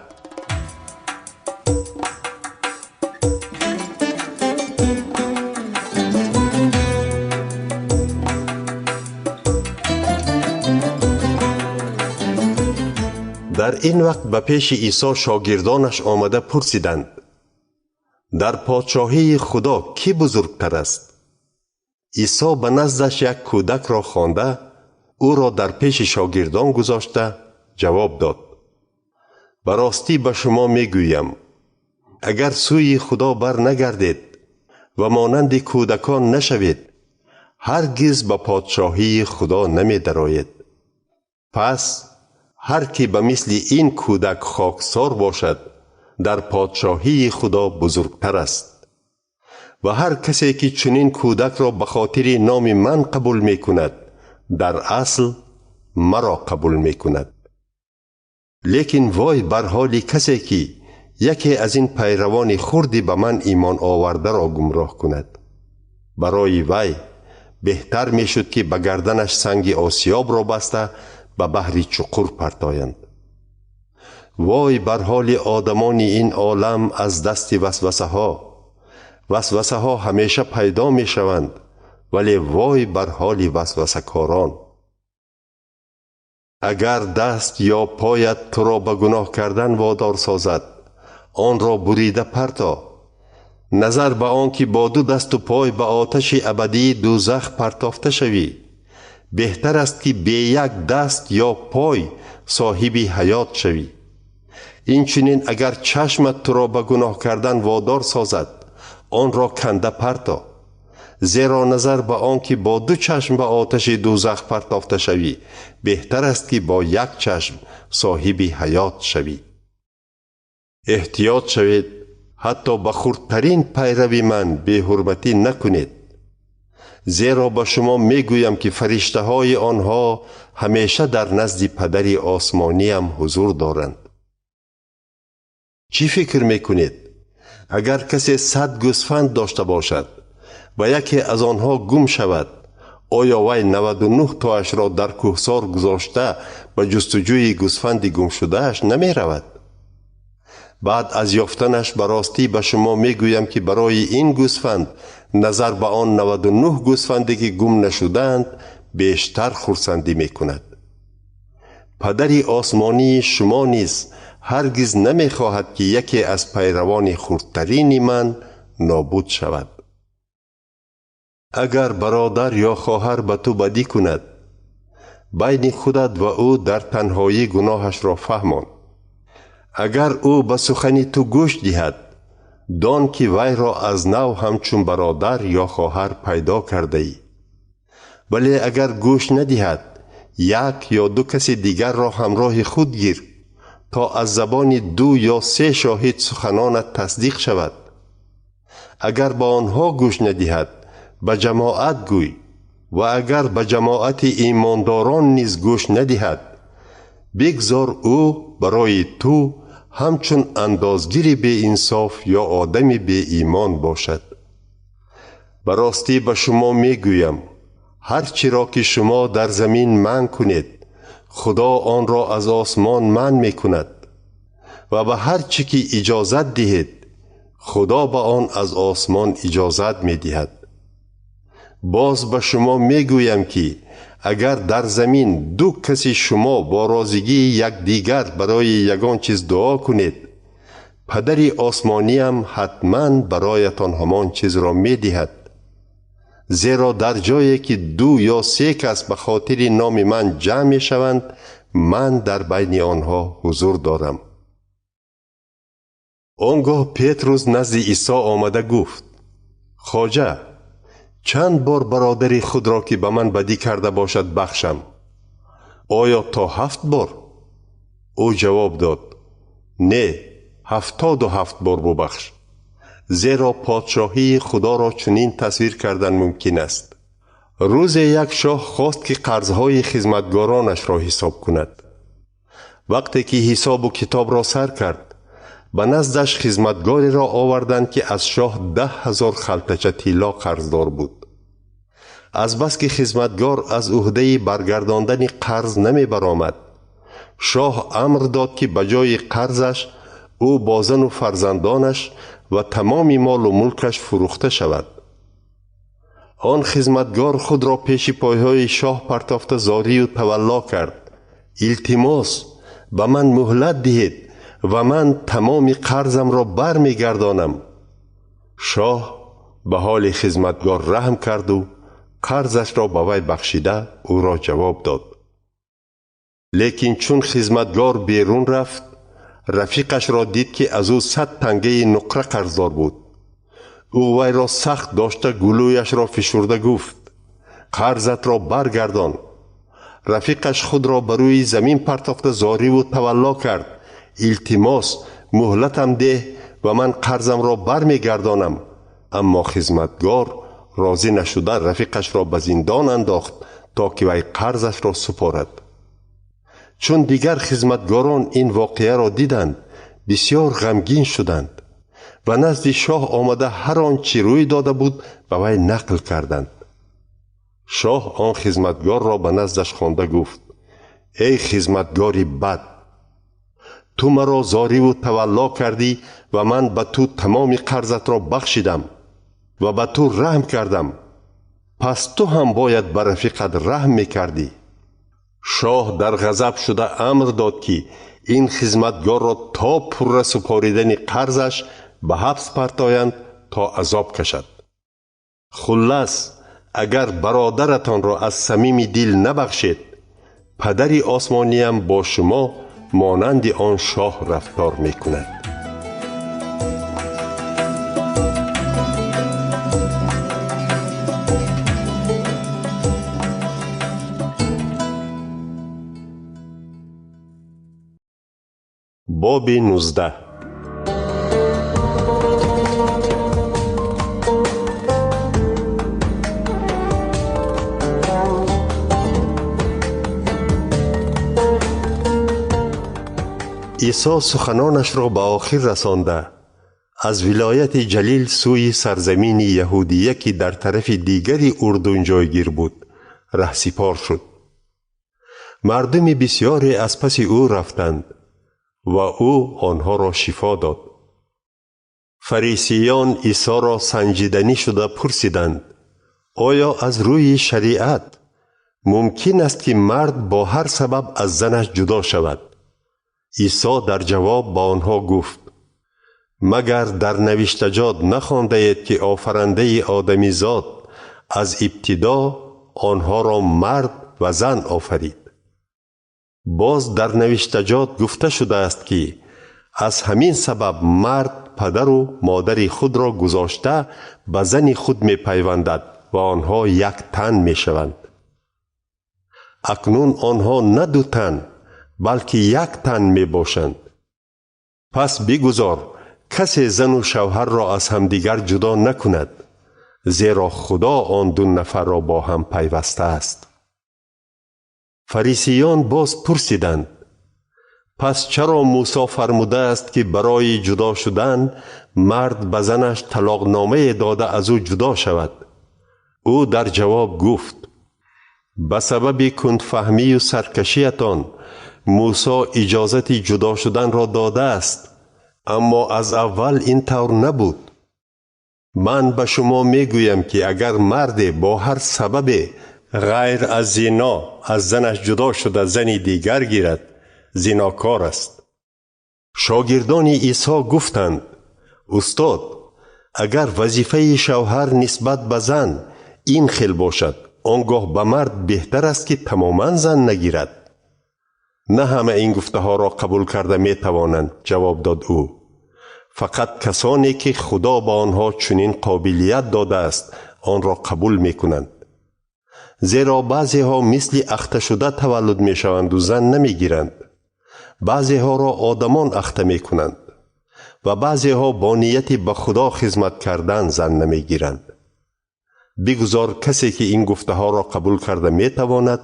S1: Дар ин вақт ба пеши Исо шогирдонаш омада пурсиданд: Дар подшоҳии Худо кӣ бузургтар аст? Исо ба наздаш як кӯдакро хонда, ӯро дар пеши шогирдон гузошта ҷавоб дод: Ба ростӣ ба шумо мегӯям, агар сӯи Худо бар нагардед ва монанди кӯдакон нашавед, ҳаргиз ба подшоҳии Худо намедароед. Пас ҳар ки ба мисли ин кӯдак хоксор бошад, дар подшоҳии Худо бузургтар аст. Ва ҳар касе ки чунин кӯдакро ба хотири номи ман қабул мекунад, дар асл маро қабул мекунад. Лекин вой бар ҳоли касе ки яке аз ин пайравони хурди ба ман имон овардаро гумроҳ кунад. Барои вай беҳтар мешуд ки ба гарданаш санги осиёбро баста ба баҳри чуқур партоянд. Вой бар ҳоли одамони ин олам аз дасти васвасаҳо. Васвасаҳо ҳамеша пайдо мешаванд Вале вой бар ҳоли васвасакорон! Агар даст ё поят туро ба гуноҳ кардан водор созад, онро бурида парто. Назар ба он ки бо ду дасту пой ба оташи абадии дӯзах партофта шавӣ, беҳтар аст ки бе як даст ё пой соҳиби ҳаёт шавӣ. Инчунин агар чашмат туро ба гуноҳ кардан водор созад, онро канда парто. Зеро назар ба он ки бо ду чашм ба оташи дӯзах партофта шавӣ, беҳтар аст ки бо як чашм соҳиби ҳаёт шавӣ. Эҳтиёт шавед, ҳатто ба хурдтарин пайрави ман беҳурматӣ накунед. Зеро ба шумо мегӯям ки фариштаҳои онҳо ҳамеша дар назди падари осмониям ҳузур доранд. Чӣ фикр мекунед? Агар касе 100 гӯсфанд дошта бошад ва яке аз онҳо гум шавад, оё вай 99 тоашро дар кӯҳсор гузошта ба ҷустуҷӯи гӯсфанди гумшудааш намеравад? Баъд аз ёфтанаш ба ростӣ ба шумо мегӯям ки барои ин гӯсфанд назар ба он 99 гӯсфанде ки гум нашудаанд бештар хурсандӣ мекунад. Падари осмонии шумо низ ҳаргиз намехоҳад ки яке аз пайравони хурдтарини ман нобуд шавад. Агар бародар ё хоҳар ба ту бадӣ кунад, байни худат ва ӯ дар танҳоӣ гуноҳашро фаҳмон. Агар ӯ ба сухани ту гӯш диҳад, дон ки вайро аз нав ҳамчун бародар ё хоҳар пайдо кардаӣ. Вале агар гӯш надиҳад, як ё ду каси дигарро ҳамроҳи худ гир, то аз забони ду ё се шоҳид суханонат тасдиқ шавад. Агар ба онҳо гӯш надиҳад, ба ҷамоат гӯй, ва агар ба ҷамоати имондорон низ гӯш надиҳад, бигзор ӯ барои ту ҳамчун андозгири беинсоф ё одами беимон бошад. Ба ростӣ ба шумо мегӯям, ҳар чиро ки шумо дар замин манъ кунед, Худо онро аз осмон манъ мекунад, ва ба ҳар чӣ ки иҷозат диҳед, Худо ба он аз осмон иҷозат медиҳад. Боз ба шумо мегӯям ки агар дар замин ду каси шумо бо розигии якдигар барои ягон чиз дуо кунед, падари осмониям ҳатман бароятон ҳамон чизро медиҳад. Зеро дар ҷое ки ду ё се кас ба хотири номи ман ҷамъ мешаванд, ман дар байни онҳо ҳузур дорам. Он гоҳ Петрус назди Исо омада гуфт: Хоҷа, чанд бор бародари худро ки ба ман бадӣ карда бошад бахшам? Оё то 7 бор? Ӯ ҷавоб дод: Не, 77 бор бубахш. Зеро подшоҳии Худоро чунин тасвир кардан мумкин аст. Рӯзе як шоҳ хост ки қарзҳои хизматгоронашро ҳисоб кунад. Вақте ки ҳисобу китобро сар кард, ба наздаш хизматгореро оварданд ки аз шоҳ 10 000 халтача тилло қарздор буд. Азбаски хизматгор аз уҳдаи баргардондани қарз намебаромад, шоҳ амр дод ки ба ҷои қарзаш ӯ бо зану фарзандонаш ва тамоми молу мулкаш фурӯхта шавад. Он хизматгор худро пеши пойҳои шоҳ партофта зорию тавалло кард: Илтимос, ба ман муҳлат диҳед ва ман тамоми қарзамро бармегардонам. Шоҳ ба ҳоли хизматгор раҳм карду қарзашро ба вай бахшида ӯро ҷавоб дод. Лекин чун хизматгор берун рафт, рафиқашро дид ки аз ӯ 100 тангаи нуқра қарздор буд. Ӯ вайро сахт дошта гулӯяшро фишурда гуфт: Қарзатро баргардон. Рафиқаш худро ба рӯи замин партофта зориву тавалло кард: Илтимос, муҳлатам деҳ ва ман қарзамро бармегардонам. Аммо хизматгор розӣ нашуда рафиқашро ба зиндон андохт, то ки вай қарзашро супорад. Чун дигар хизматгорон ин воқеаро диданд, бисёр ғамгин шуданд ва назди шоҳ омада ҳар он чӣ рӯй дода буд ба вай нақл карданд. Шоҳ он хизматгорро ба наздаш хонда гуфт: Эй хизматгори бад, ту маро зориву тавалло кардӣ ва ман ба ту тамоми қарзатро бахшидам ва ба ту раҳм кардам. Пас ту ҳам бояд ба рафиқат раҳм мекардӣ. Шоҳ дар ғазаб шуда амр дод, ки ин хизматгорро то пурра супоридани қарзаш ба ҳабс партоянд, то азоб кашад. Хуллас, агар бародаратонро аз самими дил набахшед, падари осмониям бо шумо монанди он шоҳ рафтор мекунад. Боби 19. Исо суханонашро ба охир расонда, аз вилояти Ҷалил сӯи сарзамини Яҳудия, ки дар тарафи дигари Урдун ҷойгир буд, раҳсипор шуд. Мардуми бисёре аз паси ӯ рафтанд ва ӯ онҳоро шифо дод. Фарисиён Исоро санҷиданӣ шуда пурсиданд: оё аз рӯи шариат мумкин аст, ки мард бо ҳар сабаб аз занаш ҷудо шавад? Исо дар ҷавоб ба онҳо гуфт: магар дар навиштаҷот нахондаед, ки офарандаи одамизод аз ибтидо онҳоро мард ва зан офарид? Боз дар навиштаҷот гуфта шудааст, ки аз ҳамин сабаб мард падару модари худро гузошта ба зани худ мепайвандад ва онҳо як тан мешаванд. Акнун онҳо на ду тан, балки як тан мебошанд. Пас бигузор касе зану шавҳарро аз ҳамдигар ҷудо накунад, зеро Худо он ду нафарро бо ҳам пайвастааст. Фарисиён боз пурсиданд: пас чаро Мусо фармудааст, ки барои ҷудо шудан мард ба занаш талоқномае дода аз ӯ ҷудо шавад? Ӯ дар ҷавоб гуфт: ба сабаби кундфаҳмию саркашиятон Мусо иҷозати ҷудо шуданро додааст, аммо аз аввал ин тавр набуд. Ман ба шумо мегӯям, ки агар марде бо ҳар сабабе ғайр аз зино аз занаш ҷудо шуда зани дигар гирад, зинокор аст. Шогирдони Исо гуфтанд: устод, агар вазифаи шавҳар нисбат ба зан ин хел бошад, он гоҳ ба мард беҳтар аст, ки тамоман зан нагирад. На ҳама ин гуфтаҳоро қабул карда метавонанд, ҷавоб дод ӯ. Фақат касоне, ки Худо ба онҳо чунин қобилият додааст, онро қабул мекунанд. Зеро баъзеҳо мисли ахташуда таваллуд мешаванду зан намегиранд. Баъзеҳоро одамон ахта мекунанд ва баъзеҳо бо нияти ба Худо хизмат кардан зан намегиранд. Бигузор касе, ки ин гуфтаҳоро қабул карда метавонад,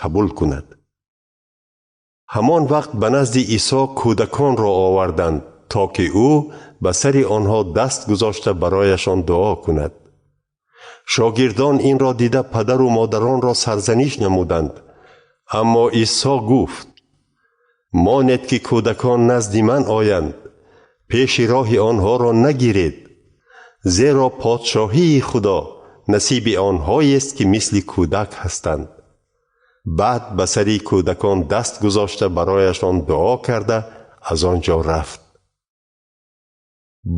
S1: қабул кунад. Ҳамон вақт ба назди Исо кӯдаконро оварданд, то ки ӯ ба сари онҳо даст гузошта барояшон дуо кунад. Шогирдон инро дида падару модаронро сарзаниш намуданд. Аммо Исо гуфт: монед, ки кӯдакон назди ман оянд, пеши роҳи онҳоро нагиред, зеро подшоҳии Худо насиби онҳоест, ки мисли кӯдак ҳастанд. Баъд ба сари кӯдакон даст гузошта барояшон дуо карда аз он ҷо рафт.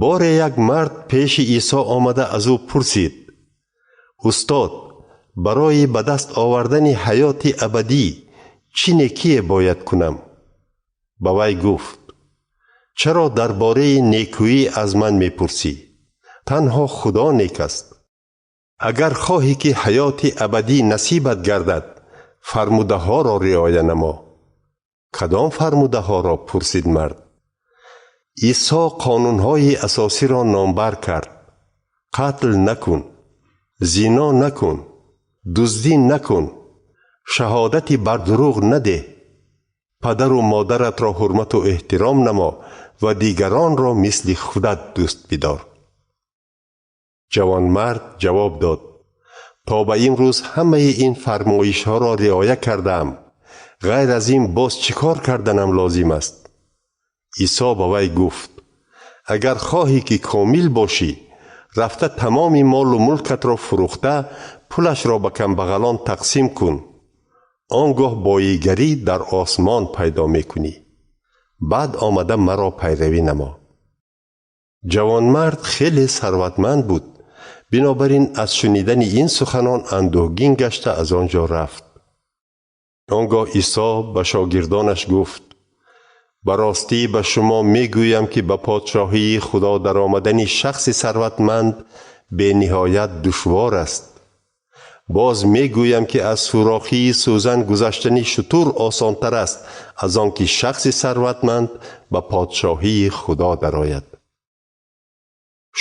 S1: Боре як мард пеши Исо омада аз ӯ пурсид: устод, барои ба даст овардани ҳаёти абадӣ чӣ некие бояд кунам? Ба вай гуфт: чаро дар бораи некӯӣ аз ман мепурсӣ? Танҳо Худо нек аст. Агар хоҳӣ, ки ҳаёти абадӣ насибат гардад, фармудаҳоро риоя намо. Кадом фармудаҳоро? Пурсид мард. Исо қонунҳои асосиро номбар кард: қатл накун, зино накун, дуздӣ накун, шаҳодати бардурӯғ надеҳ, падару модаратро ҳурмату эҳтиром намо ва дигаронро мисли худат дӯст бидор. Ҷавонмард ҷавоб дод: то ба имрӯз ҳамаи ин фармоишҳоро риоя кардаам. Ғайр аз ин боз чӣ кор карданам лозим аст? Исо ба вай гуфт: агар хоҳӣ, ки комил бошӣ, Рафта тамоми молу мулкатро фурӯхта, пулашро ба камбағалон тақсим кун. Он гоҳ боигарӣ дар осмон пайдо мекунӣ. Баъд омада маро пайравӣ намо. Ҷавонмард хеле сарватманд буд. Бинобар ин аз шунидани ин суханон андӯҳгин гашта аз он ҷо рафт. Он гоҳ Исо ба шогирдонаш гуфт: ба ростӣ ба шумо мегӯям, ки ба подшоҳии Худо даромадани шахси сарватманд бениҳоят душвор аст. Боз мегӯям, ки аз сӯрохии сӯзан гузаштани шутур осонтар аст аз он ки шахси сарватманд ба подшоҳии Худо дарояд.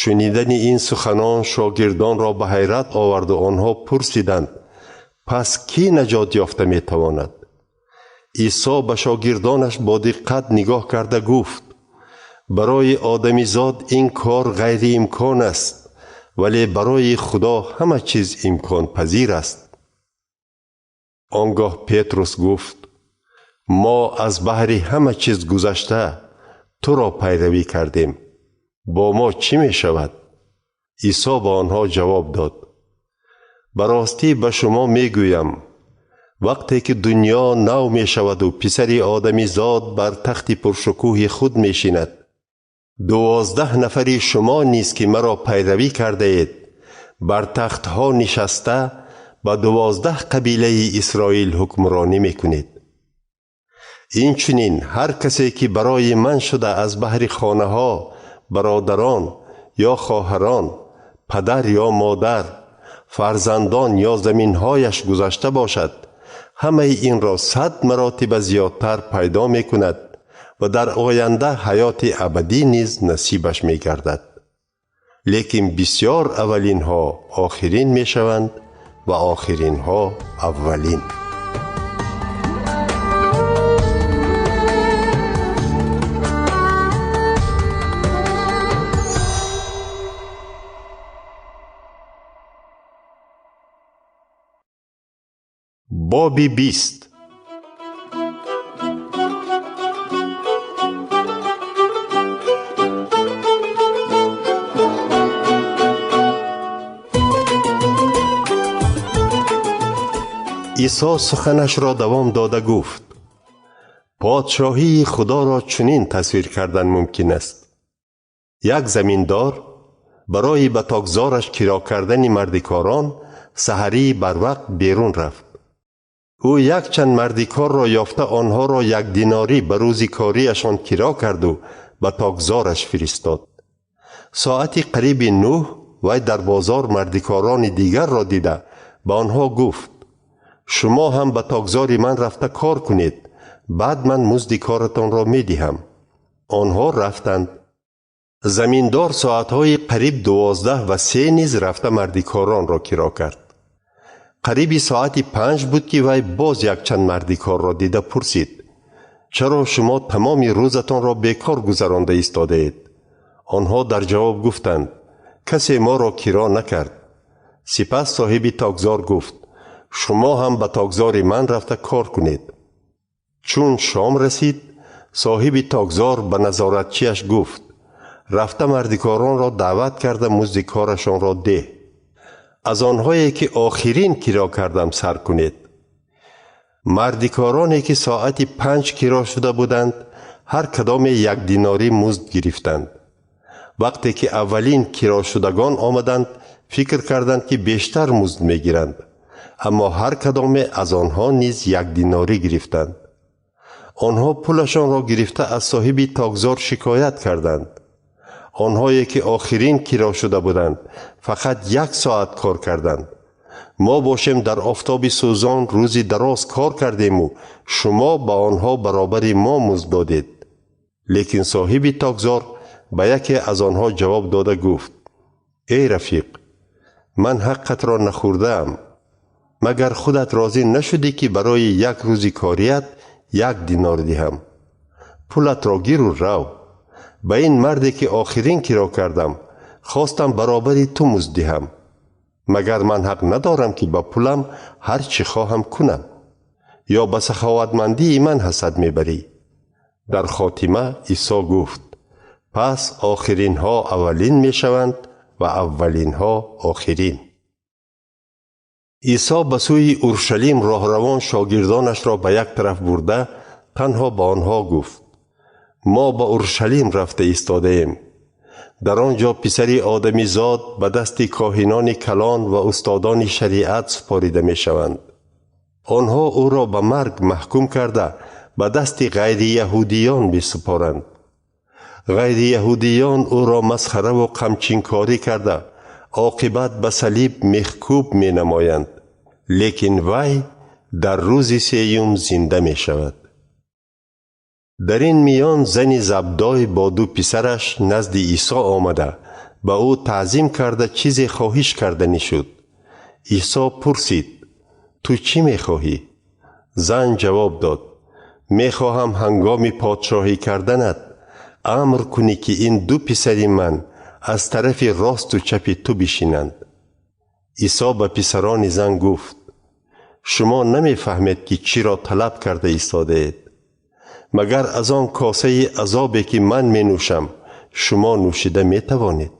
S1: Шунидани ин суханон шогирдонро ба ҳайрат оварду онҳо пурсиданд: пас кӣ наҷот ёфта метавонад? Исо ба шогирдонаш бо диққат нигоҳ карда гуфт: барои одамизод ин кор ғайриимкон аст, вале барои Худо ҳама чиз имконпазир аст. Он гоҳ Петрус гуфт: мо аз баҳри ҳама чиз гузашта туро пайравӣ кардем. Бо мо чӣ мешавад? Исо ба онҳо ҷавоб дод: ба ростӣ ба шумо мегӯям, вақте ки дунё нав мешаваду писари одамизод бар тахти пуршукӯҳи худ мешинад, 12 нафари шумо низ ки маро пайравӣ кардаед, бар тахтҳо нишаста ба 12 қабилаи Исроил ҳукмронӣ мекунед. Инчунин ҳар касе ки барои ман шуда аз баҳри хонаҳо, бародарон ё хоҳарон, падар ё модар, фарзандон ё заминҳояш гузашта бошад, ҳамаи инро 100 маротиба зиёдтар пайдо мекунад ва дар оянда ҳаёти абадӣ низ насибаш мегардад. Лекин бисёр аввалинҳо охирин мешаванд ва охиринҳо аввалин. Боби 20. Исо суханашро давом дода гуфт: подшоҳии Худоро чунин тасвир кардан мумкин аст. Як заминдор барои ба токзораш киро кардани мардикорон саҳарии барвақт берун рафт. Ӯ якчанд мардикорро ёфта онҳоро 1 динорӣ ба рӯзи кориашон киро карду ба токзораш фиристод. Соати қариби 9 вай дар бозор мардикорони дигарро дида ба онҳо гуфт: шумо ҳам ба токзори ман рафта кор кунед, баъд ман музди коратонро медиҳам. Онҳо рафтанд. Заминдор соатҳои қариб 12 ва 3 низ рафта мардикоронро киро кард. Қариби соати 5 буд ки вай боз якчанд мардикорро дида пурсид: чаро шумо тамоми рӯзатонро бекор гузаронда истодаед? Онҳо дар ҷавоб гуфтанд: касе моро киро накард. Сипас соҳиби токзор гуфт: шумо ҳам ба токзори ман рафта кор кунед. Чун шом расид, соҳиби токзор ба назоратчиаш гуфт: рафта мардикоронро даъват карда музди корашонро деҳ. Аз онҳое ки охирин киро кардам сар кунед. Мардикороне ки соати 5 киро шуда буданд, ҳар кадоме 1 динорӣ музд гирифтанд. Вақте ки аввалин кирошудагон омаданд, фикр карданд ки бештар музд мегиранд, аммо ҳар кадоме аз онҳо низ 1 динорӣ гирифтанд. Онҳо пулашонро гирифта аз соҳиби токзор шикоят карданд. Онҳое ки охирин киро шуда буданд, фақат 1 соат кор карданд. Мо бошем дар офтоби сӯзон рӯзи дароз кор кардему шумо ба онҳо баробари мо музд додед. Лекин соҳиби токзор ба яке аз онҳо ҷавоб дода гуфт: эй рафиқ, ман ҳаққатро нахӯрдаам. Магар худат розӣ нашудӣ ки барои 1 рӯзи корият 1 динор диҳам? Пулатро гиру рав. Ба ин марде ки охирин киро кардам, хостам баробари ту музд диҳам. Магар ман ҳақ надорам ки ба пулам ҳар чӣ хоҳам кунам? Ё ба саховатмандии ман ҳасад мебарӣ? Дар хотима Исо гуфт: пас охиринҳо аввалин мешаванд ва аввалинҳо охирин. Исо ба сӯи Уршалим роҳравон шогирдонашро ба як тараф бурда, танҳо ба онҳо гуфт: мо ба Уршалим рафта истодаем. Дар он ҷо писари одамизод ба дасти коҳинони калон ва устодони шариат супорида мешаванд. Онҳо ӯро ба марг маҳкум карда, ба дасти ғайрияҳудиён месупоранд. Ғайрияҳудиён ӯро масхараву қамчинкорӣ карда, оқибат ба салиб мехкӯб менамоянд. Лекин вай дар рӯзи сеюм зинда мешавад. Дар ин миён зани Забдой бо ду писараш назди Исо омада, ба ӯ таъзим карда чизе хоҳиш карданӣ шуд. Исо пурсид: ту чӣ мехоҳӣ? Зан ҷавоб дод: мехоҳам ҳангоми подшоҳӣ карданат амр кунӣ, ки ин ду писари ман аз тарафи росту чапи ту бишинанд. Исо ба писарони зан гуфт: шумо намефаҳмед, ки чиро талаб карда истодаед. Магар аз он косаи азобе, ки ман менӯшам, шумо нӯшида метавонед?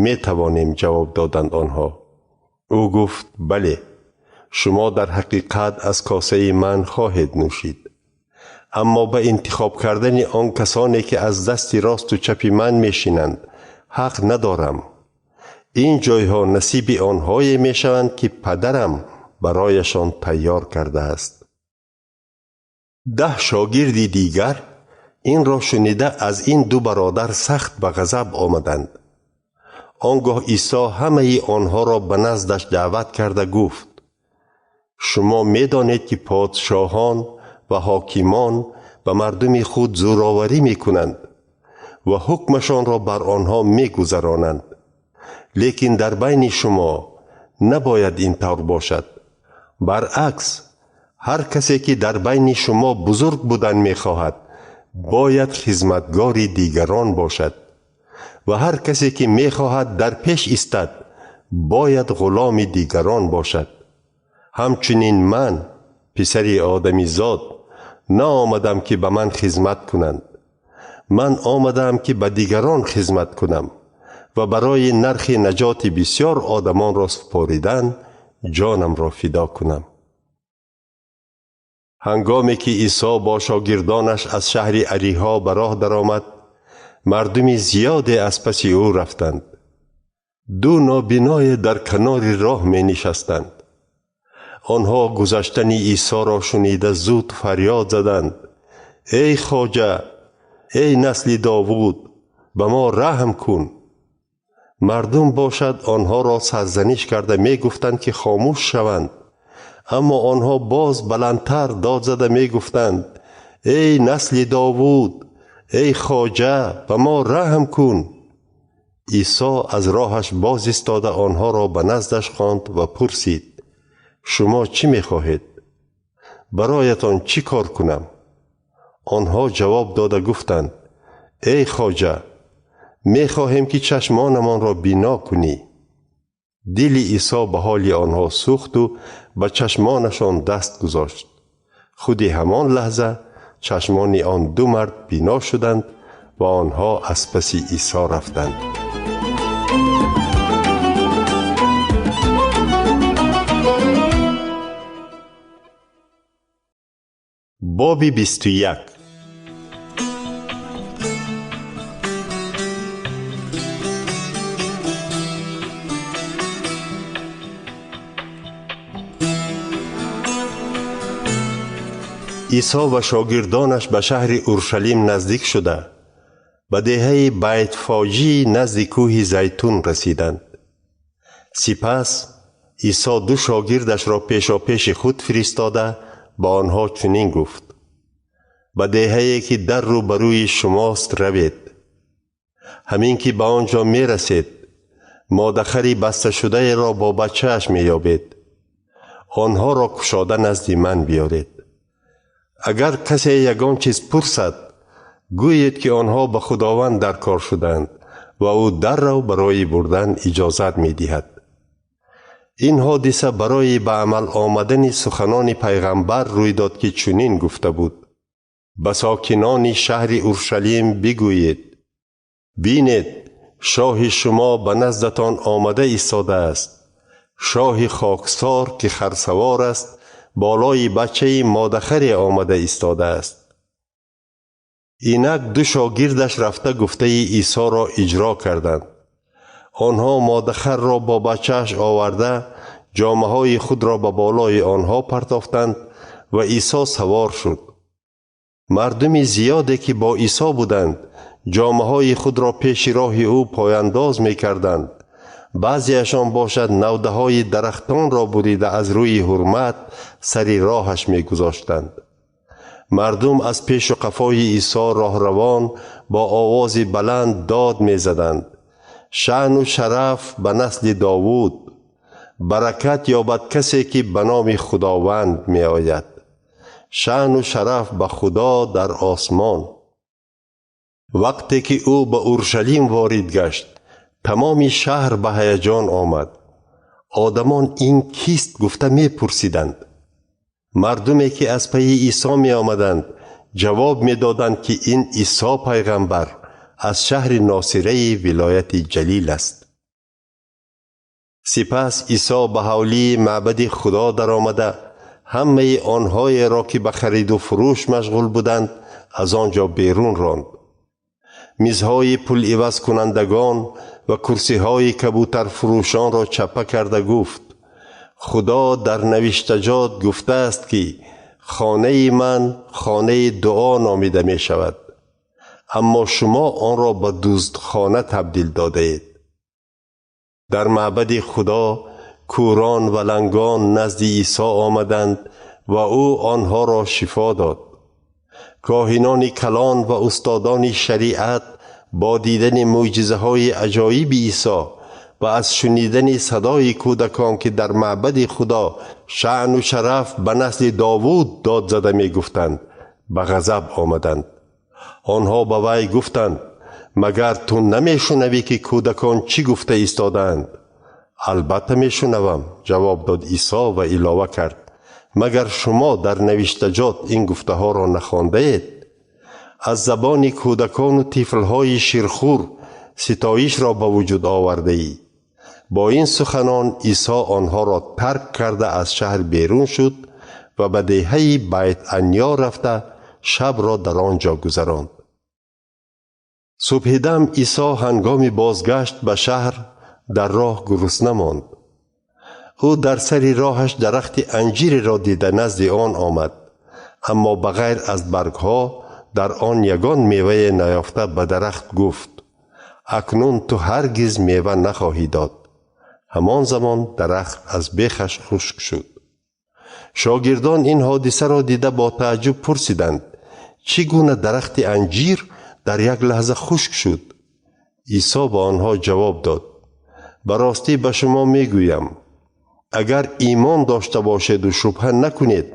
S1: Метавонем, ҷавоб доданд онҳо. Ӯ гуфт: бале, шумо дар ҳақиқат аз косаи ман хоҳед нӯшид. Аммо ба интихоб кардани он касоне, ки аз дасти росту чапи ман мешинанд, ҳақ надорам. Ин ҷойҳо насиби онҳое мешаванд, ки падарам барояшон тайёр кардааст. 10 шогирди дигар инро шунида аз ин ду бародар сахт ба ғазаб омаданд. Он гоҳ Исо ҳамаи онҳоро ба наздаш даъват карда гуфт: шумо медонед, ки подшоҳон ва ҳокимон ба мардуми худ зӯроварӣ мекунанд ва ҳукмашонро бар онҳо мегузаронанд. Лекин дар байни шумо набояд ин тавр бошад. Баръакс, ҳар касе, ки дар байни шумо бузург будан мехоҳад, бояд хизматгори дигарон бошад ва ҳар касе, ки мехоҳад дар пеш истад, бояд ғуломи дигарон бошад. Ҳамчунин ман, писари одамизод, наомадам, ки ба ман хизмат кунанд. Ман омадаам, ки ба дигарон хизмат кунам ва барои нархи наҷоти бисёр одамонро супоридан ҷонамро фидо кунам. Ҳангоме ки Исо бо шогирдонаш аз шаҳри Ариҳо ба роҳ даромад, мардуми зиёде аз паси ӯ рафтанд. Ду нобиное дар канори роҳ менишастанд. Онҳо гузаштани Исоро шунида зуд фарёд заданд: эй хоҷа, эй насли Довуд, ба мо раҳм кун. Мардум бошад онҳоро сарзаниш карда мегуфтанд, ки хомӯш шаванд. Аммо онҳо боз баландтар дод зада мегуфтанд: эй насли Довуд, эй хоҷа, ба мо раҳм кун. Исо аз роҳаш боз истода онҳоро ба наздаш хонд ва пурсид: шумо чӣ мехоҳед? Бароятон чӣ кор кунам? Онҳо ҷавоб дода гуфтанд: эй хоҷа, мехоҳем, ки чашмонамонро бино кунӣ. Дили Исо ба ҳоли онҳо сӯхту ба чашмонашон даст гузошт. Худи ҳамон лаҳза чашмони он ду мард бино шуданд ва онҳо аз паси Исо рафтанд. Боби 21. Исо ва шогирдонаш ба шаҳри Уршалим наздик шуда, ба деҳаи Байтфоҷии назди кӯҳи Зайтун расиданд. Сипас Исо ду шогирдашро пешопеши худ фиристода ба онҳо чунин гуфт: ба деҳае, ки дар рӯбарӯи шумост, равед. Ҳамин ки ба он ҷо мерасед, модахари басташудаеро бо бачааш меёбед. Онҳоро кушода назди ман биёред. Агар касе ягон чиз пурсад, гӯед, ки онҳо ба Худованд дар кор шуданд ва ӯ даррав барои бурдан иҷозат медиҳад. Ин ҳодиса барои ба амал омадани суханони пайғамбар рӯй дод, ки чунин гуфта буд: ба сокинони шаҳри Уршалим бигӯед: бинед, Шоҳи шумо ба наздатон омада истодааст. Шоҳи хоксор, ки харсавор аст, болои бачаи модахаре омада истодааст. Инак ду шогирдаш рафта гуфтаи Исоро иҷро карданд. Онҳо модахарро бо бачааш оварда, ҷомаҳои худро ба болои онҳо партофтанд ва Исо савор шуд. Мардуми зиёде, ки бо Исо буданд, ҷомаҳои худро пеши роҳи ӯ пояндоз мекарданд. Баъзеашон бошад навдаҳои дарахтонро бурида аз рӯи ҳурмат сари роҳаш мегузоштанд. Мардум аз пешу қафои Исо роҳравон бо овози баланд дод мезаданд: Шаъну шараф ба насли Довуд! Баракат ёбад касе, ки ба номи Худованд меояд! Шаъну шараф ба Худо дар осмон! Вақте ки ӯ ба Уршалим ворид гашт, тамоми шаҳр ба ҳаяҷон омад. Одамон ин кист гуфта мепурсиданд. Мардуме, ки аз пайи Исо меомаданд, ҷавоб медоданд, ки ин Исо пайғамбар аз шаҳри Носираи вилояти Ҷалил аст. Сипас Исо ба ҳавлии маъбади Худо даромада, ҳамаи онҳоеро, ки ба хариду фурӯш машғул буданд, аз он ҷо берун ронд. Мизҳои пуливазкунандагон ва курсиҳои кабутарфурӯшонро чапа карда гуфт: Худо дар навиштаҷот гуфтааст, ки хонаи ман хонаи дуо номида мешавад, аммо шумо онро ба дуздхона табдил додаед. Дар маъбади Худо кӯрон ва лангон назди Исо омаданд ва ӯ онҳоро шифо дод. Коҳинони калон ва устодони шариат бо дидани мӯъҷизаҳои аҷоиби Исо ва аз шунидани садои кӯдакон, ки дар маъбади Худо шаъну шараф ба насли Довуд дод зада мегуфтанд, ба ғазаб омаданд. Онҳо ба вай гуфтанд: Магар ту намешунавӣ, ки кӯдакон чӣ гуфта истодаанд? Албатта мешунавам, ҷавоб дод Исо ва илова кард: Магар шумо дар навиштаҷот ин гуфтаҳоро нахондаед? Аз забони кӯдакону тифлҳои ширхӯр ситоишро ба вуҷуд овардаӣ. Бо ин суханон Исо онҳоро тарк карда аз шаҳр берун шуд ва ба деҳаи Байт-Анё рафта шабро дар он ҷо гузаронд. Субҳидам Исо ҳангоми бозгашт ба шаҳр дар роҳ гурусна монд. Ӯ дар сари роҳаш дарахти анҷиреро дида назди он омад, аммо ба ғайр аз баргҳо дар он ягон мевае наёфта ба дарахт гуфт: Акнун ту ҳаргиз мева нахоҳӣ дод. Ҳамон замон дарахт аз бехаш хушк шуд. Шогирдон ин ҳодисаро дида бо тааҷҷуб пурсиданд: чӣ гуна дарахти анҷир дар як лаҳза хушк шуд? Исо ба онҳо ҷавоб дод: Ба ростӣ ба шумо мегӯям, агар имон дошта бошеду шубҳа накунед,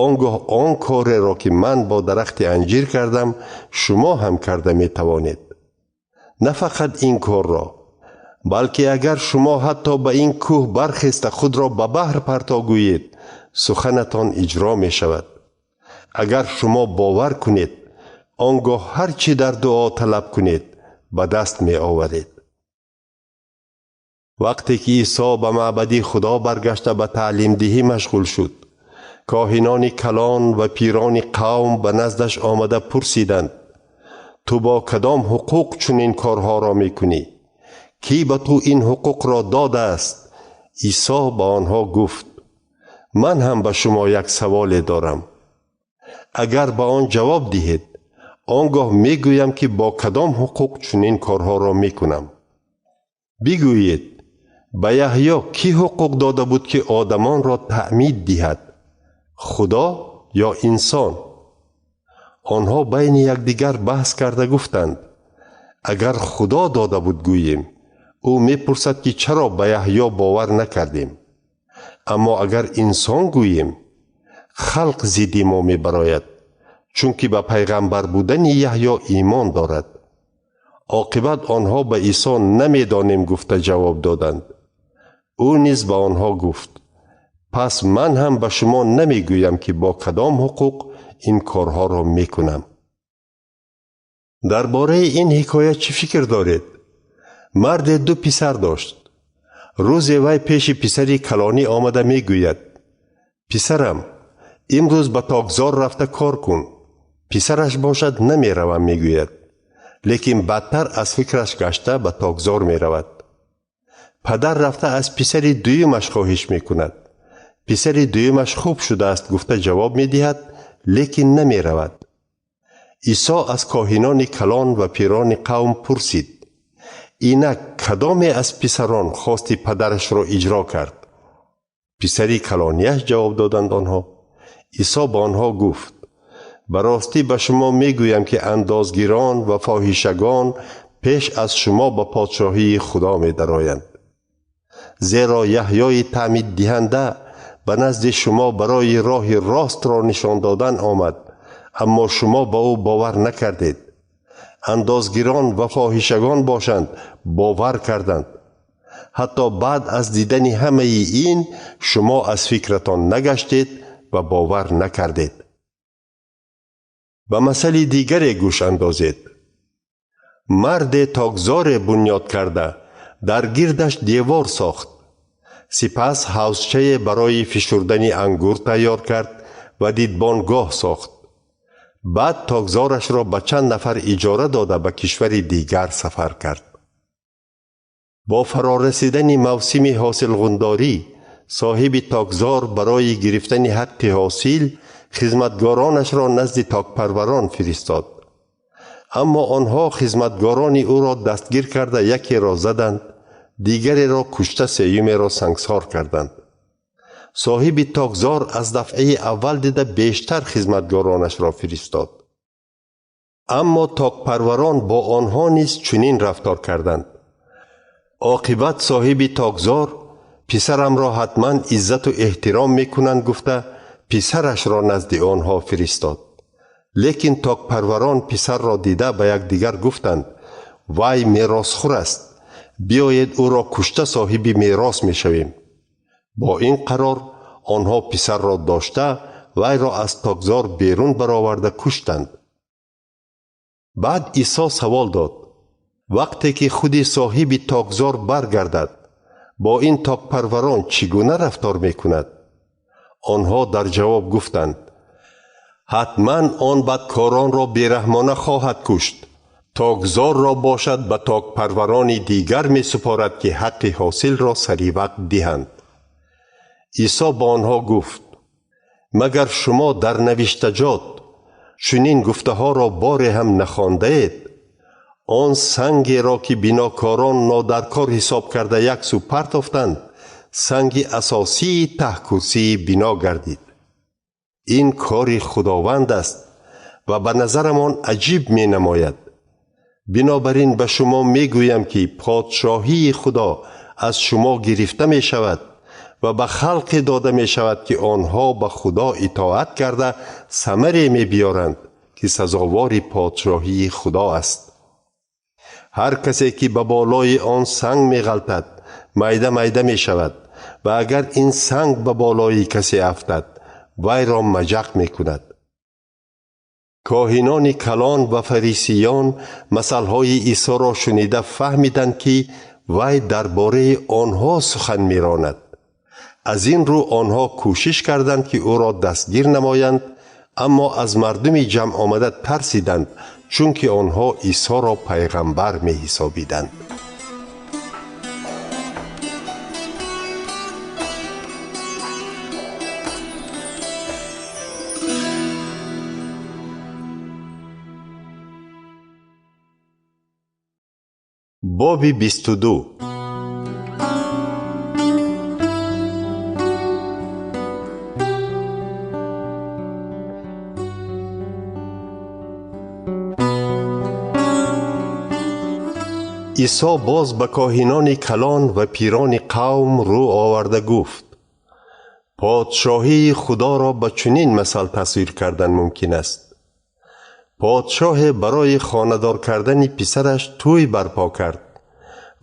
S1: он гоҳ он кореро, ки ман бо дарахти анҷир кардам, шумо ҳам карда метавонед. На фақат ин корро, балки агар шумо ҳатто ба ин кӯҳ бархеста худро ба баҳр парто гӯед, суханатон иҷро мешавад. Агар шумо бовар кунед, он гоҳ ҳар чӣ дар дуо талаб кунед, ба даст меоваред. Вақте ки Исо ба маъбади Худо баргашта ба таълимдиҳӣ машғул шуд, коҳинони калон ва пирони қавм ба наздаш омада пурсиданд: Ту бо кадом ҳуқуқ чунин корҳоро мекунӣ? Кӣ ба ту ин ҳуқуқро додааст? Исо ба онҳо гуфт: Ман ҳам ба шумо як саволе дорам. Агар ба он ҷавоб диҳед, он гоҳ мегӯям, ки бо кадом ҳуқуқ чунин корҳоро мекунам. Бигӯед, ба Яҳё кӣ ҳуқуқ дода буд, ки одамонро таъмид диҳад? Худо ё инсон? Онҳо байни якдигар баҳс карда гуфтанд: Агар Худо дода буд гӯем, ӯ мепурсад, ки чаро ба Яҳё бовар накардем. Аммо агар инсон гӯем, халқ зидди мо мебарояд, чунки ба пайғамбар будани Яҳё имон дорад. Оқибат онҳо ба Исо намедонем гуфта ҷавоб доданд. Ӯ низ ба онҳо гуфт: Пас ман ҳам ба шумо намегӯям, ки бо кадом ҳуқуқ ин корҳоро мекунам. Дар бораи ин ҳикоя чӣ фикр доред? Марде ду писар дошт. Рӯзе вай пеши писари калонӣ омада мегӯяд: «Писарам, имрӯз ба токзор рафта кор кун». Писараш бошад намеравам мегӯяд, лекин бадтар аз фикраш гашта ба токзор меравад. Падар рафта аз писари дуюмаш хоҳиш мекунад. Писари дуюмаш хуб шудааст гуфта ҷавоб медиҳад, лекин намеравад. Исо аз коҳинони калон ва пирони қавм пурсид: инак кадоме аз писарон хости падарашро иҷро кард? Писари калонияш ҷавоб доданд онҳо. Исо ба онҳо гуфт: ба ростӣ ба шумо мегӯям, ки андозгирон ва фоҳишагон пеш аз шумо ба подшоҳии Худо медароянд. Зеро Яҳёи таъмиддиҳанда ба назди шумо барои роҳи ростро нишон додан омад, аммо шумо ба ӯ бовар накардед. Андозгирон ва фоҳишагон бошанд бовар карданд. Ҳатто баъд аз дидани ҳамаи ин шумо аз фикратон нагаштед ва бовар накардед. Ба масъали дигаре гӯш андозед. Марде токзоре бунёд карда, дар гирдаш девор сохт. Сипас ҳавзчае барои фишурдани ангур тайёр кард ва дидбонгоҳ сохт. Баъд токзорашро ба чанд нафар иҷора дода ба кишвари дигар сафар кард. Бо фарорасидани мавсими ҳосилғундорӣ, соҳиби токзор барои гирифтани ҳаққи ҳосил хизматгоронашро назди токпарварон фиристод. Аммо онҳо хизматгорони ӯро дастгир карда якеро заданд, дигареро кушта сеюмеро сангсор карданд. Соҳиби токзор аз дафъаи аввал дида бештар хизматгоронашро фиристод. Аммо токпарварон бо онҳо низ чунин рафтор карданд. Оқибат соҳиби токзор писарамро ҳатман иззату эҳтиром мекунанд гуфта писарашро назди онҳо фиристод. Лекин токпарварон писарро дида ба якдигар гуфтанд: вай меросхӯр аст, биёед ӯро кушта соҳиби мерос мешавем. Бо ин қарор онҳо писарро дошта вайро аз токзор берун бароварда куштанд. Баъд Исо савол дод: вақте ки худи соҳиби токзор баргардад, бо ин токпарварон чӣ гуна рафтор мекунад? Онҳо дар ҷавоб гуфтанд: ҳатман он бадкоронро бераҳмона хоҳад кушт, токзорро бошад ба токпарварони дигар месупорад, ки ҳаққи ҳосилро саривақт диҳанд. Исо ба онҳо гуфт: магар шумо дар навиштаҷот чунин гуфтаҳоро боре ҳам нахондаед? Он сангеро ки бинокорон нодаркор ҳисоб карда як сӯ партофтанд, санги асосии таҳкурсии бино гардид. Ин кори Худованд аст ва ба назарамон аҷиб менамояд. Бинобар ин ба шумо мегӯям, ки подшоҳии Худо аз шумо гирифта мешавад ва ба халқе дода мешавад, ки онҳо ба Худо итоат карда самаре мебиёранд, ки сазовори подшоҳии Худо аст. Ҳар касе ки ба болои он санг меғалтад, майда майда мешавад ва агар ин санг ба болои касе афтад, вайро маҷақ мекунад. Коҳинони калон ва фарисиён масъалҳои Исоро шунида фаҳмиданд, ки вай дар бораи онҳо сухан меронад. Аз ин рӯ онҳо кӯшиш карданд, ки ӯро дастгир намоянд, аммо аз мардуми ҷамъ омада тарсиданд, чунки онҳо Исоро пайғамбар меҳисобиданд. Боби 22. Исо боз ба коҳинони калон ва пирони қавм рӯ оварда гуфт: подшоҳии Худоро ба чунин масал тасвир кардан мумкин аст. Подшоҳе барои хонадор кардани писараш тӯй барпо кард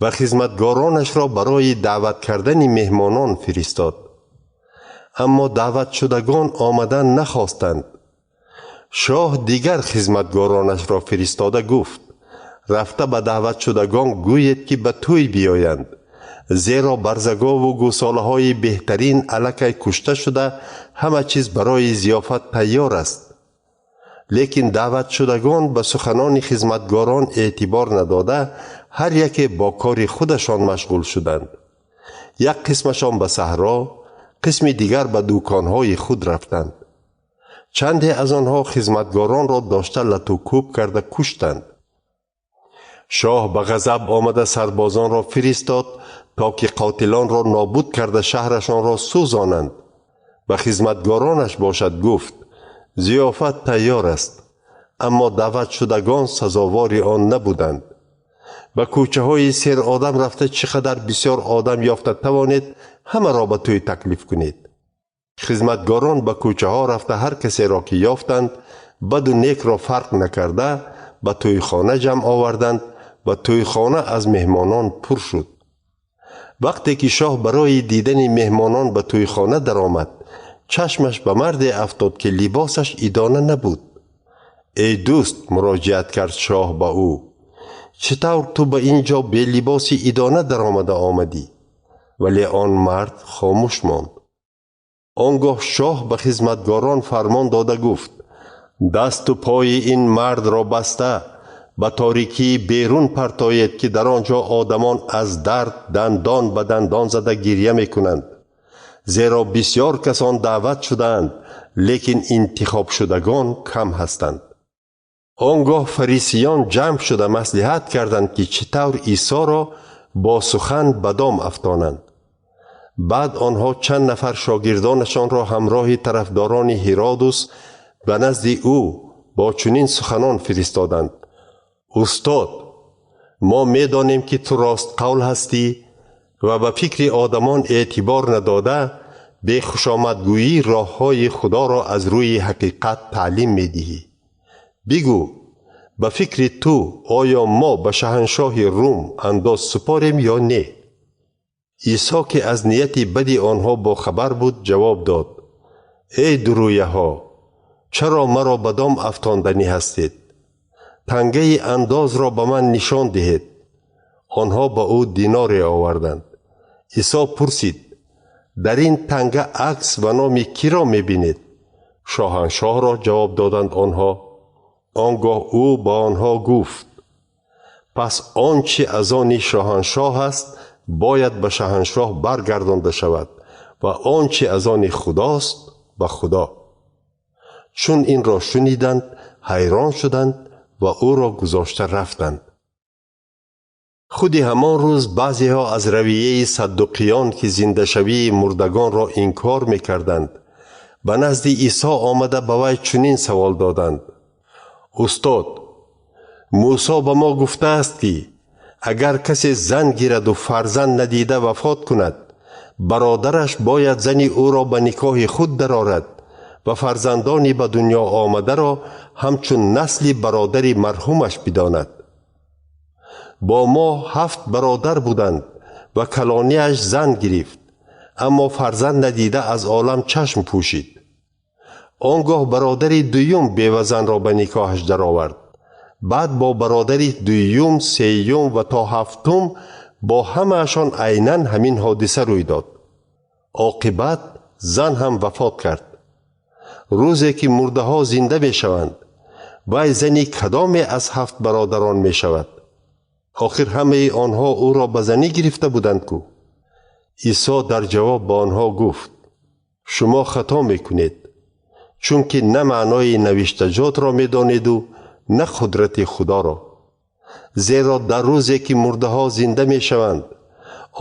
S1: ва хизматгоронашро барои даъват кардани меҳмонон фиристод. Аммо даъватшудагон омадан нахостанд. Шоҳ дигар хизматгоронашро фиристода гуфт: Рафта ба даъватшудагон гӯед, ки ба тӯй биёянд, зеро барзагову гӯсолаҳои беҳтарин аллакай кушта шуда, ҳама чиз барои зиёфат тайёр аст. Лекин даъватшудагон ба суханони хизматгорон эътибор надода, ҳар яке бо кори худашон машғул шуданд. Як қисмашон ба саҳро, қисми дигар ба дуконҳои худ рафтанд. Чанде аз онҳо хизматгоронро дошта латукӯб карда куштанд. Шоҳ ба ғазаб омада сарбозонро фиристод, то ки қотилонро нобуд карда шаҳрашонро сӯзонанд. Ба хизматгоронаш бошад гуфт: зиёфат тайёр аст, аммо даъватшудагон сазовори он набуданд. Ба кӯчаҳои серодам рафта чӣ қадар бисёр одам ёфта тавонед, ҳамаро ба тӯй таклиф кунед. Хизматгорон ба кӯчаҳо рафта ҳар касеро ки ёфтанд, баду некро фарқ накарда, ба тӯйхона ҷамъ оварданд ва тӯйхона аз меҳмонон пур шуд. Вақте ки шоҳ барои дидани меҳмонон ба тӯйхона даромад, чашмаш ба марде афтод, ки либосаш идона набуд. Эй дӯст, муроҷиат кард шоҳ ба ӯ, чӣ тавр ту ба ин ҷо белибоси идона даромада омадӣ? Вале он мард хомӯш монд. Он гоҳ шоҳ ба хизматгорон фармон дода гуфт: дасту пои ин мардро баста ба торикии берун партоед, ки дар он ҷо одамон аз дард дандон ба дандон зада гиря мекунанд. Зеро бисёр касон даъват шудаанд, лекин интихобшудагон кам ҳастанд. Он гоҳ фарисиён ҷамъ шуда маслиҳат карданд, ки чӣ тавр Исоро бо сухан ба дом афтонанд. Баъд онҳо чанд нафар шогирдонашонро ҳамроҳи тарафдорони Ҳиродус ба назди ӯ бо чунин суханон фиристоданд: устод, мо медонем, ки ту ростқавл ҳастӣ ва ба фикри одамон эътибор надода, бехушомадгӯӣ роҳҳои Худоро аз рӯи ҳақиқат таълим медиҳӣ. Бигӯ, ба фикри ту оё мо ба шаҳаншоҳи Рум андоз супорем ё не? Исо, ки аз нияти бади онҳо бохабар буд, ҷавоб дод: эй дурӯяҳо, чаро маро ба дом афтонданӣ ҳастед? Тангаи андозро ба ман нишон диҳед. Онҳо ба ӯ диноре оварданд. Исо пурсид: дар ин танга акс ва номи киро мебинед? Шоҳаншоҳро, ҷавоб доданд онҳо. Он гоҳ ӯ ба онҳо гуфт: пас он чи аз они шоҳаншоҳ аст, бояд ба шоҳаншоҳ баргардонда шавад ва он чи аз они Худост, ба Худо. Чун инро шуниданд, ҳайрон шуданд ва ӯро гузошта рафтанд. Худи ҳамон рӯз баъзеҳо аз равияи саддуқиён, ки зиндашавии мурдагонро инкор мекарданд, ба назди Исо омада ба вай чунин савол доданд: устод, Мусо ба мо гуфтааст, ки агар касе зан гираду фарзанд надида вафот кунад, бародараш бояд зани ӯро ба никоҳи худ дарорад ва фарзандони ба дунё омадаро ҳамчун насли бародари марҳумаш бидонад. Бо мо 7 бародар буданд ва калонияш зан гирифт, аммо фарзанд надида аз олам чашм пӯшид. Он гоҳ бародари дуюм бевазанро ба никоҳаш даровард. Баъд бо бародари дуюм, сеюм ва то ҳафтум бо ҳамаашон айнан ҳамин ҳодиса рӯй дод. Оқибат зан ҳам вафот кард. Рӯзе ки мурдаҳо зинда мешаванд, вай зани кадоме аз 7 бародарон мешавад? Охир ҳамаи онҳо ӯро ба занӣ гирифта буданд ку? Исо дар ҷавоб ба онҳо гуфт: шумо хато мекунед, чунки на маънои навиштаҷотро медонеду на қудрати Худоро. Зеро дар рӯзе ки мурдаҳо зинда мешаванд,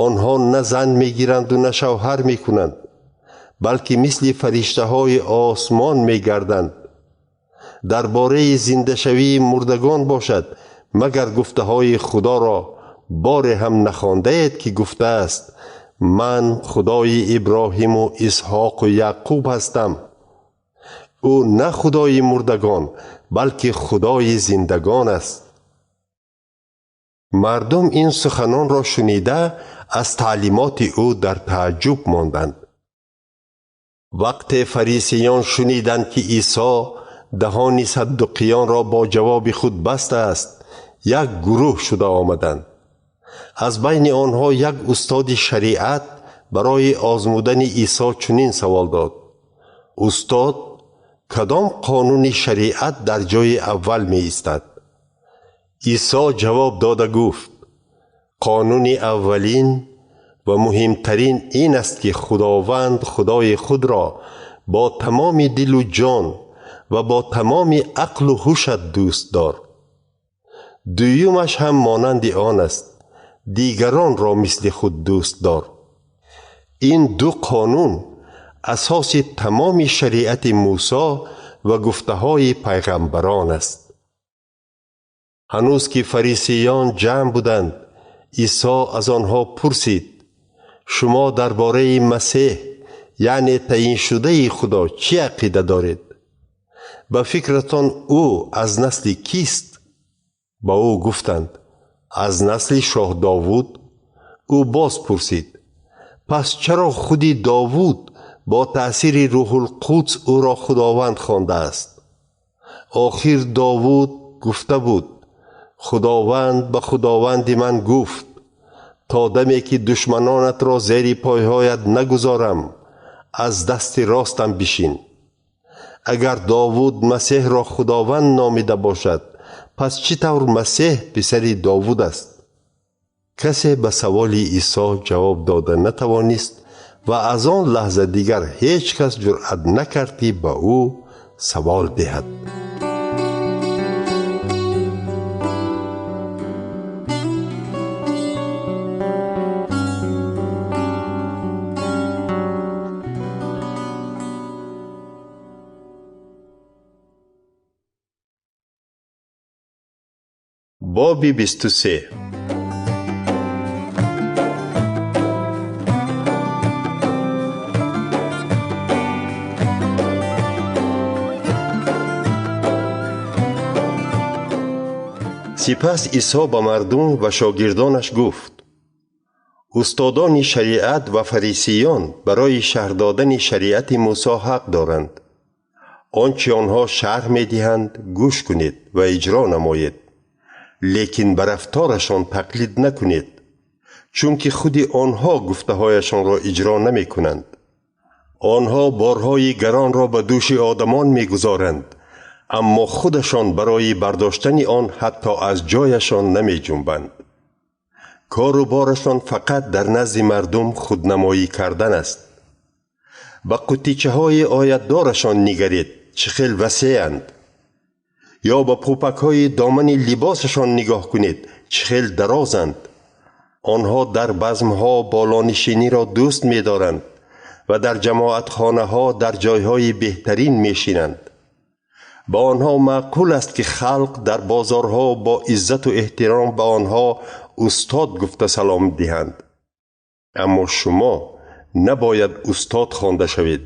S1: онҳо на зан мегиранду на шавҳар мекунанд, балки мисли фариштаҳои осмон мегарданд. Дар бораи зиндашавии мурдагон бошад, магар гуфтаҳои Худоро боре ҳам нахондаед, ки гуфтааст: ман Худои Иброҳиму Исҳоқу Яъқуб ҳастам. Ӯ на Худои мурдагон, балки Худои зиндагон аст. Мардум ин суханонро шунида аз таълимоти ӯ дар тааҷҷуб монданд. Вақте фарисиён шуниданд, ки Исо даҳони саддуқиёнро бо ҷавоби худ бастааст, Як гурӯҳ шуда омаданд. Аз байни онҳо як устоди шариат барои озмудани Исо чунин савол дод: Устод, кадом қонуни шариат дар ҷои аввал меистад? Исо ҷавоб дода гуфт: Қонуни аввалин ва муҳимтарин ин аст, ки Худованд Худои худро бо тамоми дилу ҷон ва бо тамоми ақлу ҳушат дӯст дор. Дуюмаш ҳам монанди он аст: дигаронро мисли худ дӯст дор. Ин ду қонун асоси тамоми шариати Мусо ва гуфтаҳои пайғамбарон аст. Ҳанӯз ки фарисиён ҷамъ буданд, Исо аз онҳо пурсид: Шумо дар бораи Масеҳ, яъне таъйиншудаи Худо, чӣ ақида доред? Ба фикратон ӯ аз насли кист? Ба ӯ гуфтанд: Аз насли шоҳ Довуд. Ӯ боз пурсид: Пас чаро худи Довуд бо таъсири Рӯҳулқудс ӯро Худованд хондааст? Охир Довуд гуфта буд: Худованд ба Худованди ман гуфт: То даме ки душманонатро зери пойҳоят нагузорам, аз дасти ростам бишин. Агар Довуд Масеҳро Худованд номида бошад, пас чӣ тавр Масеҳ писари Довуд аст? Касе ба саволи Исо ҷавоб дода натавонист ва аз он лаҳза дигар ҳеҷ кас ҷуръат накард, ки ба ӯ савол диҳад. Боби 23. Сипас Исо ба мардум ва шогирдонаш гуфт: Устодони шариат ва фарисиён барои шарҳ додани шариати Мусо ҳақ доранд. Он чи онҳо шарҳ медиҳанд, гӯш кунед ва иҷро намоед, лекин ба рафторашон тақлид накунед, чунки худи онҳо гуфтаҳояшонро иҷро намекунанд. Онҳо борҳои гаронро ба дӯши одамон мегузоранд, аммо худашон барои бардоштани он ҳатто аз ҷояшон намеҷунбанд. Кору борашон фақат дар назди мардум худнамоӣ кардан аст. Ба қуттичаҳои оятдорашон нигаред, чӣ хел васеъанд. Ё ба пӯпакҳои домани либосашон нигоҳ кунед, чӣ хел дарозанд. Онҳо дар базмҳо болонишиниро дӯст медоранд ва дар ҷамоатхонаҳо дар ҷойҳои беҳтарин мешинанд. Ба онҳо маъқул аст, ки халқ дар бозорҳо бо иззату эҳтиром ба онҳо устод гуфта салом диҳанд. Аммо шумо набояд устод хонда шавед,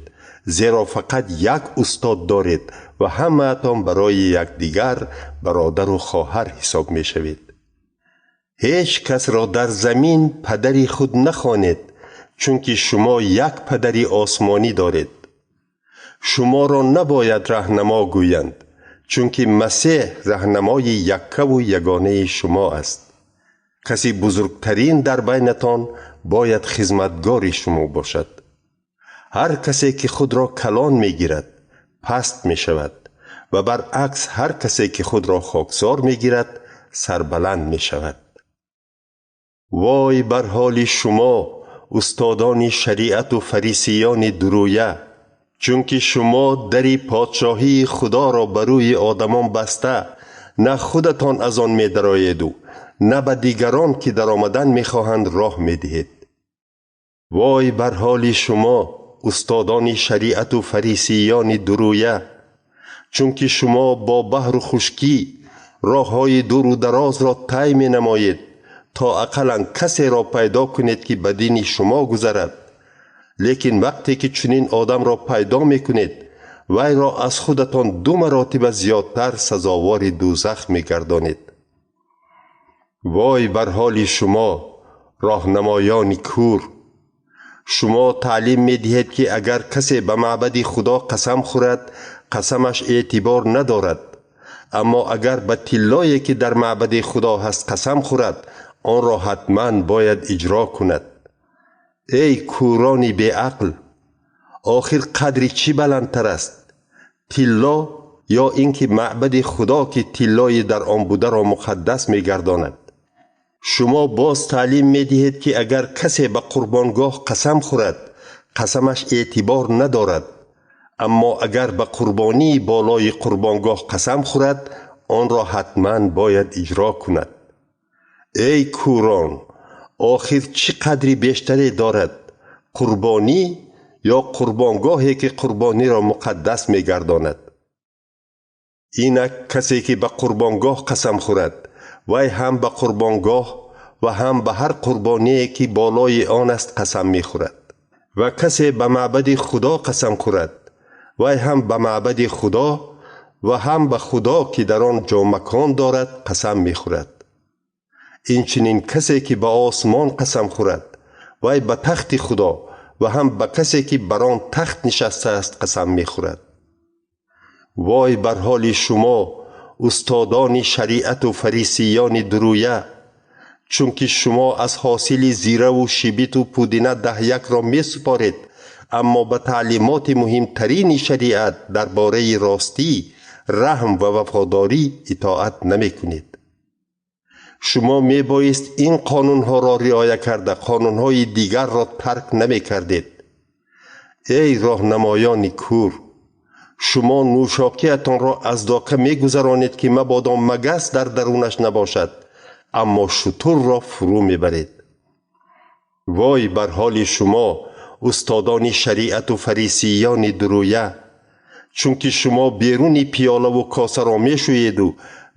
S1: зеро фақат як устод доред ва ҳамаатон барои якдигар бародару хоҳар ҳисоб мешавед. Ҳеҷ касро дар замин падари худ нахонед, чунки шумо як падари осмонӣ доред. Шуморо набояд раҳнамо гӯянд, чунки Масеҳ раҳнамои яккаву ягонаи шумо аст. Каси бузургтарин дар байнатон бояд хизматгори шумо бошад. Ҳар касе ки худро калон мегирад, паст мешавад ва баръакс ҳар касе ки худро хоксор мегирад, сарбаланд мешавад. Вой бар ҳоли шумо, устодони шариату фарисиёни дурӯя, чунки шумо дари подшоҳии Худоро ба рӯи одамон баста, на худатон аз он медароеду, на ба дигарон, ки даромадан мехоҳанд, роҳ медиҳед. Вой бар ҳоли шумо, устодони шариату фарисиёни дурӯя, чунки шумо бо баҳру хушкӣ роҳҳои дуру дарозро тай менамоед, то ақаллан касеро пайдо кунед, ки ба дини шумо гузарад. Лекин вақте ки чунин одамро пайдо мекунед, вайро аз худатон ду маротиба зиёдтар сазовори дӯзах мегардонед. Вой бар ҳоли шумо, роҳнамоёни кӯр! Шумо таълим медиҳед, ки агар касе ба маъбади Худо қасам хӯрад, қасамаш эътибор надорад. Аммо агар ба тиллое, ки дар маъбади Худо ҳаст, қасам хӯрад, онро ҳатман бояд иҷро кунад. Эй кӯрони беақл, охир қадри чӣ баландтар аст? Тилло ё ин ки маъбади Худо, ки тиллои дар он бударо муқаддас мегардонад? Шумо боз таълим медиҳед, ки агар касе ба қурбонгоҳ қасам хӯрад, қасамаш эътибор надорад. Аммо агар ба қурбонии болои қурбонгоҳ қасам хӯрад, онро ҳатман бояд иҷро кунад. Эй кӯрон, охир чӣ қадри бештаре дорад? Қурбонӣ ё қурбонгоҳе, ки қурбониро муқаддас мегардонад? Инак касе, ки ба қурбонгоҳ қасам хӯрад, вай ҳам ба қурбонгоҳ ва ҳам ба ҳар қурбоние, ки болои он аст, қасам мехӯрад. Ва касе ба маъбади Худо қасам хӯрад, вай ҳам ба маъбади Худо ва ҳам ба Худо, ки дар он ҷомакон дорад, қасам мехӯрад. Инчунин касе, ки ба осмон қасам хӯрад, вай ба тахти Худо ва ҳам ба касе, ки бар он тахт нишастааст, қасам мехӯрад. Вой бар ҳоли шумо, устодони шариату фарисиёни дурӯя, чунки шумо аз ҳосили зираву шибиту пудина даҳякро месупоред, аммо ба таълимоти муҳимтарини шариат дар бораи ростӣ, раҳм ва вафодорӣ итоат намекунед. Шумо мебоист ин қонунҳоро риоя карда, қонунҳои дигарро тарк намекардед. Эй роҳнамоёни кӯр, шумо нӯшокиятонро аз дока мегузаронед, ки мабодо магас дар дарунаш набошад, аммо шутурро фурӯ мебаред. Вой бар ҳоли шумо, устодони шариату фарисиёни дурӯя, чунки шумо беруни пиёлаву косаро мешӯеду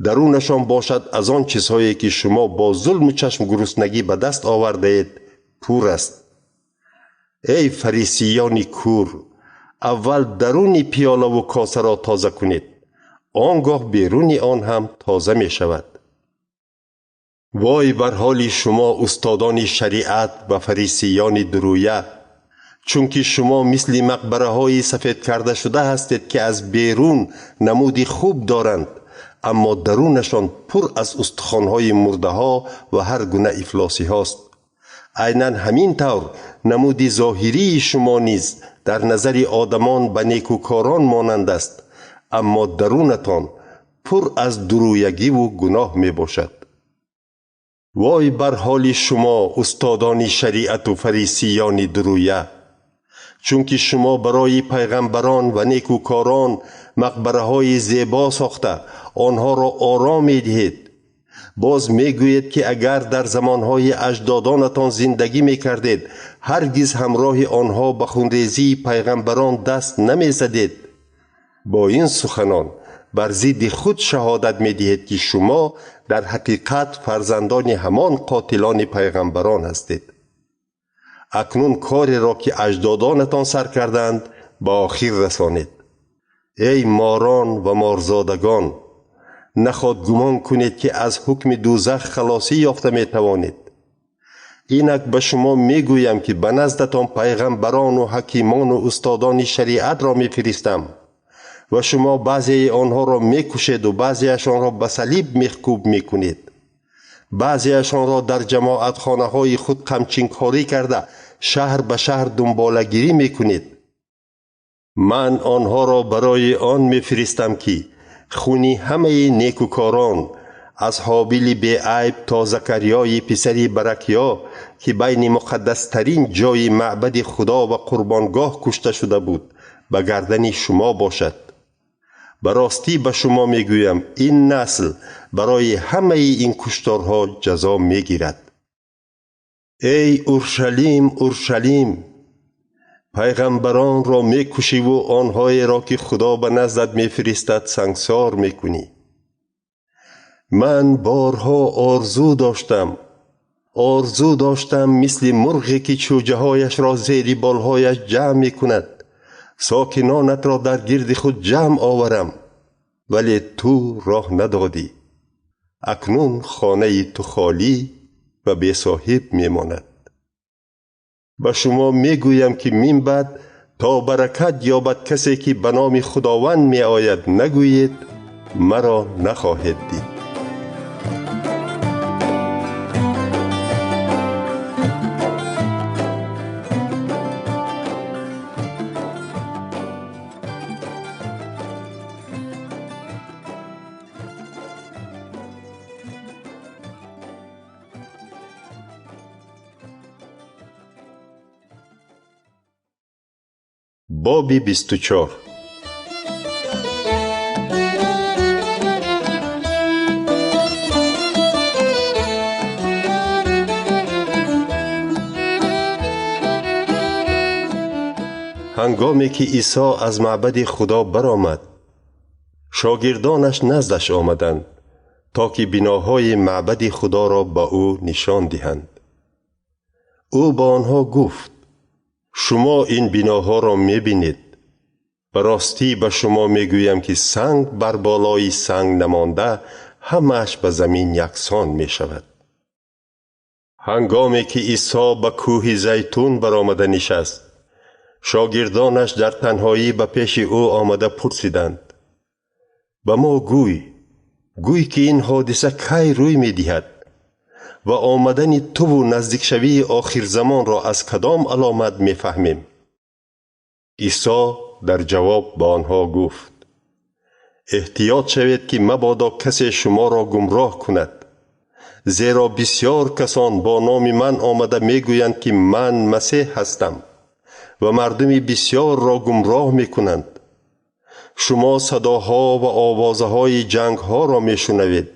S1: дарунашон бошад аз он чизҳое, ки шумо бо зулму чашмгуруснагӣ ба даст овардаед, пур аст. Эй фарисиёни кӯр, аввал даруни пиёлаву косаро тоза кунед, он гоҳ беруни он ҳам тоза мешавад. Вой бар ҳоли шумо, устодони шариат ва фарисиёни дурӯя, чунки шумо мисли мақбараҳои сафед карда шуда ҳастед, ки аз берун намуди хуб доранд, аммо дарунашон пур аз устухонҳои мурдаҳо ва ҳар гуна ифлосиҳост. Айнан ҳамин тавр намуди зоҳирии шумо низ дар назари одамон ба некӯкорон монанд аст, аммо дарунатон пур аз дурӯягиву гуноҳ мебошад. Вой бар ҳоли шумо, устодони шариату фарисиёни дурӯя, чунки шумо барои пайғамбарон ва некӯкорон мақбараҳои зебо сохта, онҳоро ором медиҳед. Боз мегӯед, ки агар дар замонҳои аҷдодонатон зиндагӣ мекардед, ҳаргиз ҳамроҳи онҳо ба хунрезии пайғамбарон даст намезадед. Бо ин суханон бар зидди худ шаҳодат медиҳед, ки шумо дар ҳақиқат фарзандони ҳамон қотилони пайғамбарон ҳастед. Акнун кореро, ки аҷдодонатон сар карданд, ба охир расонед. Эй морон ва морзодагон, наход гумон кунед, ки аз ҳукми дӯзах халосӣ ёфта метавонед. Инак ба шумо мегӯям, ки ба наздатон пайғамбарону ҳакимону устодони шариатро мефиристам ва шумо баъзеи онҳоро мекушеду баъзеашонро ба салиб мехкӯб мекунед. Баъзеашонро дар ҷамоатхонаҳои худ қамчинкорӣ карда, шаҳр ба шаҳр дунболагирӣ мекунед. Ман онҳоро барои он мефиристам, ки хуни ҳамаи некӯкорон аз Ҳобили беайб то Закариёи писари Баракиё, ки байни муқаддастарин ҷои маъбади Худо ва қурбонгоҳ кушта шуда буд, ба гардани шумо бошад. Ба ростӣ ба шумо мегӯям, ин насл барои ҳамаи ин кушторҳо ҷазо мегирад. Эй Уршалим, Уршалим, пайғамбаронро мекушиву онҳоеро, ки Худо ба наздат мефиристад, сангсор мекунӣ. Ман борҳо орзу доштам, мисли мурғе, ки чӯҷаҳояшро зери болҳояш ҷамъ мекунад, сокинонатро дар гирди худ ҷамъ оварам, вале ту роҳ надодӣ. Акнун хонаи ту холӣ ва бесоҳиб мемонад. Ба шумо мегӯям, ки мин баъд то баракат ёбад касе, ки ба номи Худованд меояд, нагӯед. маро нахоҳед дид. Боби 24. Ҳангоме ки Исо аз маъбади Худо баромад, шогирдонаш наздаш омаданд, то ки биноҳои маъбади Худоро ба ӯ нишон диҳанд. Ӯ ба онҳо гуфт: шумо ин биноҳоро мебинед. Ба ростӣ ба шумо мегӯям, ки санг бар болои санг намонда, ҳамааш ба замин яксон мешавад. Ҳангоме ки Исо ба кӯҳи Зайтун баромада нишаст, шогирдонаш дар танҳоӣ ба пеши ӯ омада пурсиданд: ба мо гӯй, гӯй ки ин ҳодиса кай рӯй медиҳад ва омадани туву наздикшавии охирзамонро аз кадом аломат мефаҳмем? Исо дар ҷавоб ба онҳо гуфт: эҳтиёт шавед, ки мабодо касе шуморо гумроҳ кунад, зеро бисёр касон бо номи ман омада мегӯянд, ки ман Масеҳ ҳастам, ва мардуми бисёрро гумроҳ мекунанд. Шумо садоҳо ва овозаҳои ҷангҳоро мешунавед,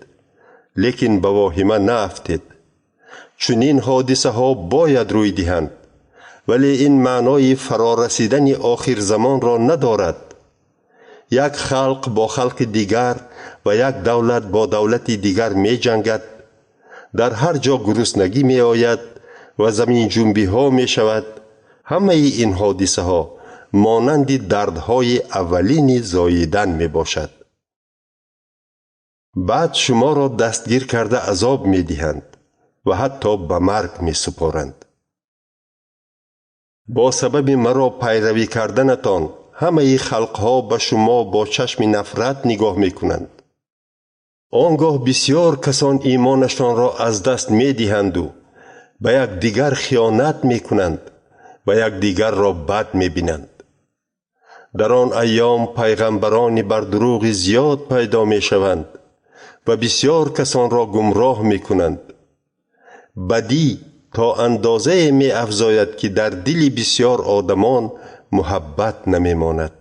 S1: лекин ба воҳима наафтед. Чунин ҳодисаҳо бояд рӯй диҳанд, вале ин маънои фарорасидани охирзамонро надорад. Як халқ бо халқи дигар ва як давлат бо давлати дигар меҷангад. Дар ҳар ҷо гуруснагӣ меояд ва заминҷунбиҳо мешавад. Ҳамаи ин ҳодисаҳо монанди дардҳои аввалини зоидан мебошад. Баъд шуморо дастгир карда азоб медиҳанд ва ҳатто ба марг месупоранд. Бо сабаби маро пайравӣ карданатон ҳамаи халқҳо ба шумо бо чашми нафрат нигоҳ мекунанд. Он гоҳ бисёр касон имонашонро аз даст медиҳанду ба якдигар хиёнат мекунанд ва якдигарро бад мебинанд. Дар он айём пайғамбарони бардурӯғи зиёд пайдо мешаванд ва бисёр касонро гумроҳ мекунанд. Бадӣ то андозае меафзояд, ки дар дили бисёр одамон муҳаббат намемонад.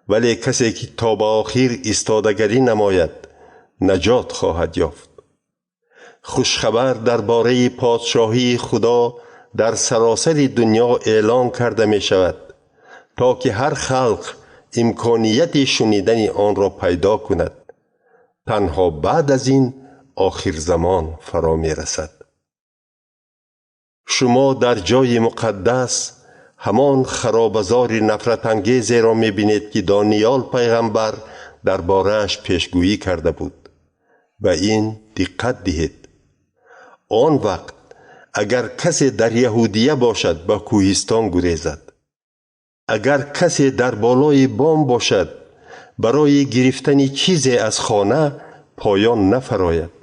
S1: Вале касе ки то ба охир истодагарӣ намояд, наҷот хоҳад ёфт. Хушхабар дар бораи подшоҳии Худо дар саросари дунё эълон карда мешавад, то ки ҳар халқ имконияти шунидани онро пайдо кунад. Танҳо баъд аз ин охирзамон фаро мерасад. Шумо дар ҷои муқаддас ҳамон харобазори нафратангезеро мебинед, ки Дониёл пайғамбар дар борааш пешгӯӣ карда буд. Ба ин диққат диҳед. Он вақт агар касе дар Яҳудия бошад, ба кӯҳистон гурезад. Агар касе дар болои бом бошад, барои гирифтани чизе аз хона поён нафарояд.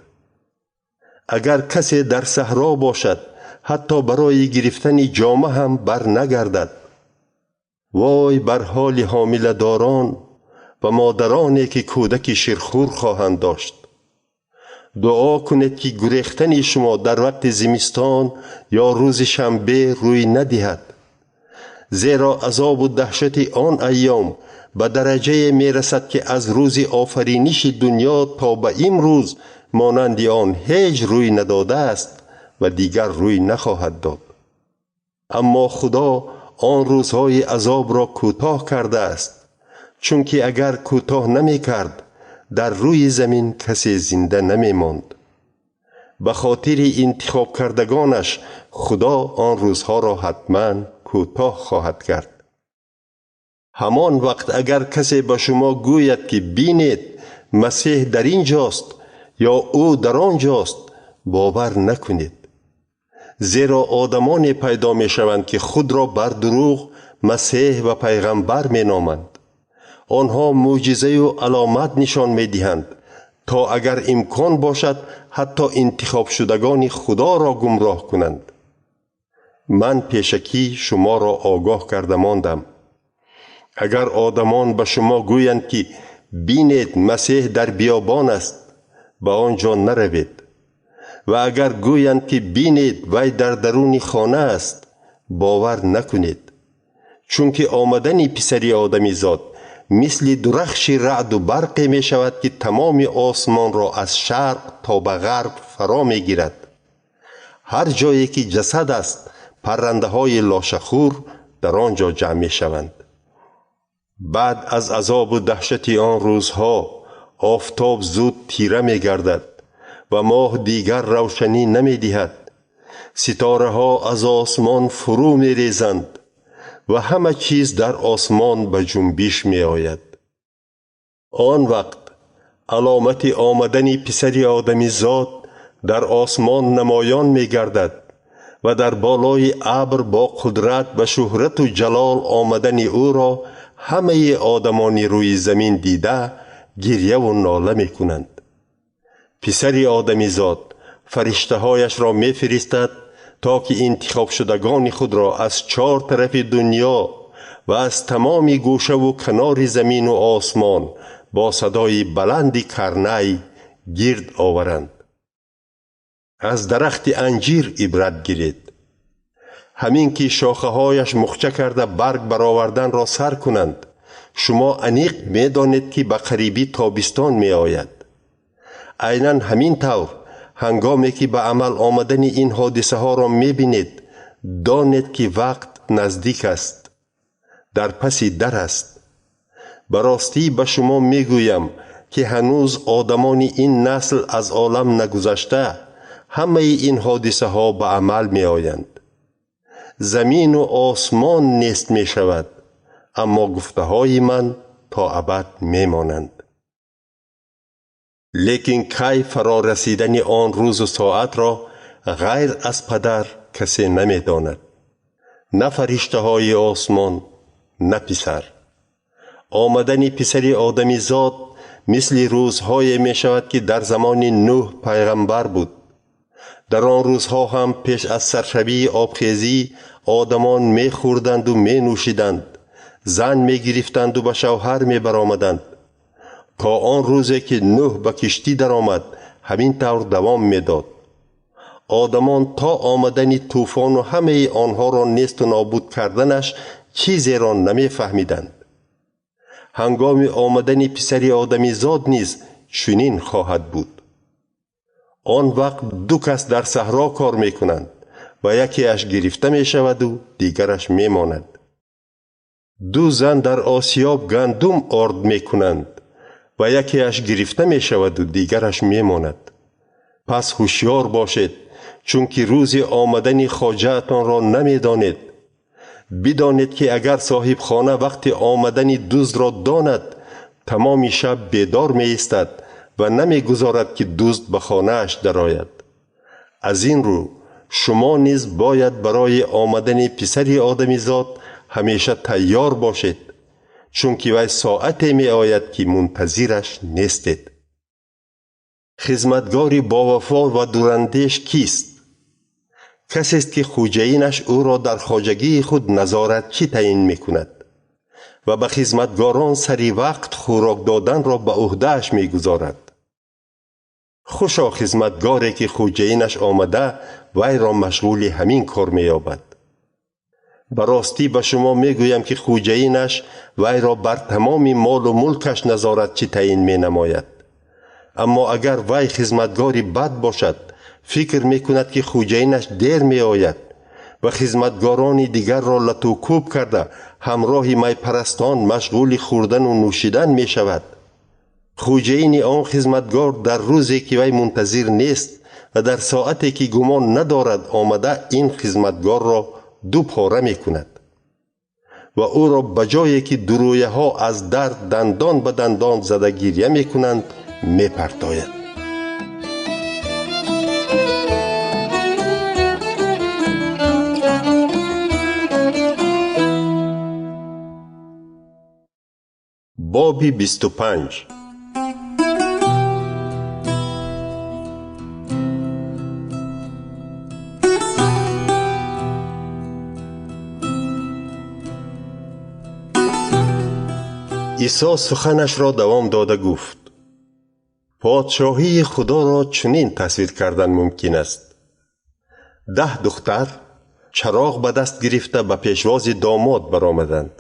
S1: Агар касе дар саҳро бошад, ҳатто барои гирифтани ҷома ҳам бар нагардад. Вой бар ҳоли ҳомиладорон ва модароне, ки кӯдаки ширхӯр хоҳанд дошт. Дуо кунед, ки гурехтани шумо дар вақти зимистон ё рӯзи шанбе рӯй надиҳад, зеро азобу даҳшати он айём ба дараҷае мерасад, ки аз рӯзи офариниши дунё то ба имрӯз монанди он ҳеҷ рӯй надодааст ва дигар рӯй нахоҳад дод. Аммо Худо он рӯзҳои азобро кӯтоҳ кардааст, чунки агар кӯтоҳ намекард, дар рӯи замин касе зинда намемонд. Ба хотири интихоб кардагонаш Худо он рӯзҳоро ҳатман кӯтоҳ хоҳад кард. Ҳамон вақт агар касе ба шумо гӯяд, ки бинед, Масеҳ дар ин ҷост ё ӯ дар он ҷост, бовар накунед. Зеро одамоне пайдо мешаванд, ки худро бар дурӯғ Масеҳ ва пайғамбар меноманд. Онҳо мӯъҷизаю аломат нишон медиҳанд, то агар имкон бошад, ҳатто интихобшудагони Худоро гумроҳ кунанд. Ман пешакӣ шуморо огоҳ карда мондам. Агар одамон ба шумо гӯянд, ки бинед, Масеҳ дар биёбон аст, ба он ҷо наравед. Ва агар гӯянд, ки бинед, вай дар даруни хона аст, бовар накунед. Чунки омадани писари одамизод мисли дурахши раъду барқе мешавад, ки тамоми осмонро аз шарқ то ба ғарб фаро мегирад. Ҳар ҷое ки ҷасад аст, паррандаҳои лошахӯр дар он ҷо ҷамъ мешаванд. Баъд аз азобу даҳшати он рӯзҳо офтоб зуд тира мегардад ва моҳ дигар равшанӣ намедиҳад. Ситораҳо аз осмон фурӯ мерезанд ва ҳама чиз дар осмон ба ҷунбиш меояд. Он вақт аломати омадани писари одамизод дар осмон намоён мегардад ва дар болои абр бо қудрат ва шӯҳрату ҷалол омадани ӯро ҳамаи одамони рӯи замин дида гирьяву нола мекунанд. Писари одамизод фариштаҳояшро мефиристад, то ки интихобшудагони худро аз чор тарафи дунё ва аз тамоми гӯшаву канори замину осмон бо садои баланди карнай гирд оваранд. Аз дарахти анҷир ибрат гиред. Ҳамин ки шохаҳояш мухча карда барг бароварданро сар кунанд, шумо аниқ медонед, ки ба қарибӣ тобистон меояд. Айнан ҳамин тавр, ҳангоме ки ба амал омадани ин ҳодисаҳоро мебинед, донед, ки вақт наздик аст, дар паси дар аст. Ба ростӣ ба шумо мегӯям, ки ҳанӯз одамони ин насл аз олам нагузашта, ҳамаи ин ҳодисаҳо ба амал меоянд. Замину осмон нест мешавад, аммо гуфтаҳои ман то абад мемонанд. Лекин кай фаро расидани он рӯзу соатро ғайр аз падар касе намедонад, на фариштаҳои осмон, на писар. Омадани писари одамизод мисли рӯзҳое мешавад, ки дар замони Нӯҳ пайғамбар буд. Дар он рӯзҳо ҳам пеш аз саршавии обхезӣ одамон мехӯрданду менӯшиданд, зан мегирифтанду ба шавҳар мебаромаданд. То он рӯзе ки Нӯҳ ба киштӣ даромад, ҳамин тавр давом медод. Одамон то омадани тӯфону ҳамаи онҳоро несту нобуд карданаш чизеро намефаҳмиданд. Ҳангоми омадани писари одамизод низ чунин хоҳад буд. Он вақт ду кас дар саҳро кор мекунанд ва якеаш гирифта мешаваду дигараш мемонад. Ду зан дар осиёб гандум орд мекунанд ва якеаш гирифта мешаваду дигараш мемонад. Пас ҳушёр бошед, чунки рӯзи омадани хоҷаатонро намедонед. Бидонед, ки агар соҳибхона вақти омадани дуздро донад, тамоми шаб бедор меистад ва намегузорад, ки дузд ба хонааш дарояд. Аз ин рӯ шумо низ бояд барои омадани писари одамизод ҳамеша тайёр бошед, чунки вай соате меояд, ки мунтазираш нестед. Хизматгори бовафо ва дурандеш кист? Касест, ки хӯҷаинаш ӯро дар хоҷагии худ назоратчӣ таъин мекунад ва ба хизматгорон сари вақт хӯрок доданро ба ӯҳдааш мегузорад. Хушо хизматгоре, ки хӯҷаинаш омада вайро машғули ҳамин кор меёбад. Ба ростӣ ба шумо мегӯям, ки хӯҷаинаш вайро бар тамоми молу мулкаш назоратчӣ таъин менамояд. Аммо агар вай хизматгори бад бошад, фикр мекунад, ки хӯҷаинаш дер меояд ва хизматгорони дигарро латукӯб карда ҳамроҳи майпарастон машғули хӯрдану нӯшидан мешавад. Хӯҷаини он хизматгор дар рӯзе, ки вай мунтазир нест ва дар соате, ки гумон надорад, омада ин хизматгорро ду пора мекунад ва ӯро ба ҷое, ки дурӯяҳо аз дард дандон ба дандон зада гирья мекунанд, мепартояд. Боби 25. Исо суханашро давом дода гуфт: подшоҳии Худоро чунин тасвир кардан мумкин аст. 10 духтар чароғ ба даст гирифта ба пешвози домод баромаданд.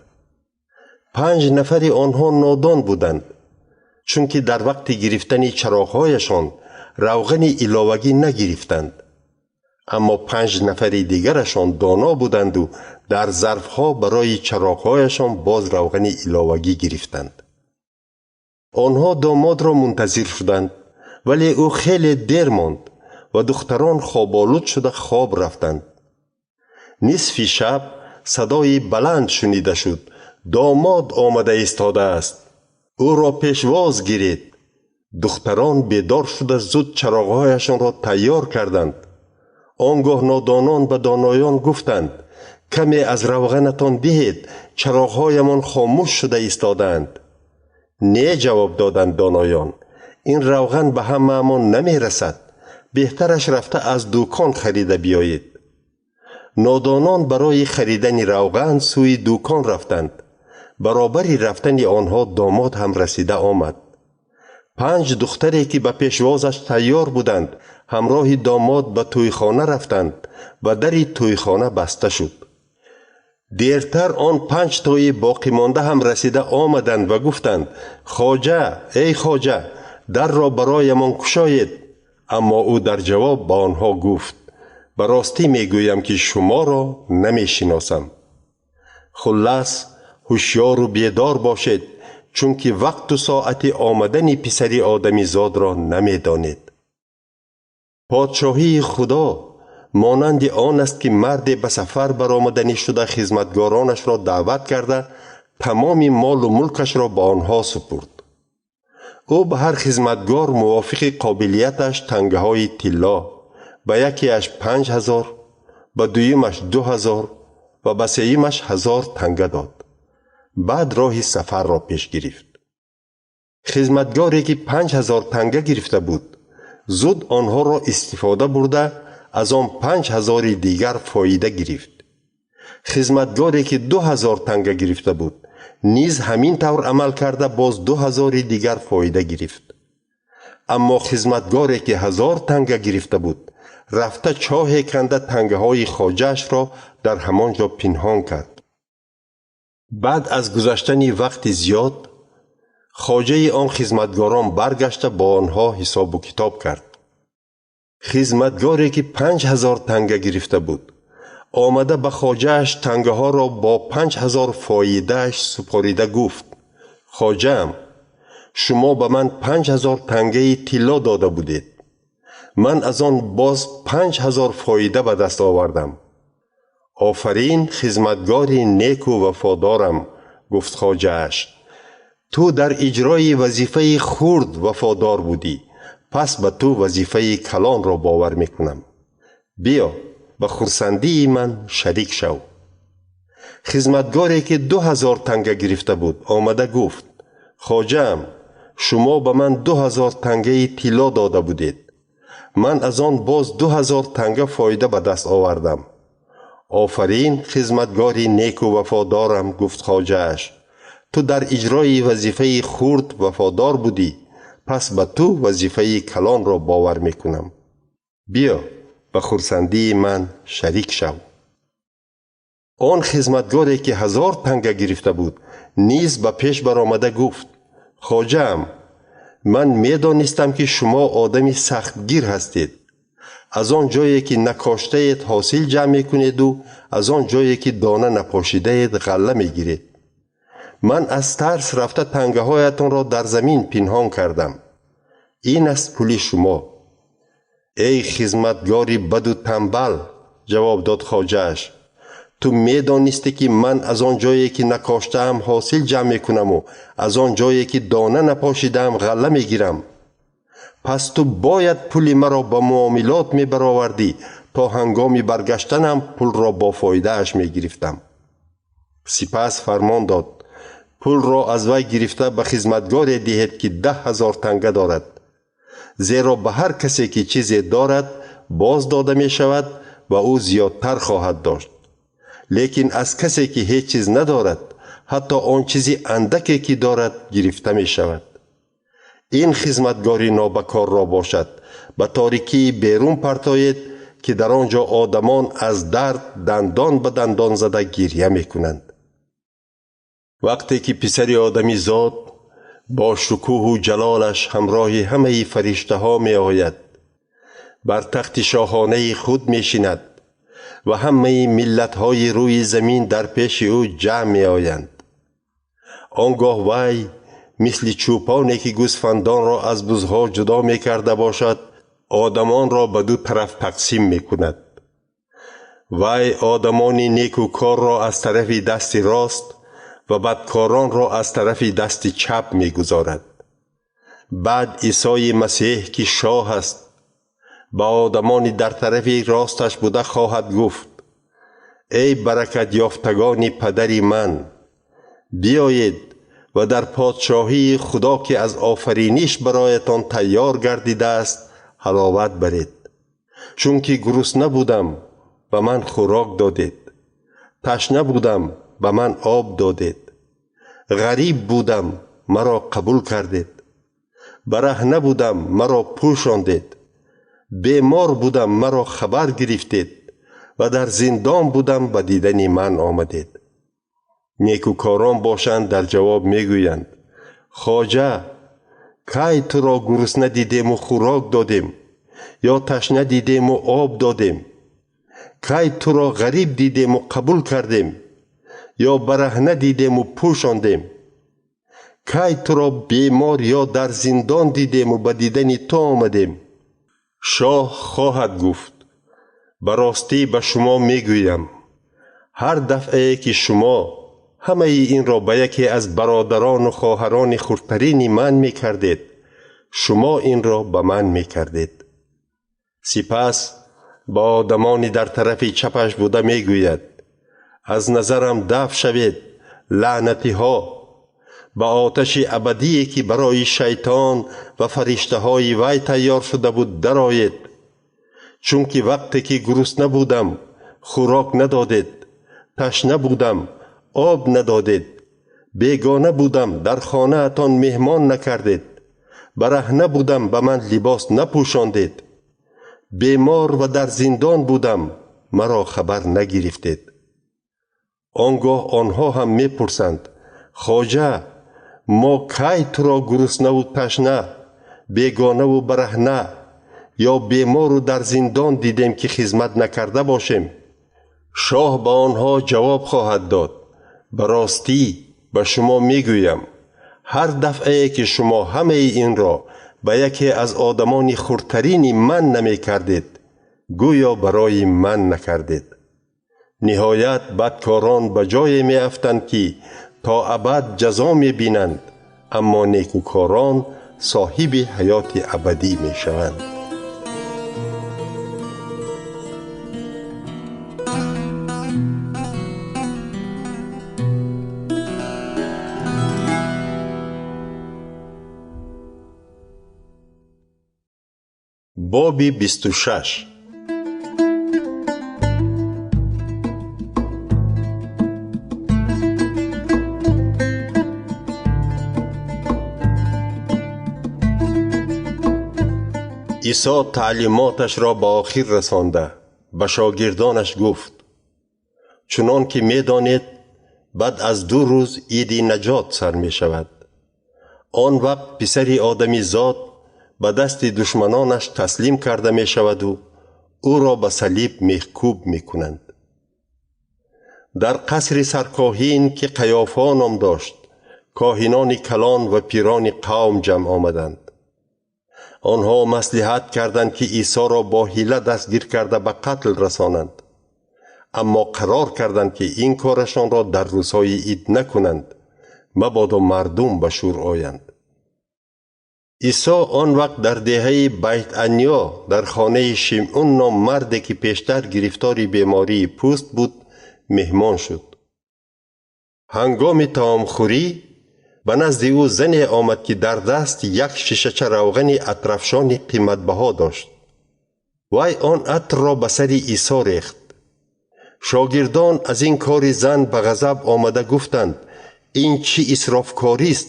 S1: 5 нафари онҳо нодон буданд, чунки дар вақти гирифтани чароғҳояшон равғани иловагӣ нагирифтанд. Аммо 5 нафари дигарашон доно буданду дар зарфҳо барои чароғҳояшон боз равғани иловагӣ гирифтанд. Онҳо домодро мунтазир шуданд, вале ӯ хеле дер монд ва духтарон хоболуд шуда хоб рафтанд. Нисфи шаб садои баланд шунида шуд: домод омада истодааст, ӯро пешвоз гиред. Духтарон бедор шуда зуд чароғҳояшонро тайёр карданд. Он гоҳ нодонон ба доноён гуфтанд: каме аз равғанатон диҳед, чароғҳоямон хомӯш шуда истодаанд. Не, ҷавоб доданд доноён, ин равған ба ҳамаамон намерасад, беҳтараш рафта аз дукон харида биёед. Нодонон барои харидани равған сӯи дукон рафтанд. Баробари рафтани онҳо домод ҳам расида омад. 5 духтаре ки ба пешвозаш тайёр буданд, ҳамроҳи домод ба тӯйхона рафтанд ва дари тӯйхона баста шуд. Дертар он 5 тои боқимонда ҳам расида омаданд ва гуфтанд: хоҷа, эй хоҷа, дарро бароямон кушоед. Аммо ӯ дар ҷавоб ба онҳо гуфт: ба ростӣ мегӯям ки шуморо намешиносам. Хуллас, ҳушёру бедор бошед, чунки вақту соати омадани писари одамизодро намедонед. Подшоҳии Худо монанди он аст ки марде ба сафар баромаданӣ шуда хизматгоронашро даъват карда тамоми молу мулкашро ба онҳо супурд. Ӯ ба ҳар хизматгор мувофиқи қобилияташ тангаҳои тилло, ба якеаш 5000, ба дуюмаш 2000 ва ба сеюмаш 1000 танга дод. Баъд роҳи сафарро пеш гирифт. Хизматгоре ки 5000 танга гирифта буд, зуд онҳоро истифода бурда аз он 5000 дигар фоида гирифт. Хизматгоре ки 2000 танга гирифта буд, низ ҳамин тавр амал карда боз 2000 дигар фоида гирифт. Аммо хизматгоре ки 1000 танга гирифта буд, рафта чоҳе канда тангаҳои хоҷаашро дар ҳамон ҷо пинҳон кард. Баъд аз гузаштани вақти зиёд, хоҷаи он хизматгорон баргашта бо онҳо ҳисобу китоб кард. Хизматгоре ки 5000 танга гирифта буд, омада ба хоҷааш тангаҳоро бо 5000 фоидааш супорида гуфт: хоҷаам, шумо ба ман 5000 тангаи тилло дода будед. Ман аз он боз 5000 фоида ба даст овардам. Офарин, хизматгори неку вафодорам, гуфт хоҷааш. Ту дар иҷрои вазифаи хурд вафодор будӣ, пас ба ту вазифаи калонро бовар мекунам. Биё, ба хурсандии ман шарик шав. Хизматгоре ки 2000 танга гирифта буд, омада гуфт: хоҷаам, шумо ба ман 2000 тангаи тилло дода будед. Ман аз он боз 2000 танга фоида ба даст овардам. Офарин, хизматгори неку вафодорам, гуфт хоҷааш. Ту дар иҷрои вазифаи хурд вафодор будӣ, пас ба ту вазифаи калонро бовар мекунам. Биё, ба хурсандии ман шарик шав. Он хизматгоре ки 1000 танга гирифта буд, низ ба пеш баромада гуфт: хоҷаам, ман медонистам ки шумо одами сахтгир ҳастед. Аз он ҷое ки накоштаед ҳосил ҷамъ мекунеду аз он ҷое ки дона напошидаед ғалла мегиред. Ман аз тарс рафта тангаҳоятонро дар замин пинҳон кардам. Ин аст пули шумо. Эй хизматгори баду танбал, ҷавоб дод хоҷааш, ту медонистӣ ки ман аз он ҷое ки накоштаам ҳосил ҷамъ мекунаму аз он ҷое ки дона напошидаам ғалла мегирам. Пас ту бояд пули маро ба муомилот мебаровардӣ, то ҳангоми баргаштанам пулро бо фоидааш мегирифтам. Сипас фармон дод: Пулро аз вай гирифта ба хизматгоре диҳед, ки 10 000 танга дорад. Зеро ба ҳар касе, ки чизе дорад, боз дода мешавад ва ӯ зиёдтар хоҳад дошт. Лекин аз касе, ки ҳеҷ чиз надорад, ҳатто он чизи андаке, ки дорад, гирифта мешавад. Ин хизматгори нобакорро бошад, ба торикии берун партоед, ки дар он ҷо одамон аз дард дандон ба дандон зада гиря мекунанд. Вақте ки писари одамизод бо шукӯҳу ҷалолаш ҳамроҳи ҳамаи фариштаҳо меояд, бар тахти шоҳонаи худ мешинад ва ҳамаи миллатҳои рӯи замин дар пеши ӯ ҷамъ меоянд. Он гоҳ вай мисли чӯпоне, ки гӯсфандонро аз бузҳо ҷудо мекарда бошад, одамонро ба ду тараф тақсим мекунад. Вай одамони некӯкорро аз тарафи дасти рост ва бадкоронро аз тарафи дасти чап мегузорад. Баъд Исои Масеҳ, ки шоҳ аст, ба одамони дар тарафи росташ буда хоҳад гуфт: эй баракатёфтагони падари ман, биёед ва дар подшоҳии Худо, ки аз офариниш бароятон тайёр гардидааст, ҳаловат баред. Чунки гурусна будам, ба ман хӯрок додед, ташна будам, ба ман об додед, ғариб будам, маро қабул кардед, бараҳна будам, маро пӯшондед, бемор будам, маро хабар гирифтед ва дар зиндон будам, ба дидани ман омадед. Некӯкорон бошанд дар ҷавоб мегӯянд: Хоҷа, кай туро гурусна дидему хӯрок додем, ё ташна дидему об додем? Кай туро ғариб дидему қабул кардем, ё бараҳна дидему пӯшондем? Кай туро бемор ё дар зиндон дидему ба дидани ту омадем? Шоҳ хоҳад гуфт: ба ростӣ ба шумо мегӯям, ҳар дафъае ки шумо ҳамаи инро ба яке аз бародарону хоҳарони хурдтарини ман мекардед, шумо инро ба ман мекардед. Сипас ба одамони дар тарафи чапаш буда мегӯяд: аз назарам дафт шавед, лаънатиҳо, ба оташи абадие, ки барои шайтон ва фариштаҳои вай тайёр шуда буд, дароед. Чунки вақте ки гурусна будам, хӯрок надодед, ташна будам, об надодед, бегона будам, дар хонаатон меҳмон накардед, бараҳна будам, ба ман либос напӯшондед, бемор ва дар зиндон будам, маро хабар нагирифтед. Он гоҳ онҳо ҳам мепурсанд: Хоҷа, мо кай туро гуруснаву ташна, бегонаву бараҳна ё бемору дар зиндон дидем, ки хизмат накарда бошем? Шоҳ ба онҳо ҷавоб хоҳад дод: ба ростӣ ба шумо мегӯям, ҳар дафъае ки шумо ҳамаи инро ба яке аз одамони хурдтарини ман намекардед, гӯё барои ман накардед. Ниҳоят бадкорон ба ҷое меафтанд, ки то абад ҷазо мебинанд, аммо некӯкорон соҳиби ҳаёти абадӣ мешаванд. Боби 26. Исо таълимоташро ба охир расонда ба шогирдонаш гуфт: чунон ки медонед, баъд аз 2 рӯз иди наҷот сар мешавад. Он вақт писари одамизод ба дасти душманонаш таслим карда мешаваду ӯро ба салиб мехкӯб мекунанд. Дар қасри саркоҳин, ки Қаёфо ном дошт, коҳинони калон ва пирони қавм ҷамъ омаданд. Онҳо маслиҳат карданд, ки Исоро бо ҳила дастгир карда ба қатл расонанд, аммо қарор карданд, ки ин корашонро дар рӯзҳои ид накунанд, мабодо мардум ба шӯр оянд. Исо он вақт дар деҳаи Байтанё дар хонаи Шимъун ном марде, ки пештар гирифтори бемории пӯст буд, меҳмон шуд. Ҳангоми таомхӯрӣ Ба назди ӯ зане омад, ки дар даст як шишача равғани атрафшони қиматбаҳо дошт. Вай он атрро ба сари Исо рехт. Шогирдон аз ин кори зан ба ғазаб омада гуфтанд: ин чӣ исрофкорист?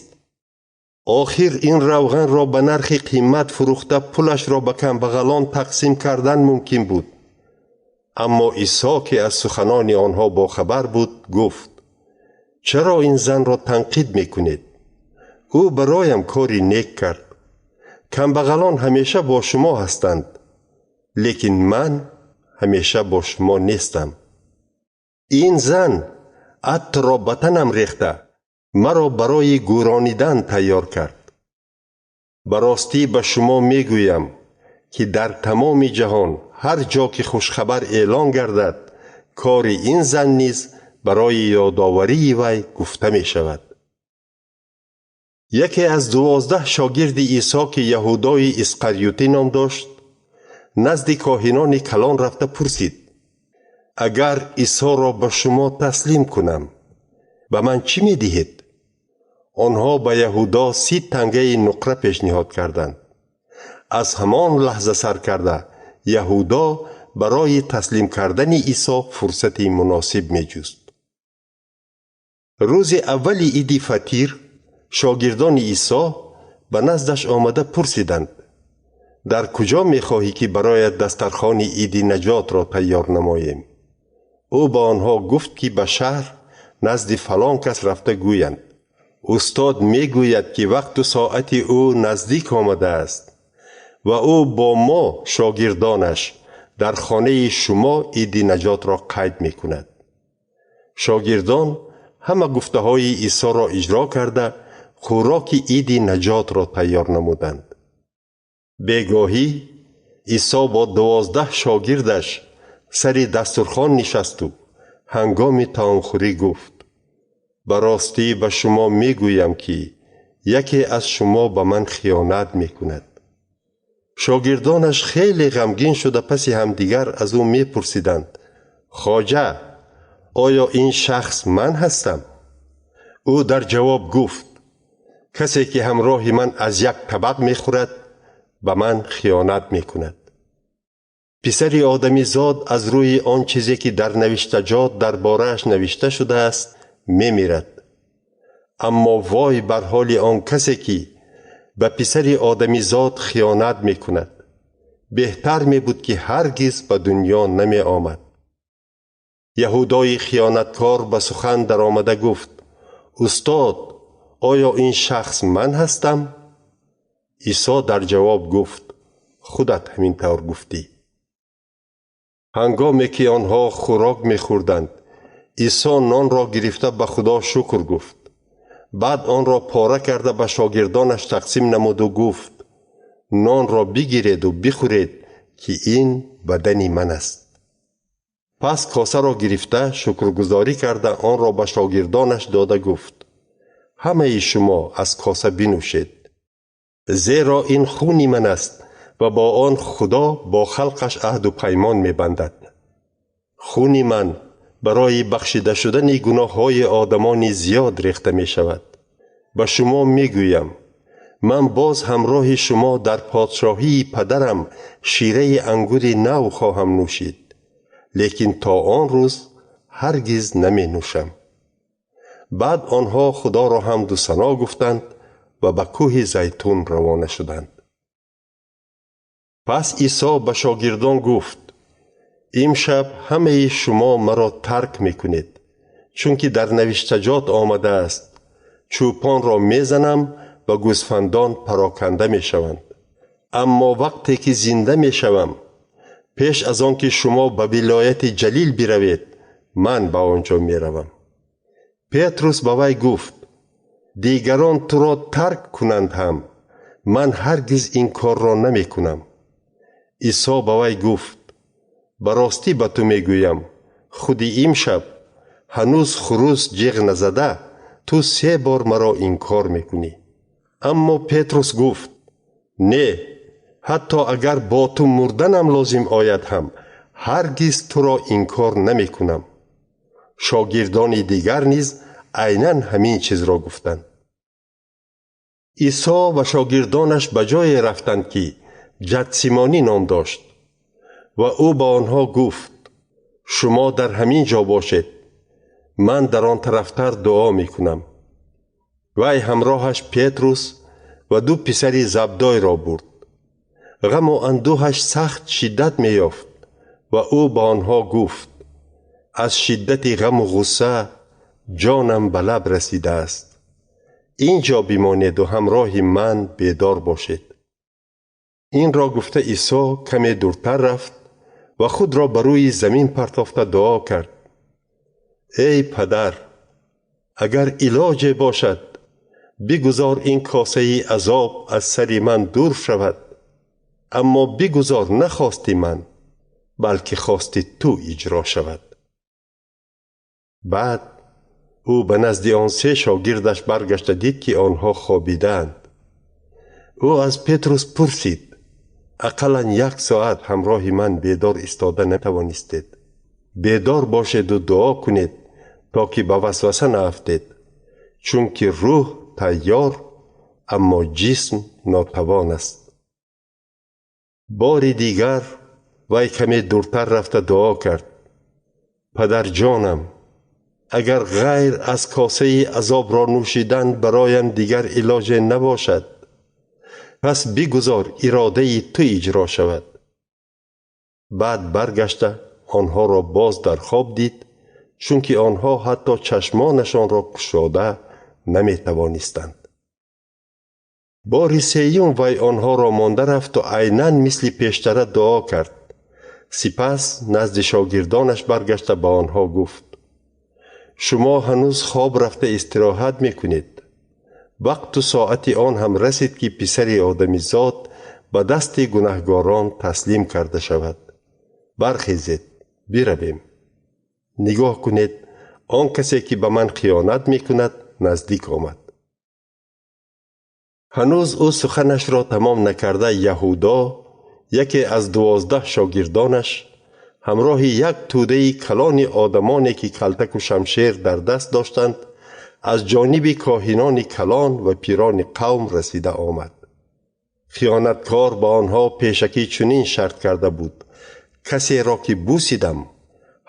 S1: Охир ин равғанро ба нархи қимат фурӯхта, пулашро ба камбағалон тақсим кардан мумкин буд. Аммо Исо, ки аз суханони онҳо бохабар буд, гуфт: чаро ин занро танқид мекунед? Ӯ бароям кори нек кард. Камбағалон ҳамеша бо шумо ҳастанд, лекин ман ҳамеша бо шумо нестам. Ин зан атрро ба танам рехта, маро барои гӯронидан тайёр кард. Ба ростӣ ба шумо мегӯям, ки дар тамоми ҷаҳон ҳар ҷо ки хушхабар эълон гардад, кори ин зан низ барои ёдоварии вай гуфта мешавад. Яке аз 12 шогирди Исо, ки Яҳудои Исқариютӣ ном дошт, назди коҳинони калон рафта пурсид: агар Исоро ба шумо таслим кунам, ба ман чӣ медиҳед? Онҳо ба Яҳудо 30 тангаи нуқра пешниҳод карданд. Аз ҳамон лаҳза сар карда Яҳудо барои таслим кардани Исо фурсати муносиб меҷуст. Рӯзи аввали иди Фатир шогирдони Исо ба наздаш омада пурсиданд: дар куҷо мехоҳӣ, ки бароят дастархони иди наҷотро тайёр намоем? Ӯ ба онҳо гуфт, ки ба шаҳр назди фалон кас рафта гӯянд: устод мегӯяд, ки вақту соати ӯ наздик омадааст ва ӯ бо мо, шогирдонаш, дар хонаи шумо иди наҷотро қайд мекунад. Шогирдон ҳама гуфтаҳои Исоро иҷро карда, хӯроки иди наҷотро тайёр намуданд. Бегоҳӣ Исо бо 12 шогирдаш сари дастурхон нишасту ҳангоми таомхӯрӣ гуфт: ба ростӣ ба шумо мегӯям, ки яке аз шумо ба ман хиёнат мекунад. Шогирдонаш хеле ғамгин шуда паси ҳамдигар аз ӯ мепурсиданд: хоҷа, оё ин шахс ман ҳастам? Ӯ дар ҷавоб гуфт: касе ки ҳамроҳи ман аз як табақ мехӯрад, ба ман хиёнат мекунад. Писари одамизод аз рӯи он чизе ки дар навиштаҷот дар борааш навишта шудааст, мемирад. Аммо вой бар ҳоли он касе, ки ба писари одамизод хиёнат мекунад. Беҳтар мебуд, ки ҳаргиз ба дунё намеомад. Яҳудои хиёнаткор ба сухан даромада гуфт: устод, оё ин шахс ман ҳастам? Исо дар ҷавоб гуфт: худат ҳамин тавр гуфтӣ. Ҳангоме ки онҳо хӯрок мехӯрданд, Исо нонро гирифта ба Худо шукр гуфт. Баъд онро пора карда ба шогирдонаш тақсим намуду гуфт: нонро бигиреду бихӯред, ки ин бадани ман аст. Пас косаро гирифта шукргузорӣ карда онро ба шогирдонаш дода гуфт: ҳамаи шумо аз коса бинӯшед, зеро ин хуни ман аст ва бо он Худо бо халқаш аҳду паймон мебандад. Хуни ман барои бахшида шудани гуноҳҳои одамони зиёд рехта мешавад. Ба шумо мегӯям, ман боз ҳамроҳи шумо дар подшоҳии падарам шираи ангури нав хоҳам нӯшид, лекин то он рӯз ҳаргиз наменӯшам. Баъд онҳо Худоро ҳамду сано гуфтанд ва ба кӯҳи Зайтун равона шуданд. Пас Исо ба шогирдон гуфт: имшаб ҳамаи шумо маро тарк мекунед, чунки дар навиштаҷот омадааст: чӯпонро мезанам ва гӯсфандон пароканда мешаванд. Аммо вақте ки зинда мешавам, пеш аз он ки шумо ба вилояти Ҷалил биравед, ман ба он ҷо меравам. Петрус ба вай гуфт: дигарон туро тарк кунанд ҳам, ман ҳаргиз ин корро намекунам. Исо ба вай гуфт: ба ростӣ ба ту мегӯям, худи имшаб ҳанӯз хурӯс ҷиғ назада, ту 3 бор маро инкор мекунӣ. Аммо Петрус гуфт: не, ҳатто агар бо ту мурданам лозим ояд ҳам, ҳаргиз туро инкор намекунам. Шогирдони дигар низ айнан ҳамин чизро гуфтанд. Исо ва шогирдонаш ба ҷое рафтанд, ки Ҷатсимонӣ ном дошт, ва ӯ ба онҳо гуфт: шумо дар ҳамин ҷо бошед, ман дар он тарафтар дуо мекунам. Вай ҳамроҳаш Петрус ва ду писари Забдойро бурд. Ғаму андӯҳаш сахт шиддат меёфт ва ӯ ба онҳо гуфт: аз шиддати ғаму ғусса ҷонам ба лаб расидааст. Ин ҷо бимонеду ҳамроҳи ман бедор бошед. Инро гуфта Исо каме дуртар рафт ва худро ба рӯи замин партофта дуо кард: эй падар, агар илоҷе бошад, бигузор ин косаи азоб аз сари ман дур шавад, аммо бигузор на хости ман, балки хости ту иҷро шавад. Баъд ӯ ба назди он се шогирдаш баргашта дид, ки онҳо хобидаанд. Ӯ аз Петрус пурсид: ақаллан як соат ҳамроҳи ман бедор истода натавонистед? Бедор бошеду дуо кунед, то ки ба васваса наафтед, чунки рӯҳ тайёр, аммо ҷисм нотавон аст. Бори дигар вай каме дуртар рафта дуо кард: падарҷонам, агар ғайр аз косаи азобро нӯшидан бароям дигар илоҷе набошад, пас бигузор иродаи ту иҷро шавад. Баъд баргашта онҳоро боз дар хоб дид, чунки онҳо ҳатто чашмонашонро кушода наметавонистанд. Бори сеюм вай онҳоро монда рафту айнан мисли пештара дуо кард. Сипас назди шогирдонаш баргашта ба онҳо гуфт: шумо ҳанӯз хоб рафта истироҳат мекунед. Вақту соати он ҳам расид, ки писари одамизод ба дасти гунаҳгорон таслим карда шавад. Бархезед, биравем. Нигоҳ кунед, он касе ки ба ман хиёнат мекунад, наздик омад. Ҳанӯз ӯ суханашро тамом накарда, Яҳудо, яке аз 12 шогирдонаш, ҳамроҳи як тӯдаи калони одамоне, ки калтаку шамшер дар даст доштанд, аз ҷониби коҳинони калон ва пирони қавм расида омад. Хиёнаткор ба онҳо пешакӣ чунин шарт карда буд: касеро ки бусидам,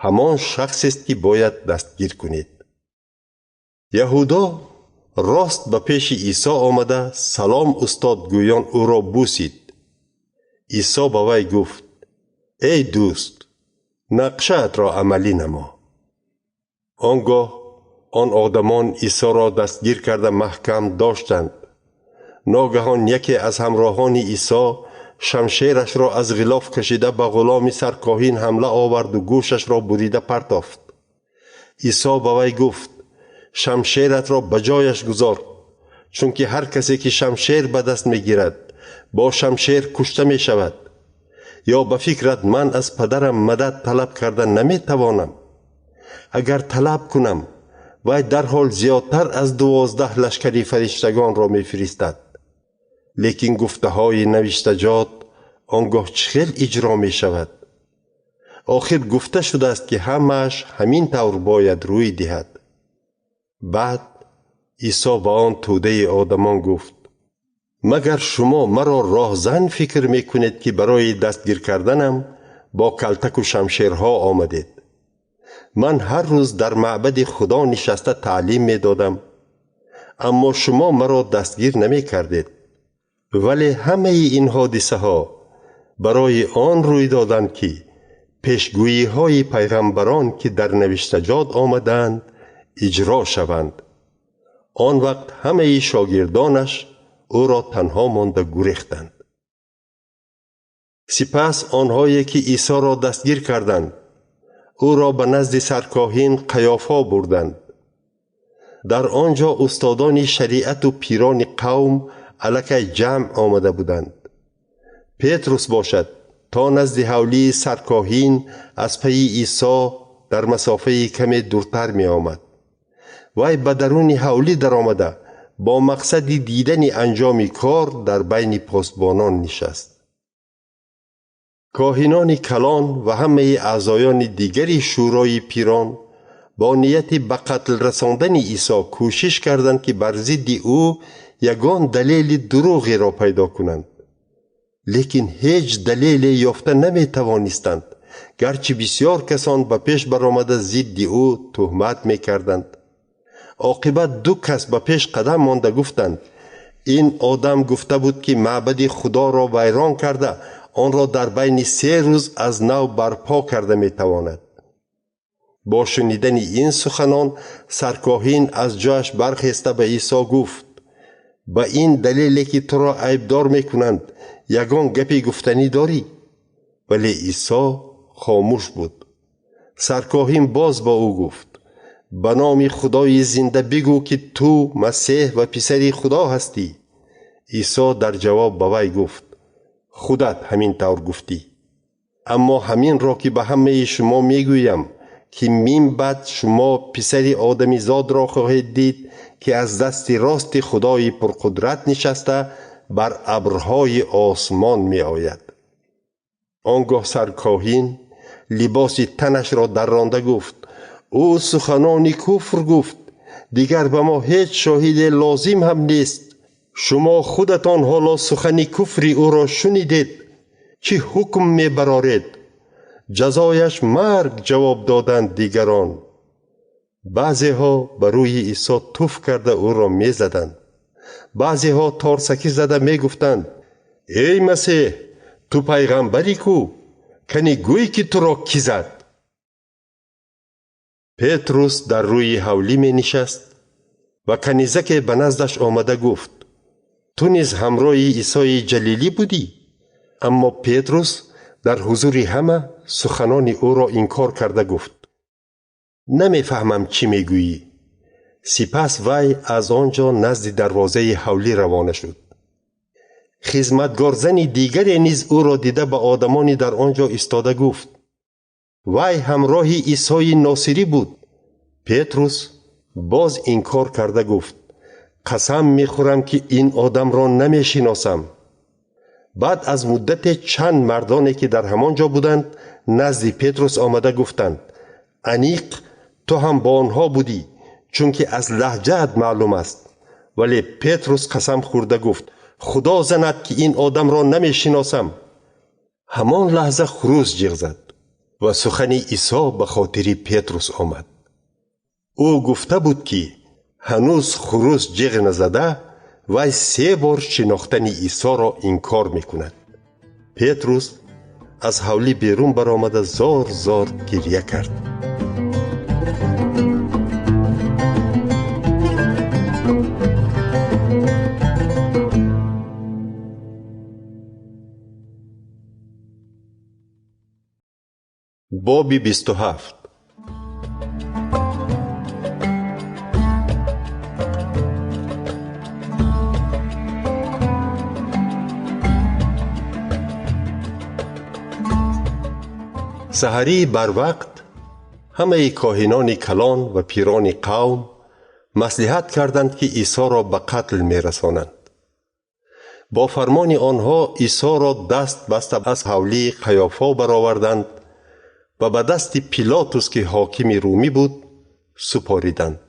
S1: ҳамон шахсест, ки бояд дастгир кунед. Яҳудо рост ба пеши Исо омада, салом устод гӯён ӯро бусид. Исо ба вай гуфт: эй дӯст, нақшаатро амалӣ намо. Он гоҳ он одамон Исоро дастгир карда маҳкам доштанд. Ногаҳон яке аз ҳамроҳони Исо шамшерашро аз ғилоф кашида ба ғуломи саркоҳин ҳамла оварду гӯшашро бурида партофт. Исо ба вай гуфт: шамшератро ба ҷояш гузор, чунки ҳар касе ки шамшер ба даст мегирад, бо шамшер кушта мешавад. Ё ба фикрат ман аз падарам мадад талаб карда наметавонам? Агар талаб кунам, вай дарҳол зиёдтар аз 12 лашкари фариштагонро мефиристад. Лекин гуфтаҳои навиштаҷот он гоҳ чӣ хел иҷро мешавад? Охир гуфта шудааст, ки ҳамааш ҳамин тавр бояд рӯй диҳад. Баъд Исо ба он тӯдаи одамон гуфт: магар шумо маро роҳзан фикр мекунед, ки барои дастгир карданам бо калтаку шамшерҳо омадед? Ман ҳар рӯз дар маъбади Худо нишаста таълим медодам, аммо шумо маро дастгир намекардед. Вале ҳамаи ин ҳодисаҳо барои он рӯй доданд, ки пешгӯиҳои пайғамбарон, ки дар навиштаҷот омадаанд, иҷро шаванд. Он вақт ҳамаи шогирдонаш ӯро танҳо монда гурехтанд. Сипас онҳое, ки Исоро дастгир карданд, ӯро ба назди саркоҳин Қаёфо бурданд. Дар он ҷо устодони шариату пирони қавм аллакай ҷамъ омада буданд. Петрус бошад то назди ҳавлии саркоҳин аз пайи Исо дар масофаи каме дуртар меомад. Вай ба даруни ҳавлӣ даромада бо мақсади дидани анҷоми кор дар байни посбонон нишаст. Коҳинони калон ва ҳамаи аъзоёни дигари шӯрои пирон бо нияти ба қатл расондани Исо кӯшиш карданд, ки бар зидди ӯ Ягон далели дурӯғеро пайдо кунанд. Лекин ҳеҷ далеле ёфта наметавонистанд, гарчи бисёр касон ба пеш баромада зидди ӯ туҳмат мекарданд. Оқибат ду кас ба пеш қадам монда гуфтанд: ин одам гуфта буд, ки маъбади Худоро вайрон карда, онро дар байни 3 рӯз аз нав барпо карда метавонад. Бо шунидани ин суханон саркоҳин аз ҷояш бархеста ба Исо гуфт: ба ин далеле ки туро айбдор мекунанд, ягон гапи гуфтанӣ дорӣ? Вале Исо хомӯш буд. Саркоҳин боз ба ӯ гуфт: ба номи Худои зинда бигӯ, ки ту Масеҳ ва писари Худо ҳастӣ. Исо дар ҷавоб ба вай гуфт: худат ҳамин тавр гуфтӣ. Аммо ҳаминро ки ба ҳамаи шумо мегӯям, ки мин баъд шумо писари одамизодро хоҳед дид, ки аз дасти рости Худои пурқудрат нишаста бар абрҳои осмон меояд. Он гоҳ саркоҳин либоси танашро дарронда гуфт: ӯ суханони куфр гуфт, дигар ба мо ҳеҷ шоҳиде лозим ҳам нест. Шумо худатон ҳоло сухани куфри ӯро шунидед. Чӣ ҳукм мебароред? Ҷазояш марг, ҷавоб доданд дигарон. Баъзеҳо ба рӯи Исо туф карда ӯро мезаданд. Баъзеҳо торсакӣ зада мегуфтанд: эй Масеҳ, ту пайғамбарӣ ку? Кани гӯй, ки туро кӣ зад? Петрус дар рӯи ҳавлӣ менишаст ва канизаке ба наздаш омада гуфт: ту низ ҳамроҳи Исои Ҷалилӣ будӣ? Аммо Петрус дар ҳузури ҳама суханони ӯро инкор карда гуфт: намефаҳмам чӣ мегӯӣ. Сипас вай аз он ҷо назди дарвозаи ҳавлӣ равона шуд. Хизматгорзани дигаре низ ӯро дида ба одамони дар он ҷо истода гуфт: вай ҳамроҳи Исои Носирӣ буд. Петрус боз инкор карда гуфт: қасам мехӯрам, ки ин одамро намешиносам. Баъд аз муддате чанд мардоне, ки дар ҳамон ҷо буданд, назди Петрус омада гуфтанд: аниқ ту ҳам бо онҳо будӣ, чунки аз лаҳҷаат маълум аст. Вале Петрус қасам хӯрда гуфт: Худо занад, ки ин одамро намешиносам. Ҳамон лаҳза хурӯс ҷиғ зад ва сухани Исо ба хотири Петрус омад. Ӯ гуфта буд, ки ҳанӯз хурӯс ҷиғ назада, вай 3 бор шинохтани Исоро инкор мекунад. Петрус аз ҳавлӣ берун баромада зор зор гиря кард. Боби 27. Саҳарии барвақт ҳамаи коҳинони калон ва пирони қавм маслиҳат карданд, ки Исоро ба қатл мерасонанд. Бо фармони онҳо Исоро даст баста аз ҳавлии Қаёфо бароварданд ва ба дасти Пилотус, ки ҳокими румӣ буд, супориданд.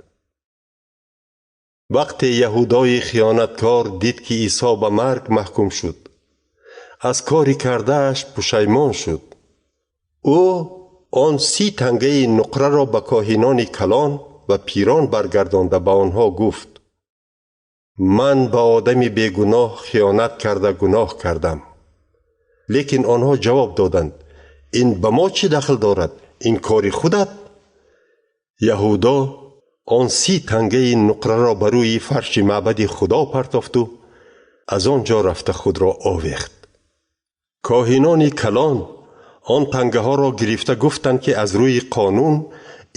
S1: Вақте яҳудои хиёнаткор дид, ки Исо ба марг маҳкум шуд, аз кори кардааш пушаймон шуд. Ӯ он 30 тангаи нуқраро ба коҳинони калон ва пирон баргардонда ба онҳо гуфт: ман ба одами бегуноҳ хиёнат карда гуноҳ кардам. Лекин онҳо ҷавоб доданд: ин ба мо чӣ дахл дорад? Ин кори худат? Яҳудо он 30 тангаи нуқраро ба рӯи фарши маъбади Худо партофту аз он ҷо рафта худро овехт. Коҳинони калон он тангаҳоро гирифта гуфтанд, ки аз рӯи қонун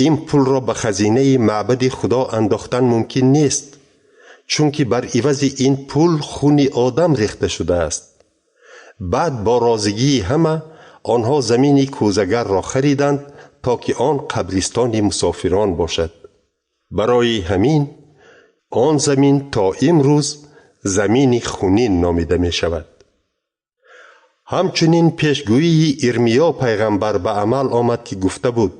S1: ин пулро ба хазинаи маъбади Худо андохтан мумкин нест, чунки бар ивази ин пул хуни одам рехта шудааст. Баъд бо розигии ҳама онҳо замини кӯзагарро хариданд, то ки он қабристони мусофирон бошад. Барои ҳамин он замин то имрӯз замини хунин номида мешавад. Ҳамчунин пешгӯии Ирмиё пайғамбар ба амал омад, ки гуфта буд: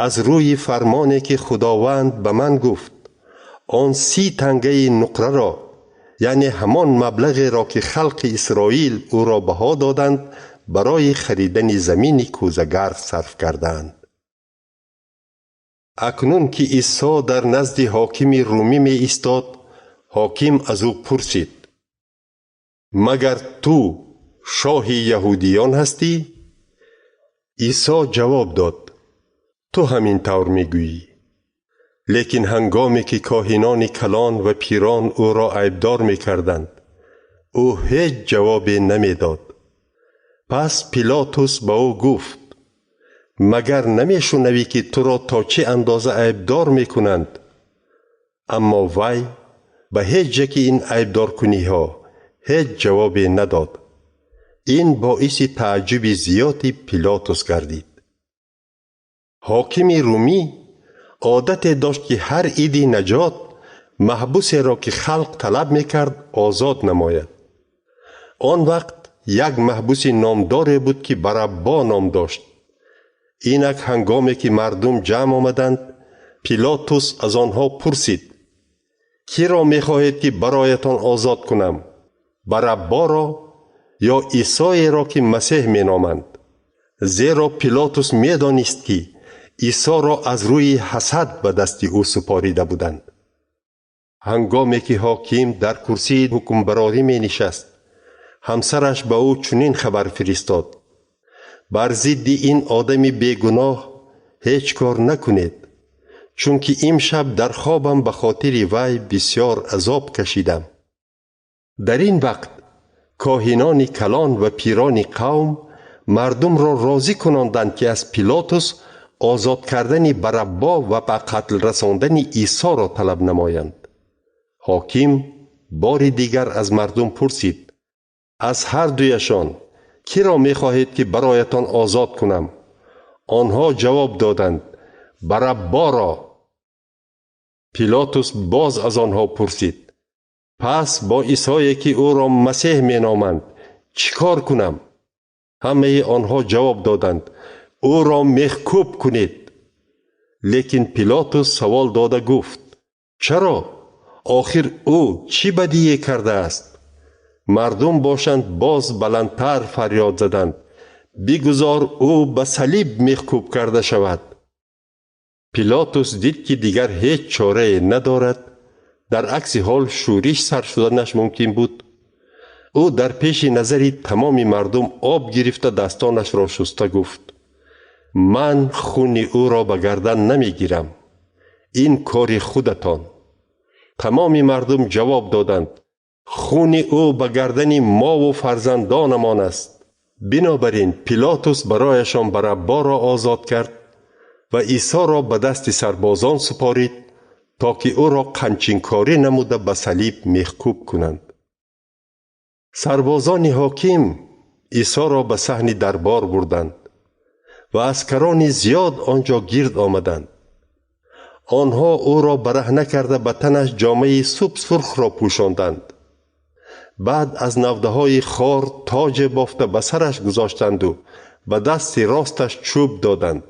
S1: аз рӯи фармоне, ки Худованд ба ман гуфт, он 30 тангаи нуқраро, Яъне ҳамон маблағеро, ки халқи Исроил ӯро баҳо доданд, барои харидани замини кӯзагар сарф кардаанд. Акнун ки Исо дар назди ҳокими румӣ меистод, ҳоким аз ӯ пурсид: «Магар ту шоҳи яҳудиён ҳастӣ?» Исо ҷавоб дод: «Ту ҳамин тавр мегӯӣ». Лекин ҳангоме ки коҳинони калон ва пирон ӯро айбдор мекарданд, ӯ ҳеҷ ҷавобе намедод. Пас Пилотус ба ӯ гуфт: «Магар намешунавӣ, ки туро то чӣ андоза айбдор мекунанд?» Аммо вай ба ҳеҷ яки ин айбдоркуниҳо ҳеҷ ҷавобе надод. Ин боиси тааҷҷуби зиёди Пилотус гардид. Ҳокими румӣ одате дошт, ки ҳар иди наҷот маҳбусеро, ки халқ талаб мекард, озод намояд. Он вақт як маҳбуси номдоре буд, ки Бараббо ном дошт. Инак ҳангоме ки мардум ҷамъ омаданд, Пилотус аз онҳо пурсид: «Киро мехоҳед, ки бароятон озод кунам? Барабборо ё Исоеро, ки Масеҳ меноманд?» Зеро Пилотус медонист, ки Исоро аз рӯи ҳасад ба дасти ӯ супорида буданд. Ҳангоме ки ҳоким дар курсии ҳукмбарорӣ менишаст, ҳамсараш ба ӯ чунин хабар фиристод: «Бар зидди ин одами бегуноҳ ҳеҷ кор накунед, чунки имшаб дар хобам ба хотири вай бисёр азоб кашидам». Дар ин вақт коҳинони калон ва пирони қавм мардумро розӣ кунонданд, ки аз Пилотус озод кардани Бараббо ва ба қатл расондани Исоро талаб намоянд. Ҳоким бори дигар аз мардум пурсид: «Аз ҳар дуяшон киро мехоҳед, ки бароятон озод кунам?» Онҳо ҷавоб доданд: «Барабборо». Пилотус боз аз онҳо пурсид: «Пас бо Исое, ки ӯро Масеҳ меноманд, чӣ кор кунам?» Ҳамаи онҳо ҷавоб доданд: «Ӯро мехкӯб кунед». Лекин Пилотус савол дода гуфт: «Чаро? Охир ӯ чӣ бадие кардааст?» Мардум бошанд, боз баландтар фарёд заданд: «Бигузор ӯ ба салиб мехкӯб карда шавад». Пилотус дид, ки дигар ҳеҷ чорае надорад, дар акси ҳол шӯриш сар шуданаш мумкин буд. Ӯ дар пеши назари тамоми мардум об гирифта, дастонашро шуста гуфт: «Ман хуни ӯро ба гардан намегирам. Ин кори худатон». Тамоми мардум ҷавоб доданд: «Хуни ӯ ба гардани мову фарзандонамон аст». Бинобар ин Пилотус барояшон Барабборо озод кард ва Исоро ба дасти сарбозон супорид, то ки ӯро қамчинкорӣ намуда ба салиб мехкӯб кунанд. Сарбозони ҳоким Исоро ба саҳни дарбор бурданд ва аскарони зиёд он ҷо гирд омаданд. Онҳо ӯро бараҳна карда, ба танаш ҷомаи субсурхро пӯшонданд. Баъд аз навдаҳои хор тоҷе бофта ба сараш гузоштанду ба дасти росташ чӯб доданд.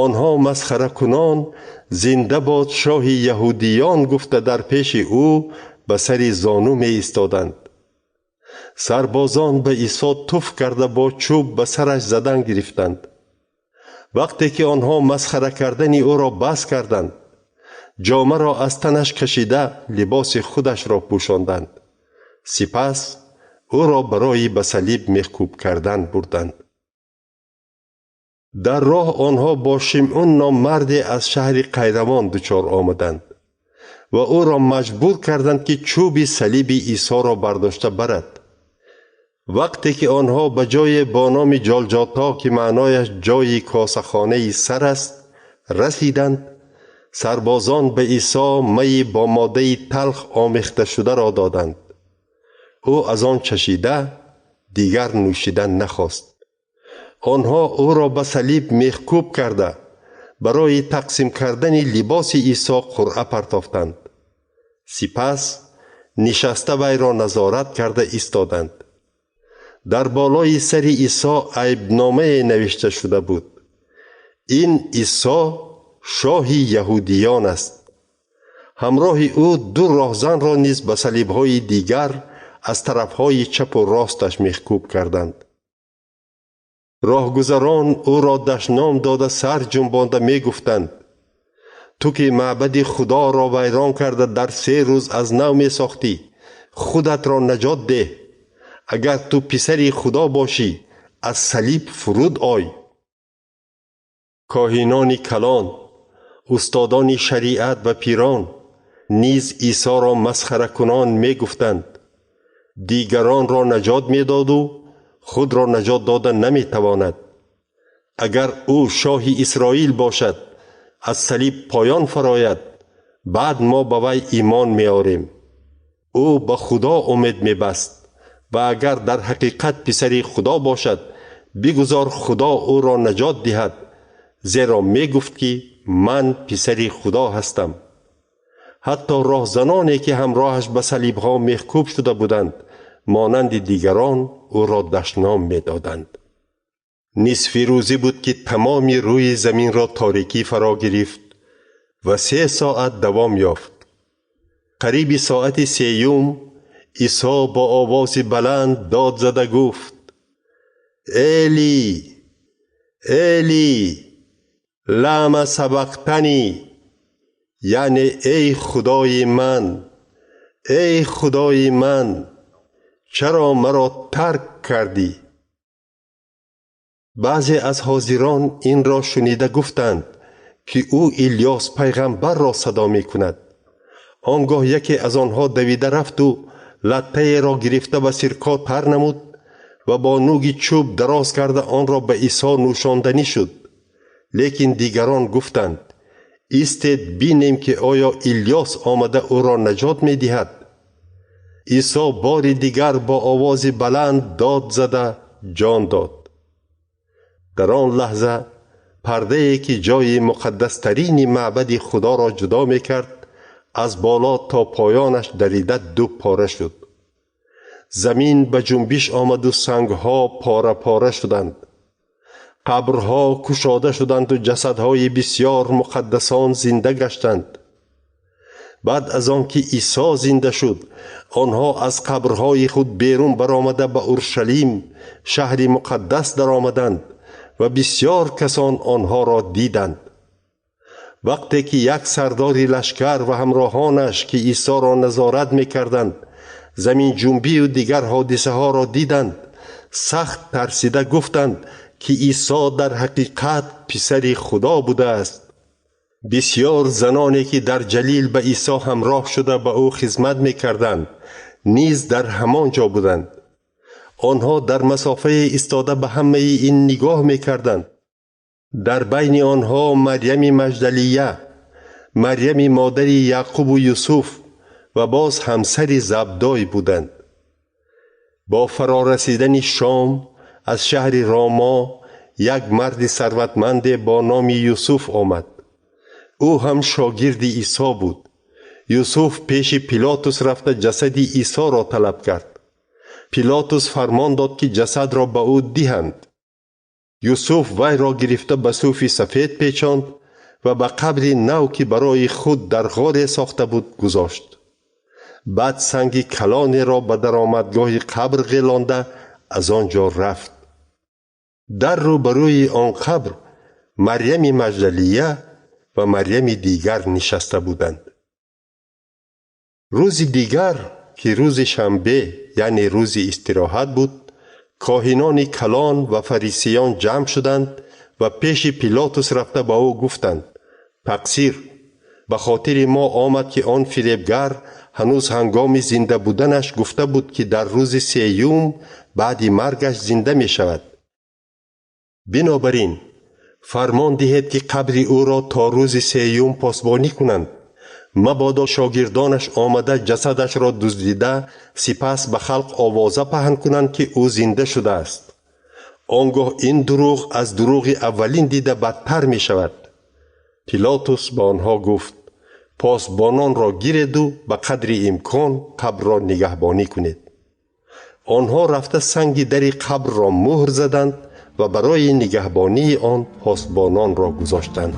S1: Онҳо масхаракунон: «Зинда бод шоҳи яҳудиён!» гуфта, дар пеши ӯ ба сари зону меистоданд. Сарбозон ба Исо туф карда, бо чӯб ба сараш задан гирифтанд. Вақте ки онҳо масхара кардани ӯро бас карданд, ҷомаро аз танаш кашида, либоси худашро пӯшонданд. Сипас ӯро барои ба салиб мехкӯб кардан бурданд. Дар роҳ онҳо бо Шимъун ном марде аз шаҳри Қайравон дучор омаданд ва ӯро маҷбур карданд, ки чӯби салиби Исоро бардошта барад. Вақте ки онҳо ба ҷое бо номи Ҷолҷото, ки маънояш ҷойи косахонаи сар аст, расиданд, сарбозон ба Исо майи бо моддаи талх омехташударо доданд. Ӯ аз он чашида, дигар нӯшидан нахост. Онҳо ӯро ба салиб мехкӯб карда, барои тақсим кардани либоси Исо қуръа партофтанд. Сипас нишаста вайро назорат карда истоданд. Дар болои сари Исо айбномае навишта шуда буд: «Ин Исо шоҳи яҳудиён аст». Ҳамроҳи ӯ ду роҳзанро низ ба салибҳои дигар аз тарафҳои чапу росташ мехкӯб карданд. Роҳгузарон ӯро дашном дода сар ҷунбонда мегуфтанд: ту ки маъбади Худоро вайрон карда дар 3 рӯз аз нав месохтӣ, худатро наҷот деҳ. Агар ту писари Худо бошӣ, аз салиб фуруд ой. Коҳинони калон, устодони шариат ва пирон низ Исоро масхаракунон мегуфтанд: дигаронро наҷот медоду худро наҷот дода наметавонад. Агар ӯ шоҳи Исроил бошад, аз салиб поён фарояд, баъд мо ба вай имон меорем. Ӯ ба Худо умед мебаст ва агар дар ҳақиқат писари Худо бошад, бигузор Худо ӯро наҷот диҳад, зеро мегуфт ки ман писари Худо ҳастам. Ҳатто роҳзаноне ки ҳамроҳаш ба салибҳо мехкӯб шуда буданд, монанди дигарон ӯро дашном медоданд. Нисфи рӯзӣ буд ки тамоми рӯи заминро торикӣ фаро гирифт ва 3 соат давом ёфт. Қариби соати 3 Исо бо овози баланд дод зада гуфт: Эли, Эли, лама сабақтани, яъне эй Худои ман, эй Худои ман, чаро маро тарк кардӣ? Баъзе аз ҳозирон инро шунида гуфтанд, ки ӯ Илёс пайғамбарро садо мекунад. Он гоҳ яке аз онҳо давида рафту латтаеро гирифта ба сирко тар намуд ва бо нуги чӯб дароз карда онро ба Исо нӯшонданӣ шуд. Лекин дигарон гуфтанд: истед бинем ки оё Илёс омада ӯро наҷот медиҳад. Исо бори дигар бо овози баланд дод зада ҷон дод. Дар он лаҳза пардае ки ҷои муқаддастарини маъбади Худоро ҷудо мекард, аз боло то поёнаш дарида ду пора шуд. Замин ба ҷунбиш омаду сангҳо пора-пора шуданд. Қабрҳо кушода шуданду ҷасадҳои бисьёр муқаддасон зинда гаштанд. Баъд аз он ки Исо зинда шуд, онҳо аз қабрҳои худ берун баромада ба Уршалим, шаҳри муқаддас даромаданд ва бисьёр касон онҳоро диданд. Вақте ки як сардори лашкар ва ҳамроҳонаш, ки Исоро назорат мекарданд, заминҷунбию дигар ҳодисаҳоро диданд, сахт тарсида гуфтанд ки Исо дар ҳақиқат писари Худо будааст. Бисьёр заноне ки дар Ҷалил ба Исо ҳамроҳ шуда ба ӯ хизмат мекарданд, низ дар ҳамон ҷо буданд. Онҳо дар масофае истода ба ҳамаи ин нигоҳ мекарданд. Дар байни онҳо Марьями Маҷдалия, Марьями модари Яъқубу Юсуф ва боз ҳамсари Забдой буданд. Бо фарорасидани шом аз шаҳри Ромо як марди сарватманде бо номи Юсуф омад. Ӯ ҳам шогирди Исо буд. Юсуф пеши Пилотус рафта ҷасади Исоро талаб кард. Пилотус фармон дод, ки ҷасадро ба ӯ диҳанд. Юсуф вайро гирифта ба суфи сафед печонд ва ба қабри нав, ки барои худ дар ғоре сохта буд, гузошт. Баъд санги калонеро ба даромадгоҳи қабр ғелонда аз он ҷо рафт. Дар рӯбарӯи он қабр Марьями Маҷдалия ва Марьями дигар нишаста буданд. Рӯзи дигар, ки рӯзи шанбе, яъне рӯзи истироҳат буд, коҳинони калон ва фарисиён ҷамъ шуданд ва пеши Пилотус рафта ба ӯ гуфтанд: тақсир, ба хотири мо омад, ки он фиребгар ҳанӯз ҳангоми зинда буданаш гуфта буд, ки дар рӯзи сеюм баъди маргаш зинда мешавад. Бинобар ин фармон диҳед, ки қабри ӯро то рӯзи сеюм посбонӣ кунанд. Мабодо шогирдонаш омада ҷасадашро дуздида, сипас ба халқ овоза паҳн кунанд, ки ӯ зинда шудааст. Он гоҳ ин дурӯғ аз дурӯғи аввалин дида бадтар мешавад. Пилотус ба онҳо гуфт: посбононро гиреду ба қадри имкон қабрро нигаҳбонӣ кунед. Онҳо рафта санги дари қабрро муҳр заданд ва барои нигаҳбонии он посбононро гузоштанд.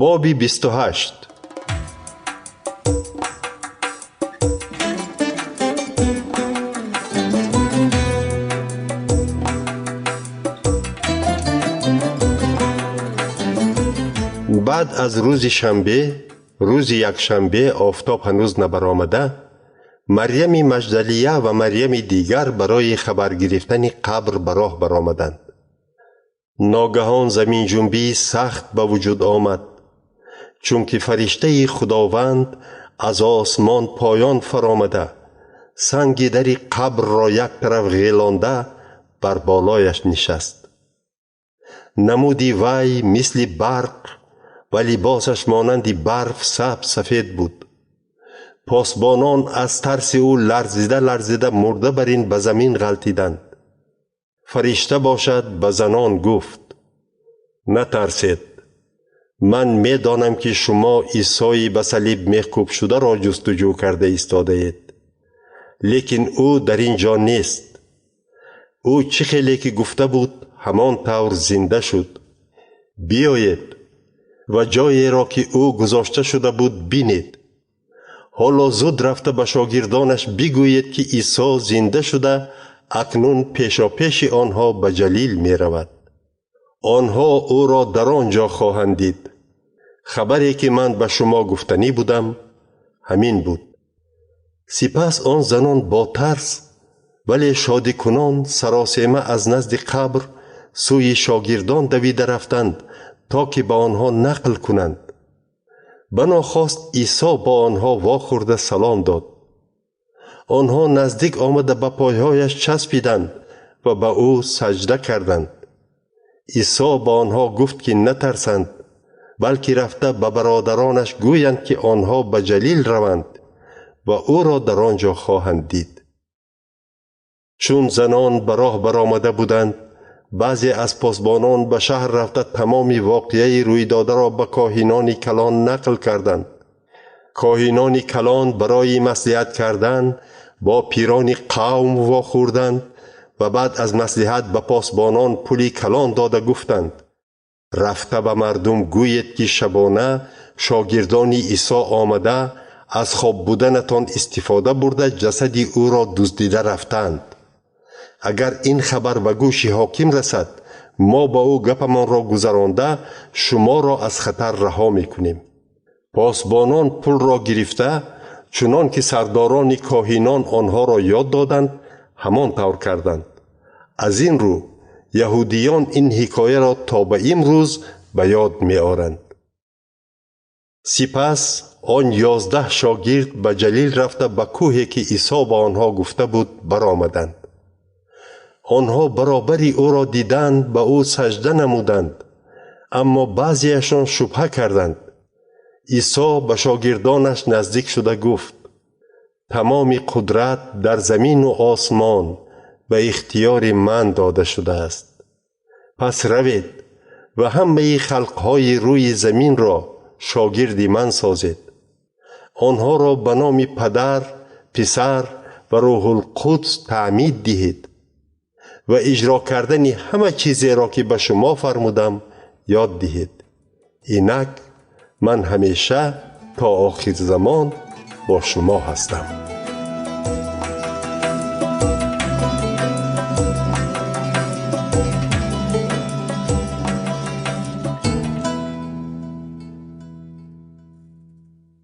S1: Боби 28. Баъд аз рӯзи шанбе, рӯзи якшанбе офтоб ҳанӯз набаромада, Марьями Маҷдалия ва Марьями дигар барои хабар гирифтани қабр ба роҳ баромаданд. Ногаҳон заминҷунбии сахт ба вуҷуд омад, чунки фариштаи Худованд аз осмон поён фаромада, санги дари қабрро як тараф ғелонда бар болояш нишаст. Намуди вай мисли барқ ва либосаш монанди барф сабз сафед буд. Посбонон аз тарси ӯ ларзида ларзида мурда бар ин ба замин ғалтиданд. Фаришта бошад ба занон гуфт: натарсед, ман медонам ки шумо Исои ба салиб мехкӯбшударо ҷустуҷӯ карда истодаед, лекин ӯ дар ин ҷо нест. Ӯ чӣ хеле ки гуфта буд, ҳамон тавр зинда шуд. Биёед ва ҷоеро ки ӯ гузошта шуда буд бинед. Ҳоло зуд рафта ба шогирдонаш бигӯед ки Исо зинда шуда акнун пешопеши онҳо ба Ҷалил меравад. Онҳо ӯро дар он ҷо хоҳанд дид. Хабаре ки ман ба шумо гуфтанӣ будам ҳамин буд. Сипас он занон бо тарс, вале шодикунон саросема аз назди қабр сӯи шогирдон давида рафтанд, то ки ба онҳо нақл кунанд. Банохост Исо бо онҳо вохӯрда салом дод. Онҳо наздик омада ба пойҳояш часпиданд ва ба ӯ саҷда карданд. Исо ба онҳо гуфт ки натарсанд, балки рафта ба бародаронаш гӯянд ки онҳо ба Ҷалил раванд ва ӯро дар он ҷо хоҳанд дид. Чун занон ба роҳ баромада буданд, баъзе аз посбонон ба шаҳр рафта тамоми воқеаи рӯйдодаро ба коҳинони калон нақл карданд. Коҳинони калон барои маслиҳат кардан бо пирони қавм вохӯрданд ва баъд аз маслиҳат ба посбонон пули калон дода гуфтанд: рафта ба мардум гӯед ки шабона шогирдони Исо омада аз хоб буданатон истифода бурда ҷасади ӯро дуздида рафтанд. Агар ин хабар ба гӯши ҳоким расад, мо ба ӯ гапамонро гузаронда шуморо аз хатар раҳо мекунем. Посбонон пулро гирифта, чунон ки сардорони коҳинон онҳоро ёд доданд, ҳамон тавр карданд. Аз ин рӯ яҳудиён ин ҳикояро то ба имрӯз ба ёд меоранд. Сипас он 11 шогирд ба Ҷалил рафта ба кӯҳе ки Исо ба онҳо гуфта буд баромаданд. Онҳо баробари ӯро диданд, ба ӯ саҷда намуданд, аммо баъзеашон шубҳа карданд. Исо ба шогирдонаш наздик шуда гуфт: тамоми қудрат дар замину осмон ба ихтиёри ман дода шудааст. Пас равед ва ҳамаи халқҳои рӯи заминро шогирди ман созед. Онҳоро ба номи Падар, Писар ва Рӯҳулқудс таъмид диҳед ва иҷро кардани ҳама чизеро ки ба шумо фармудам ёд диҳед. Инак ман ҳамеша то охир замон бо шумо ҳастам.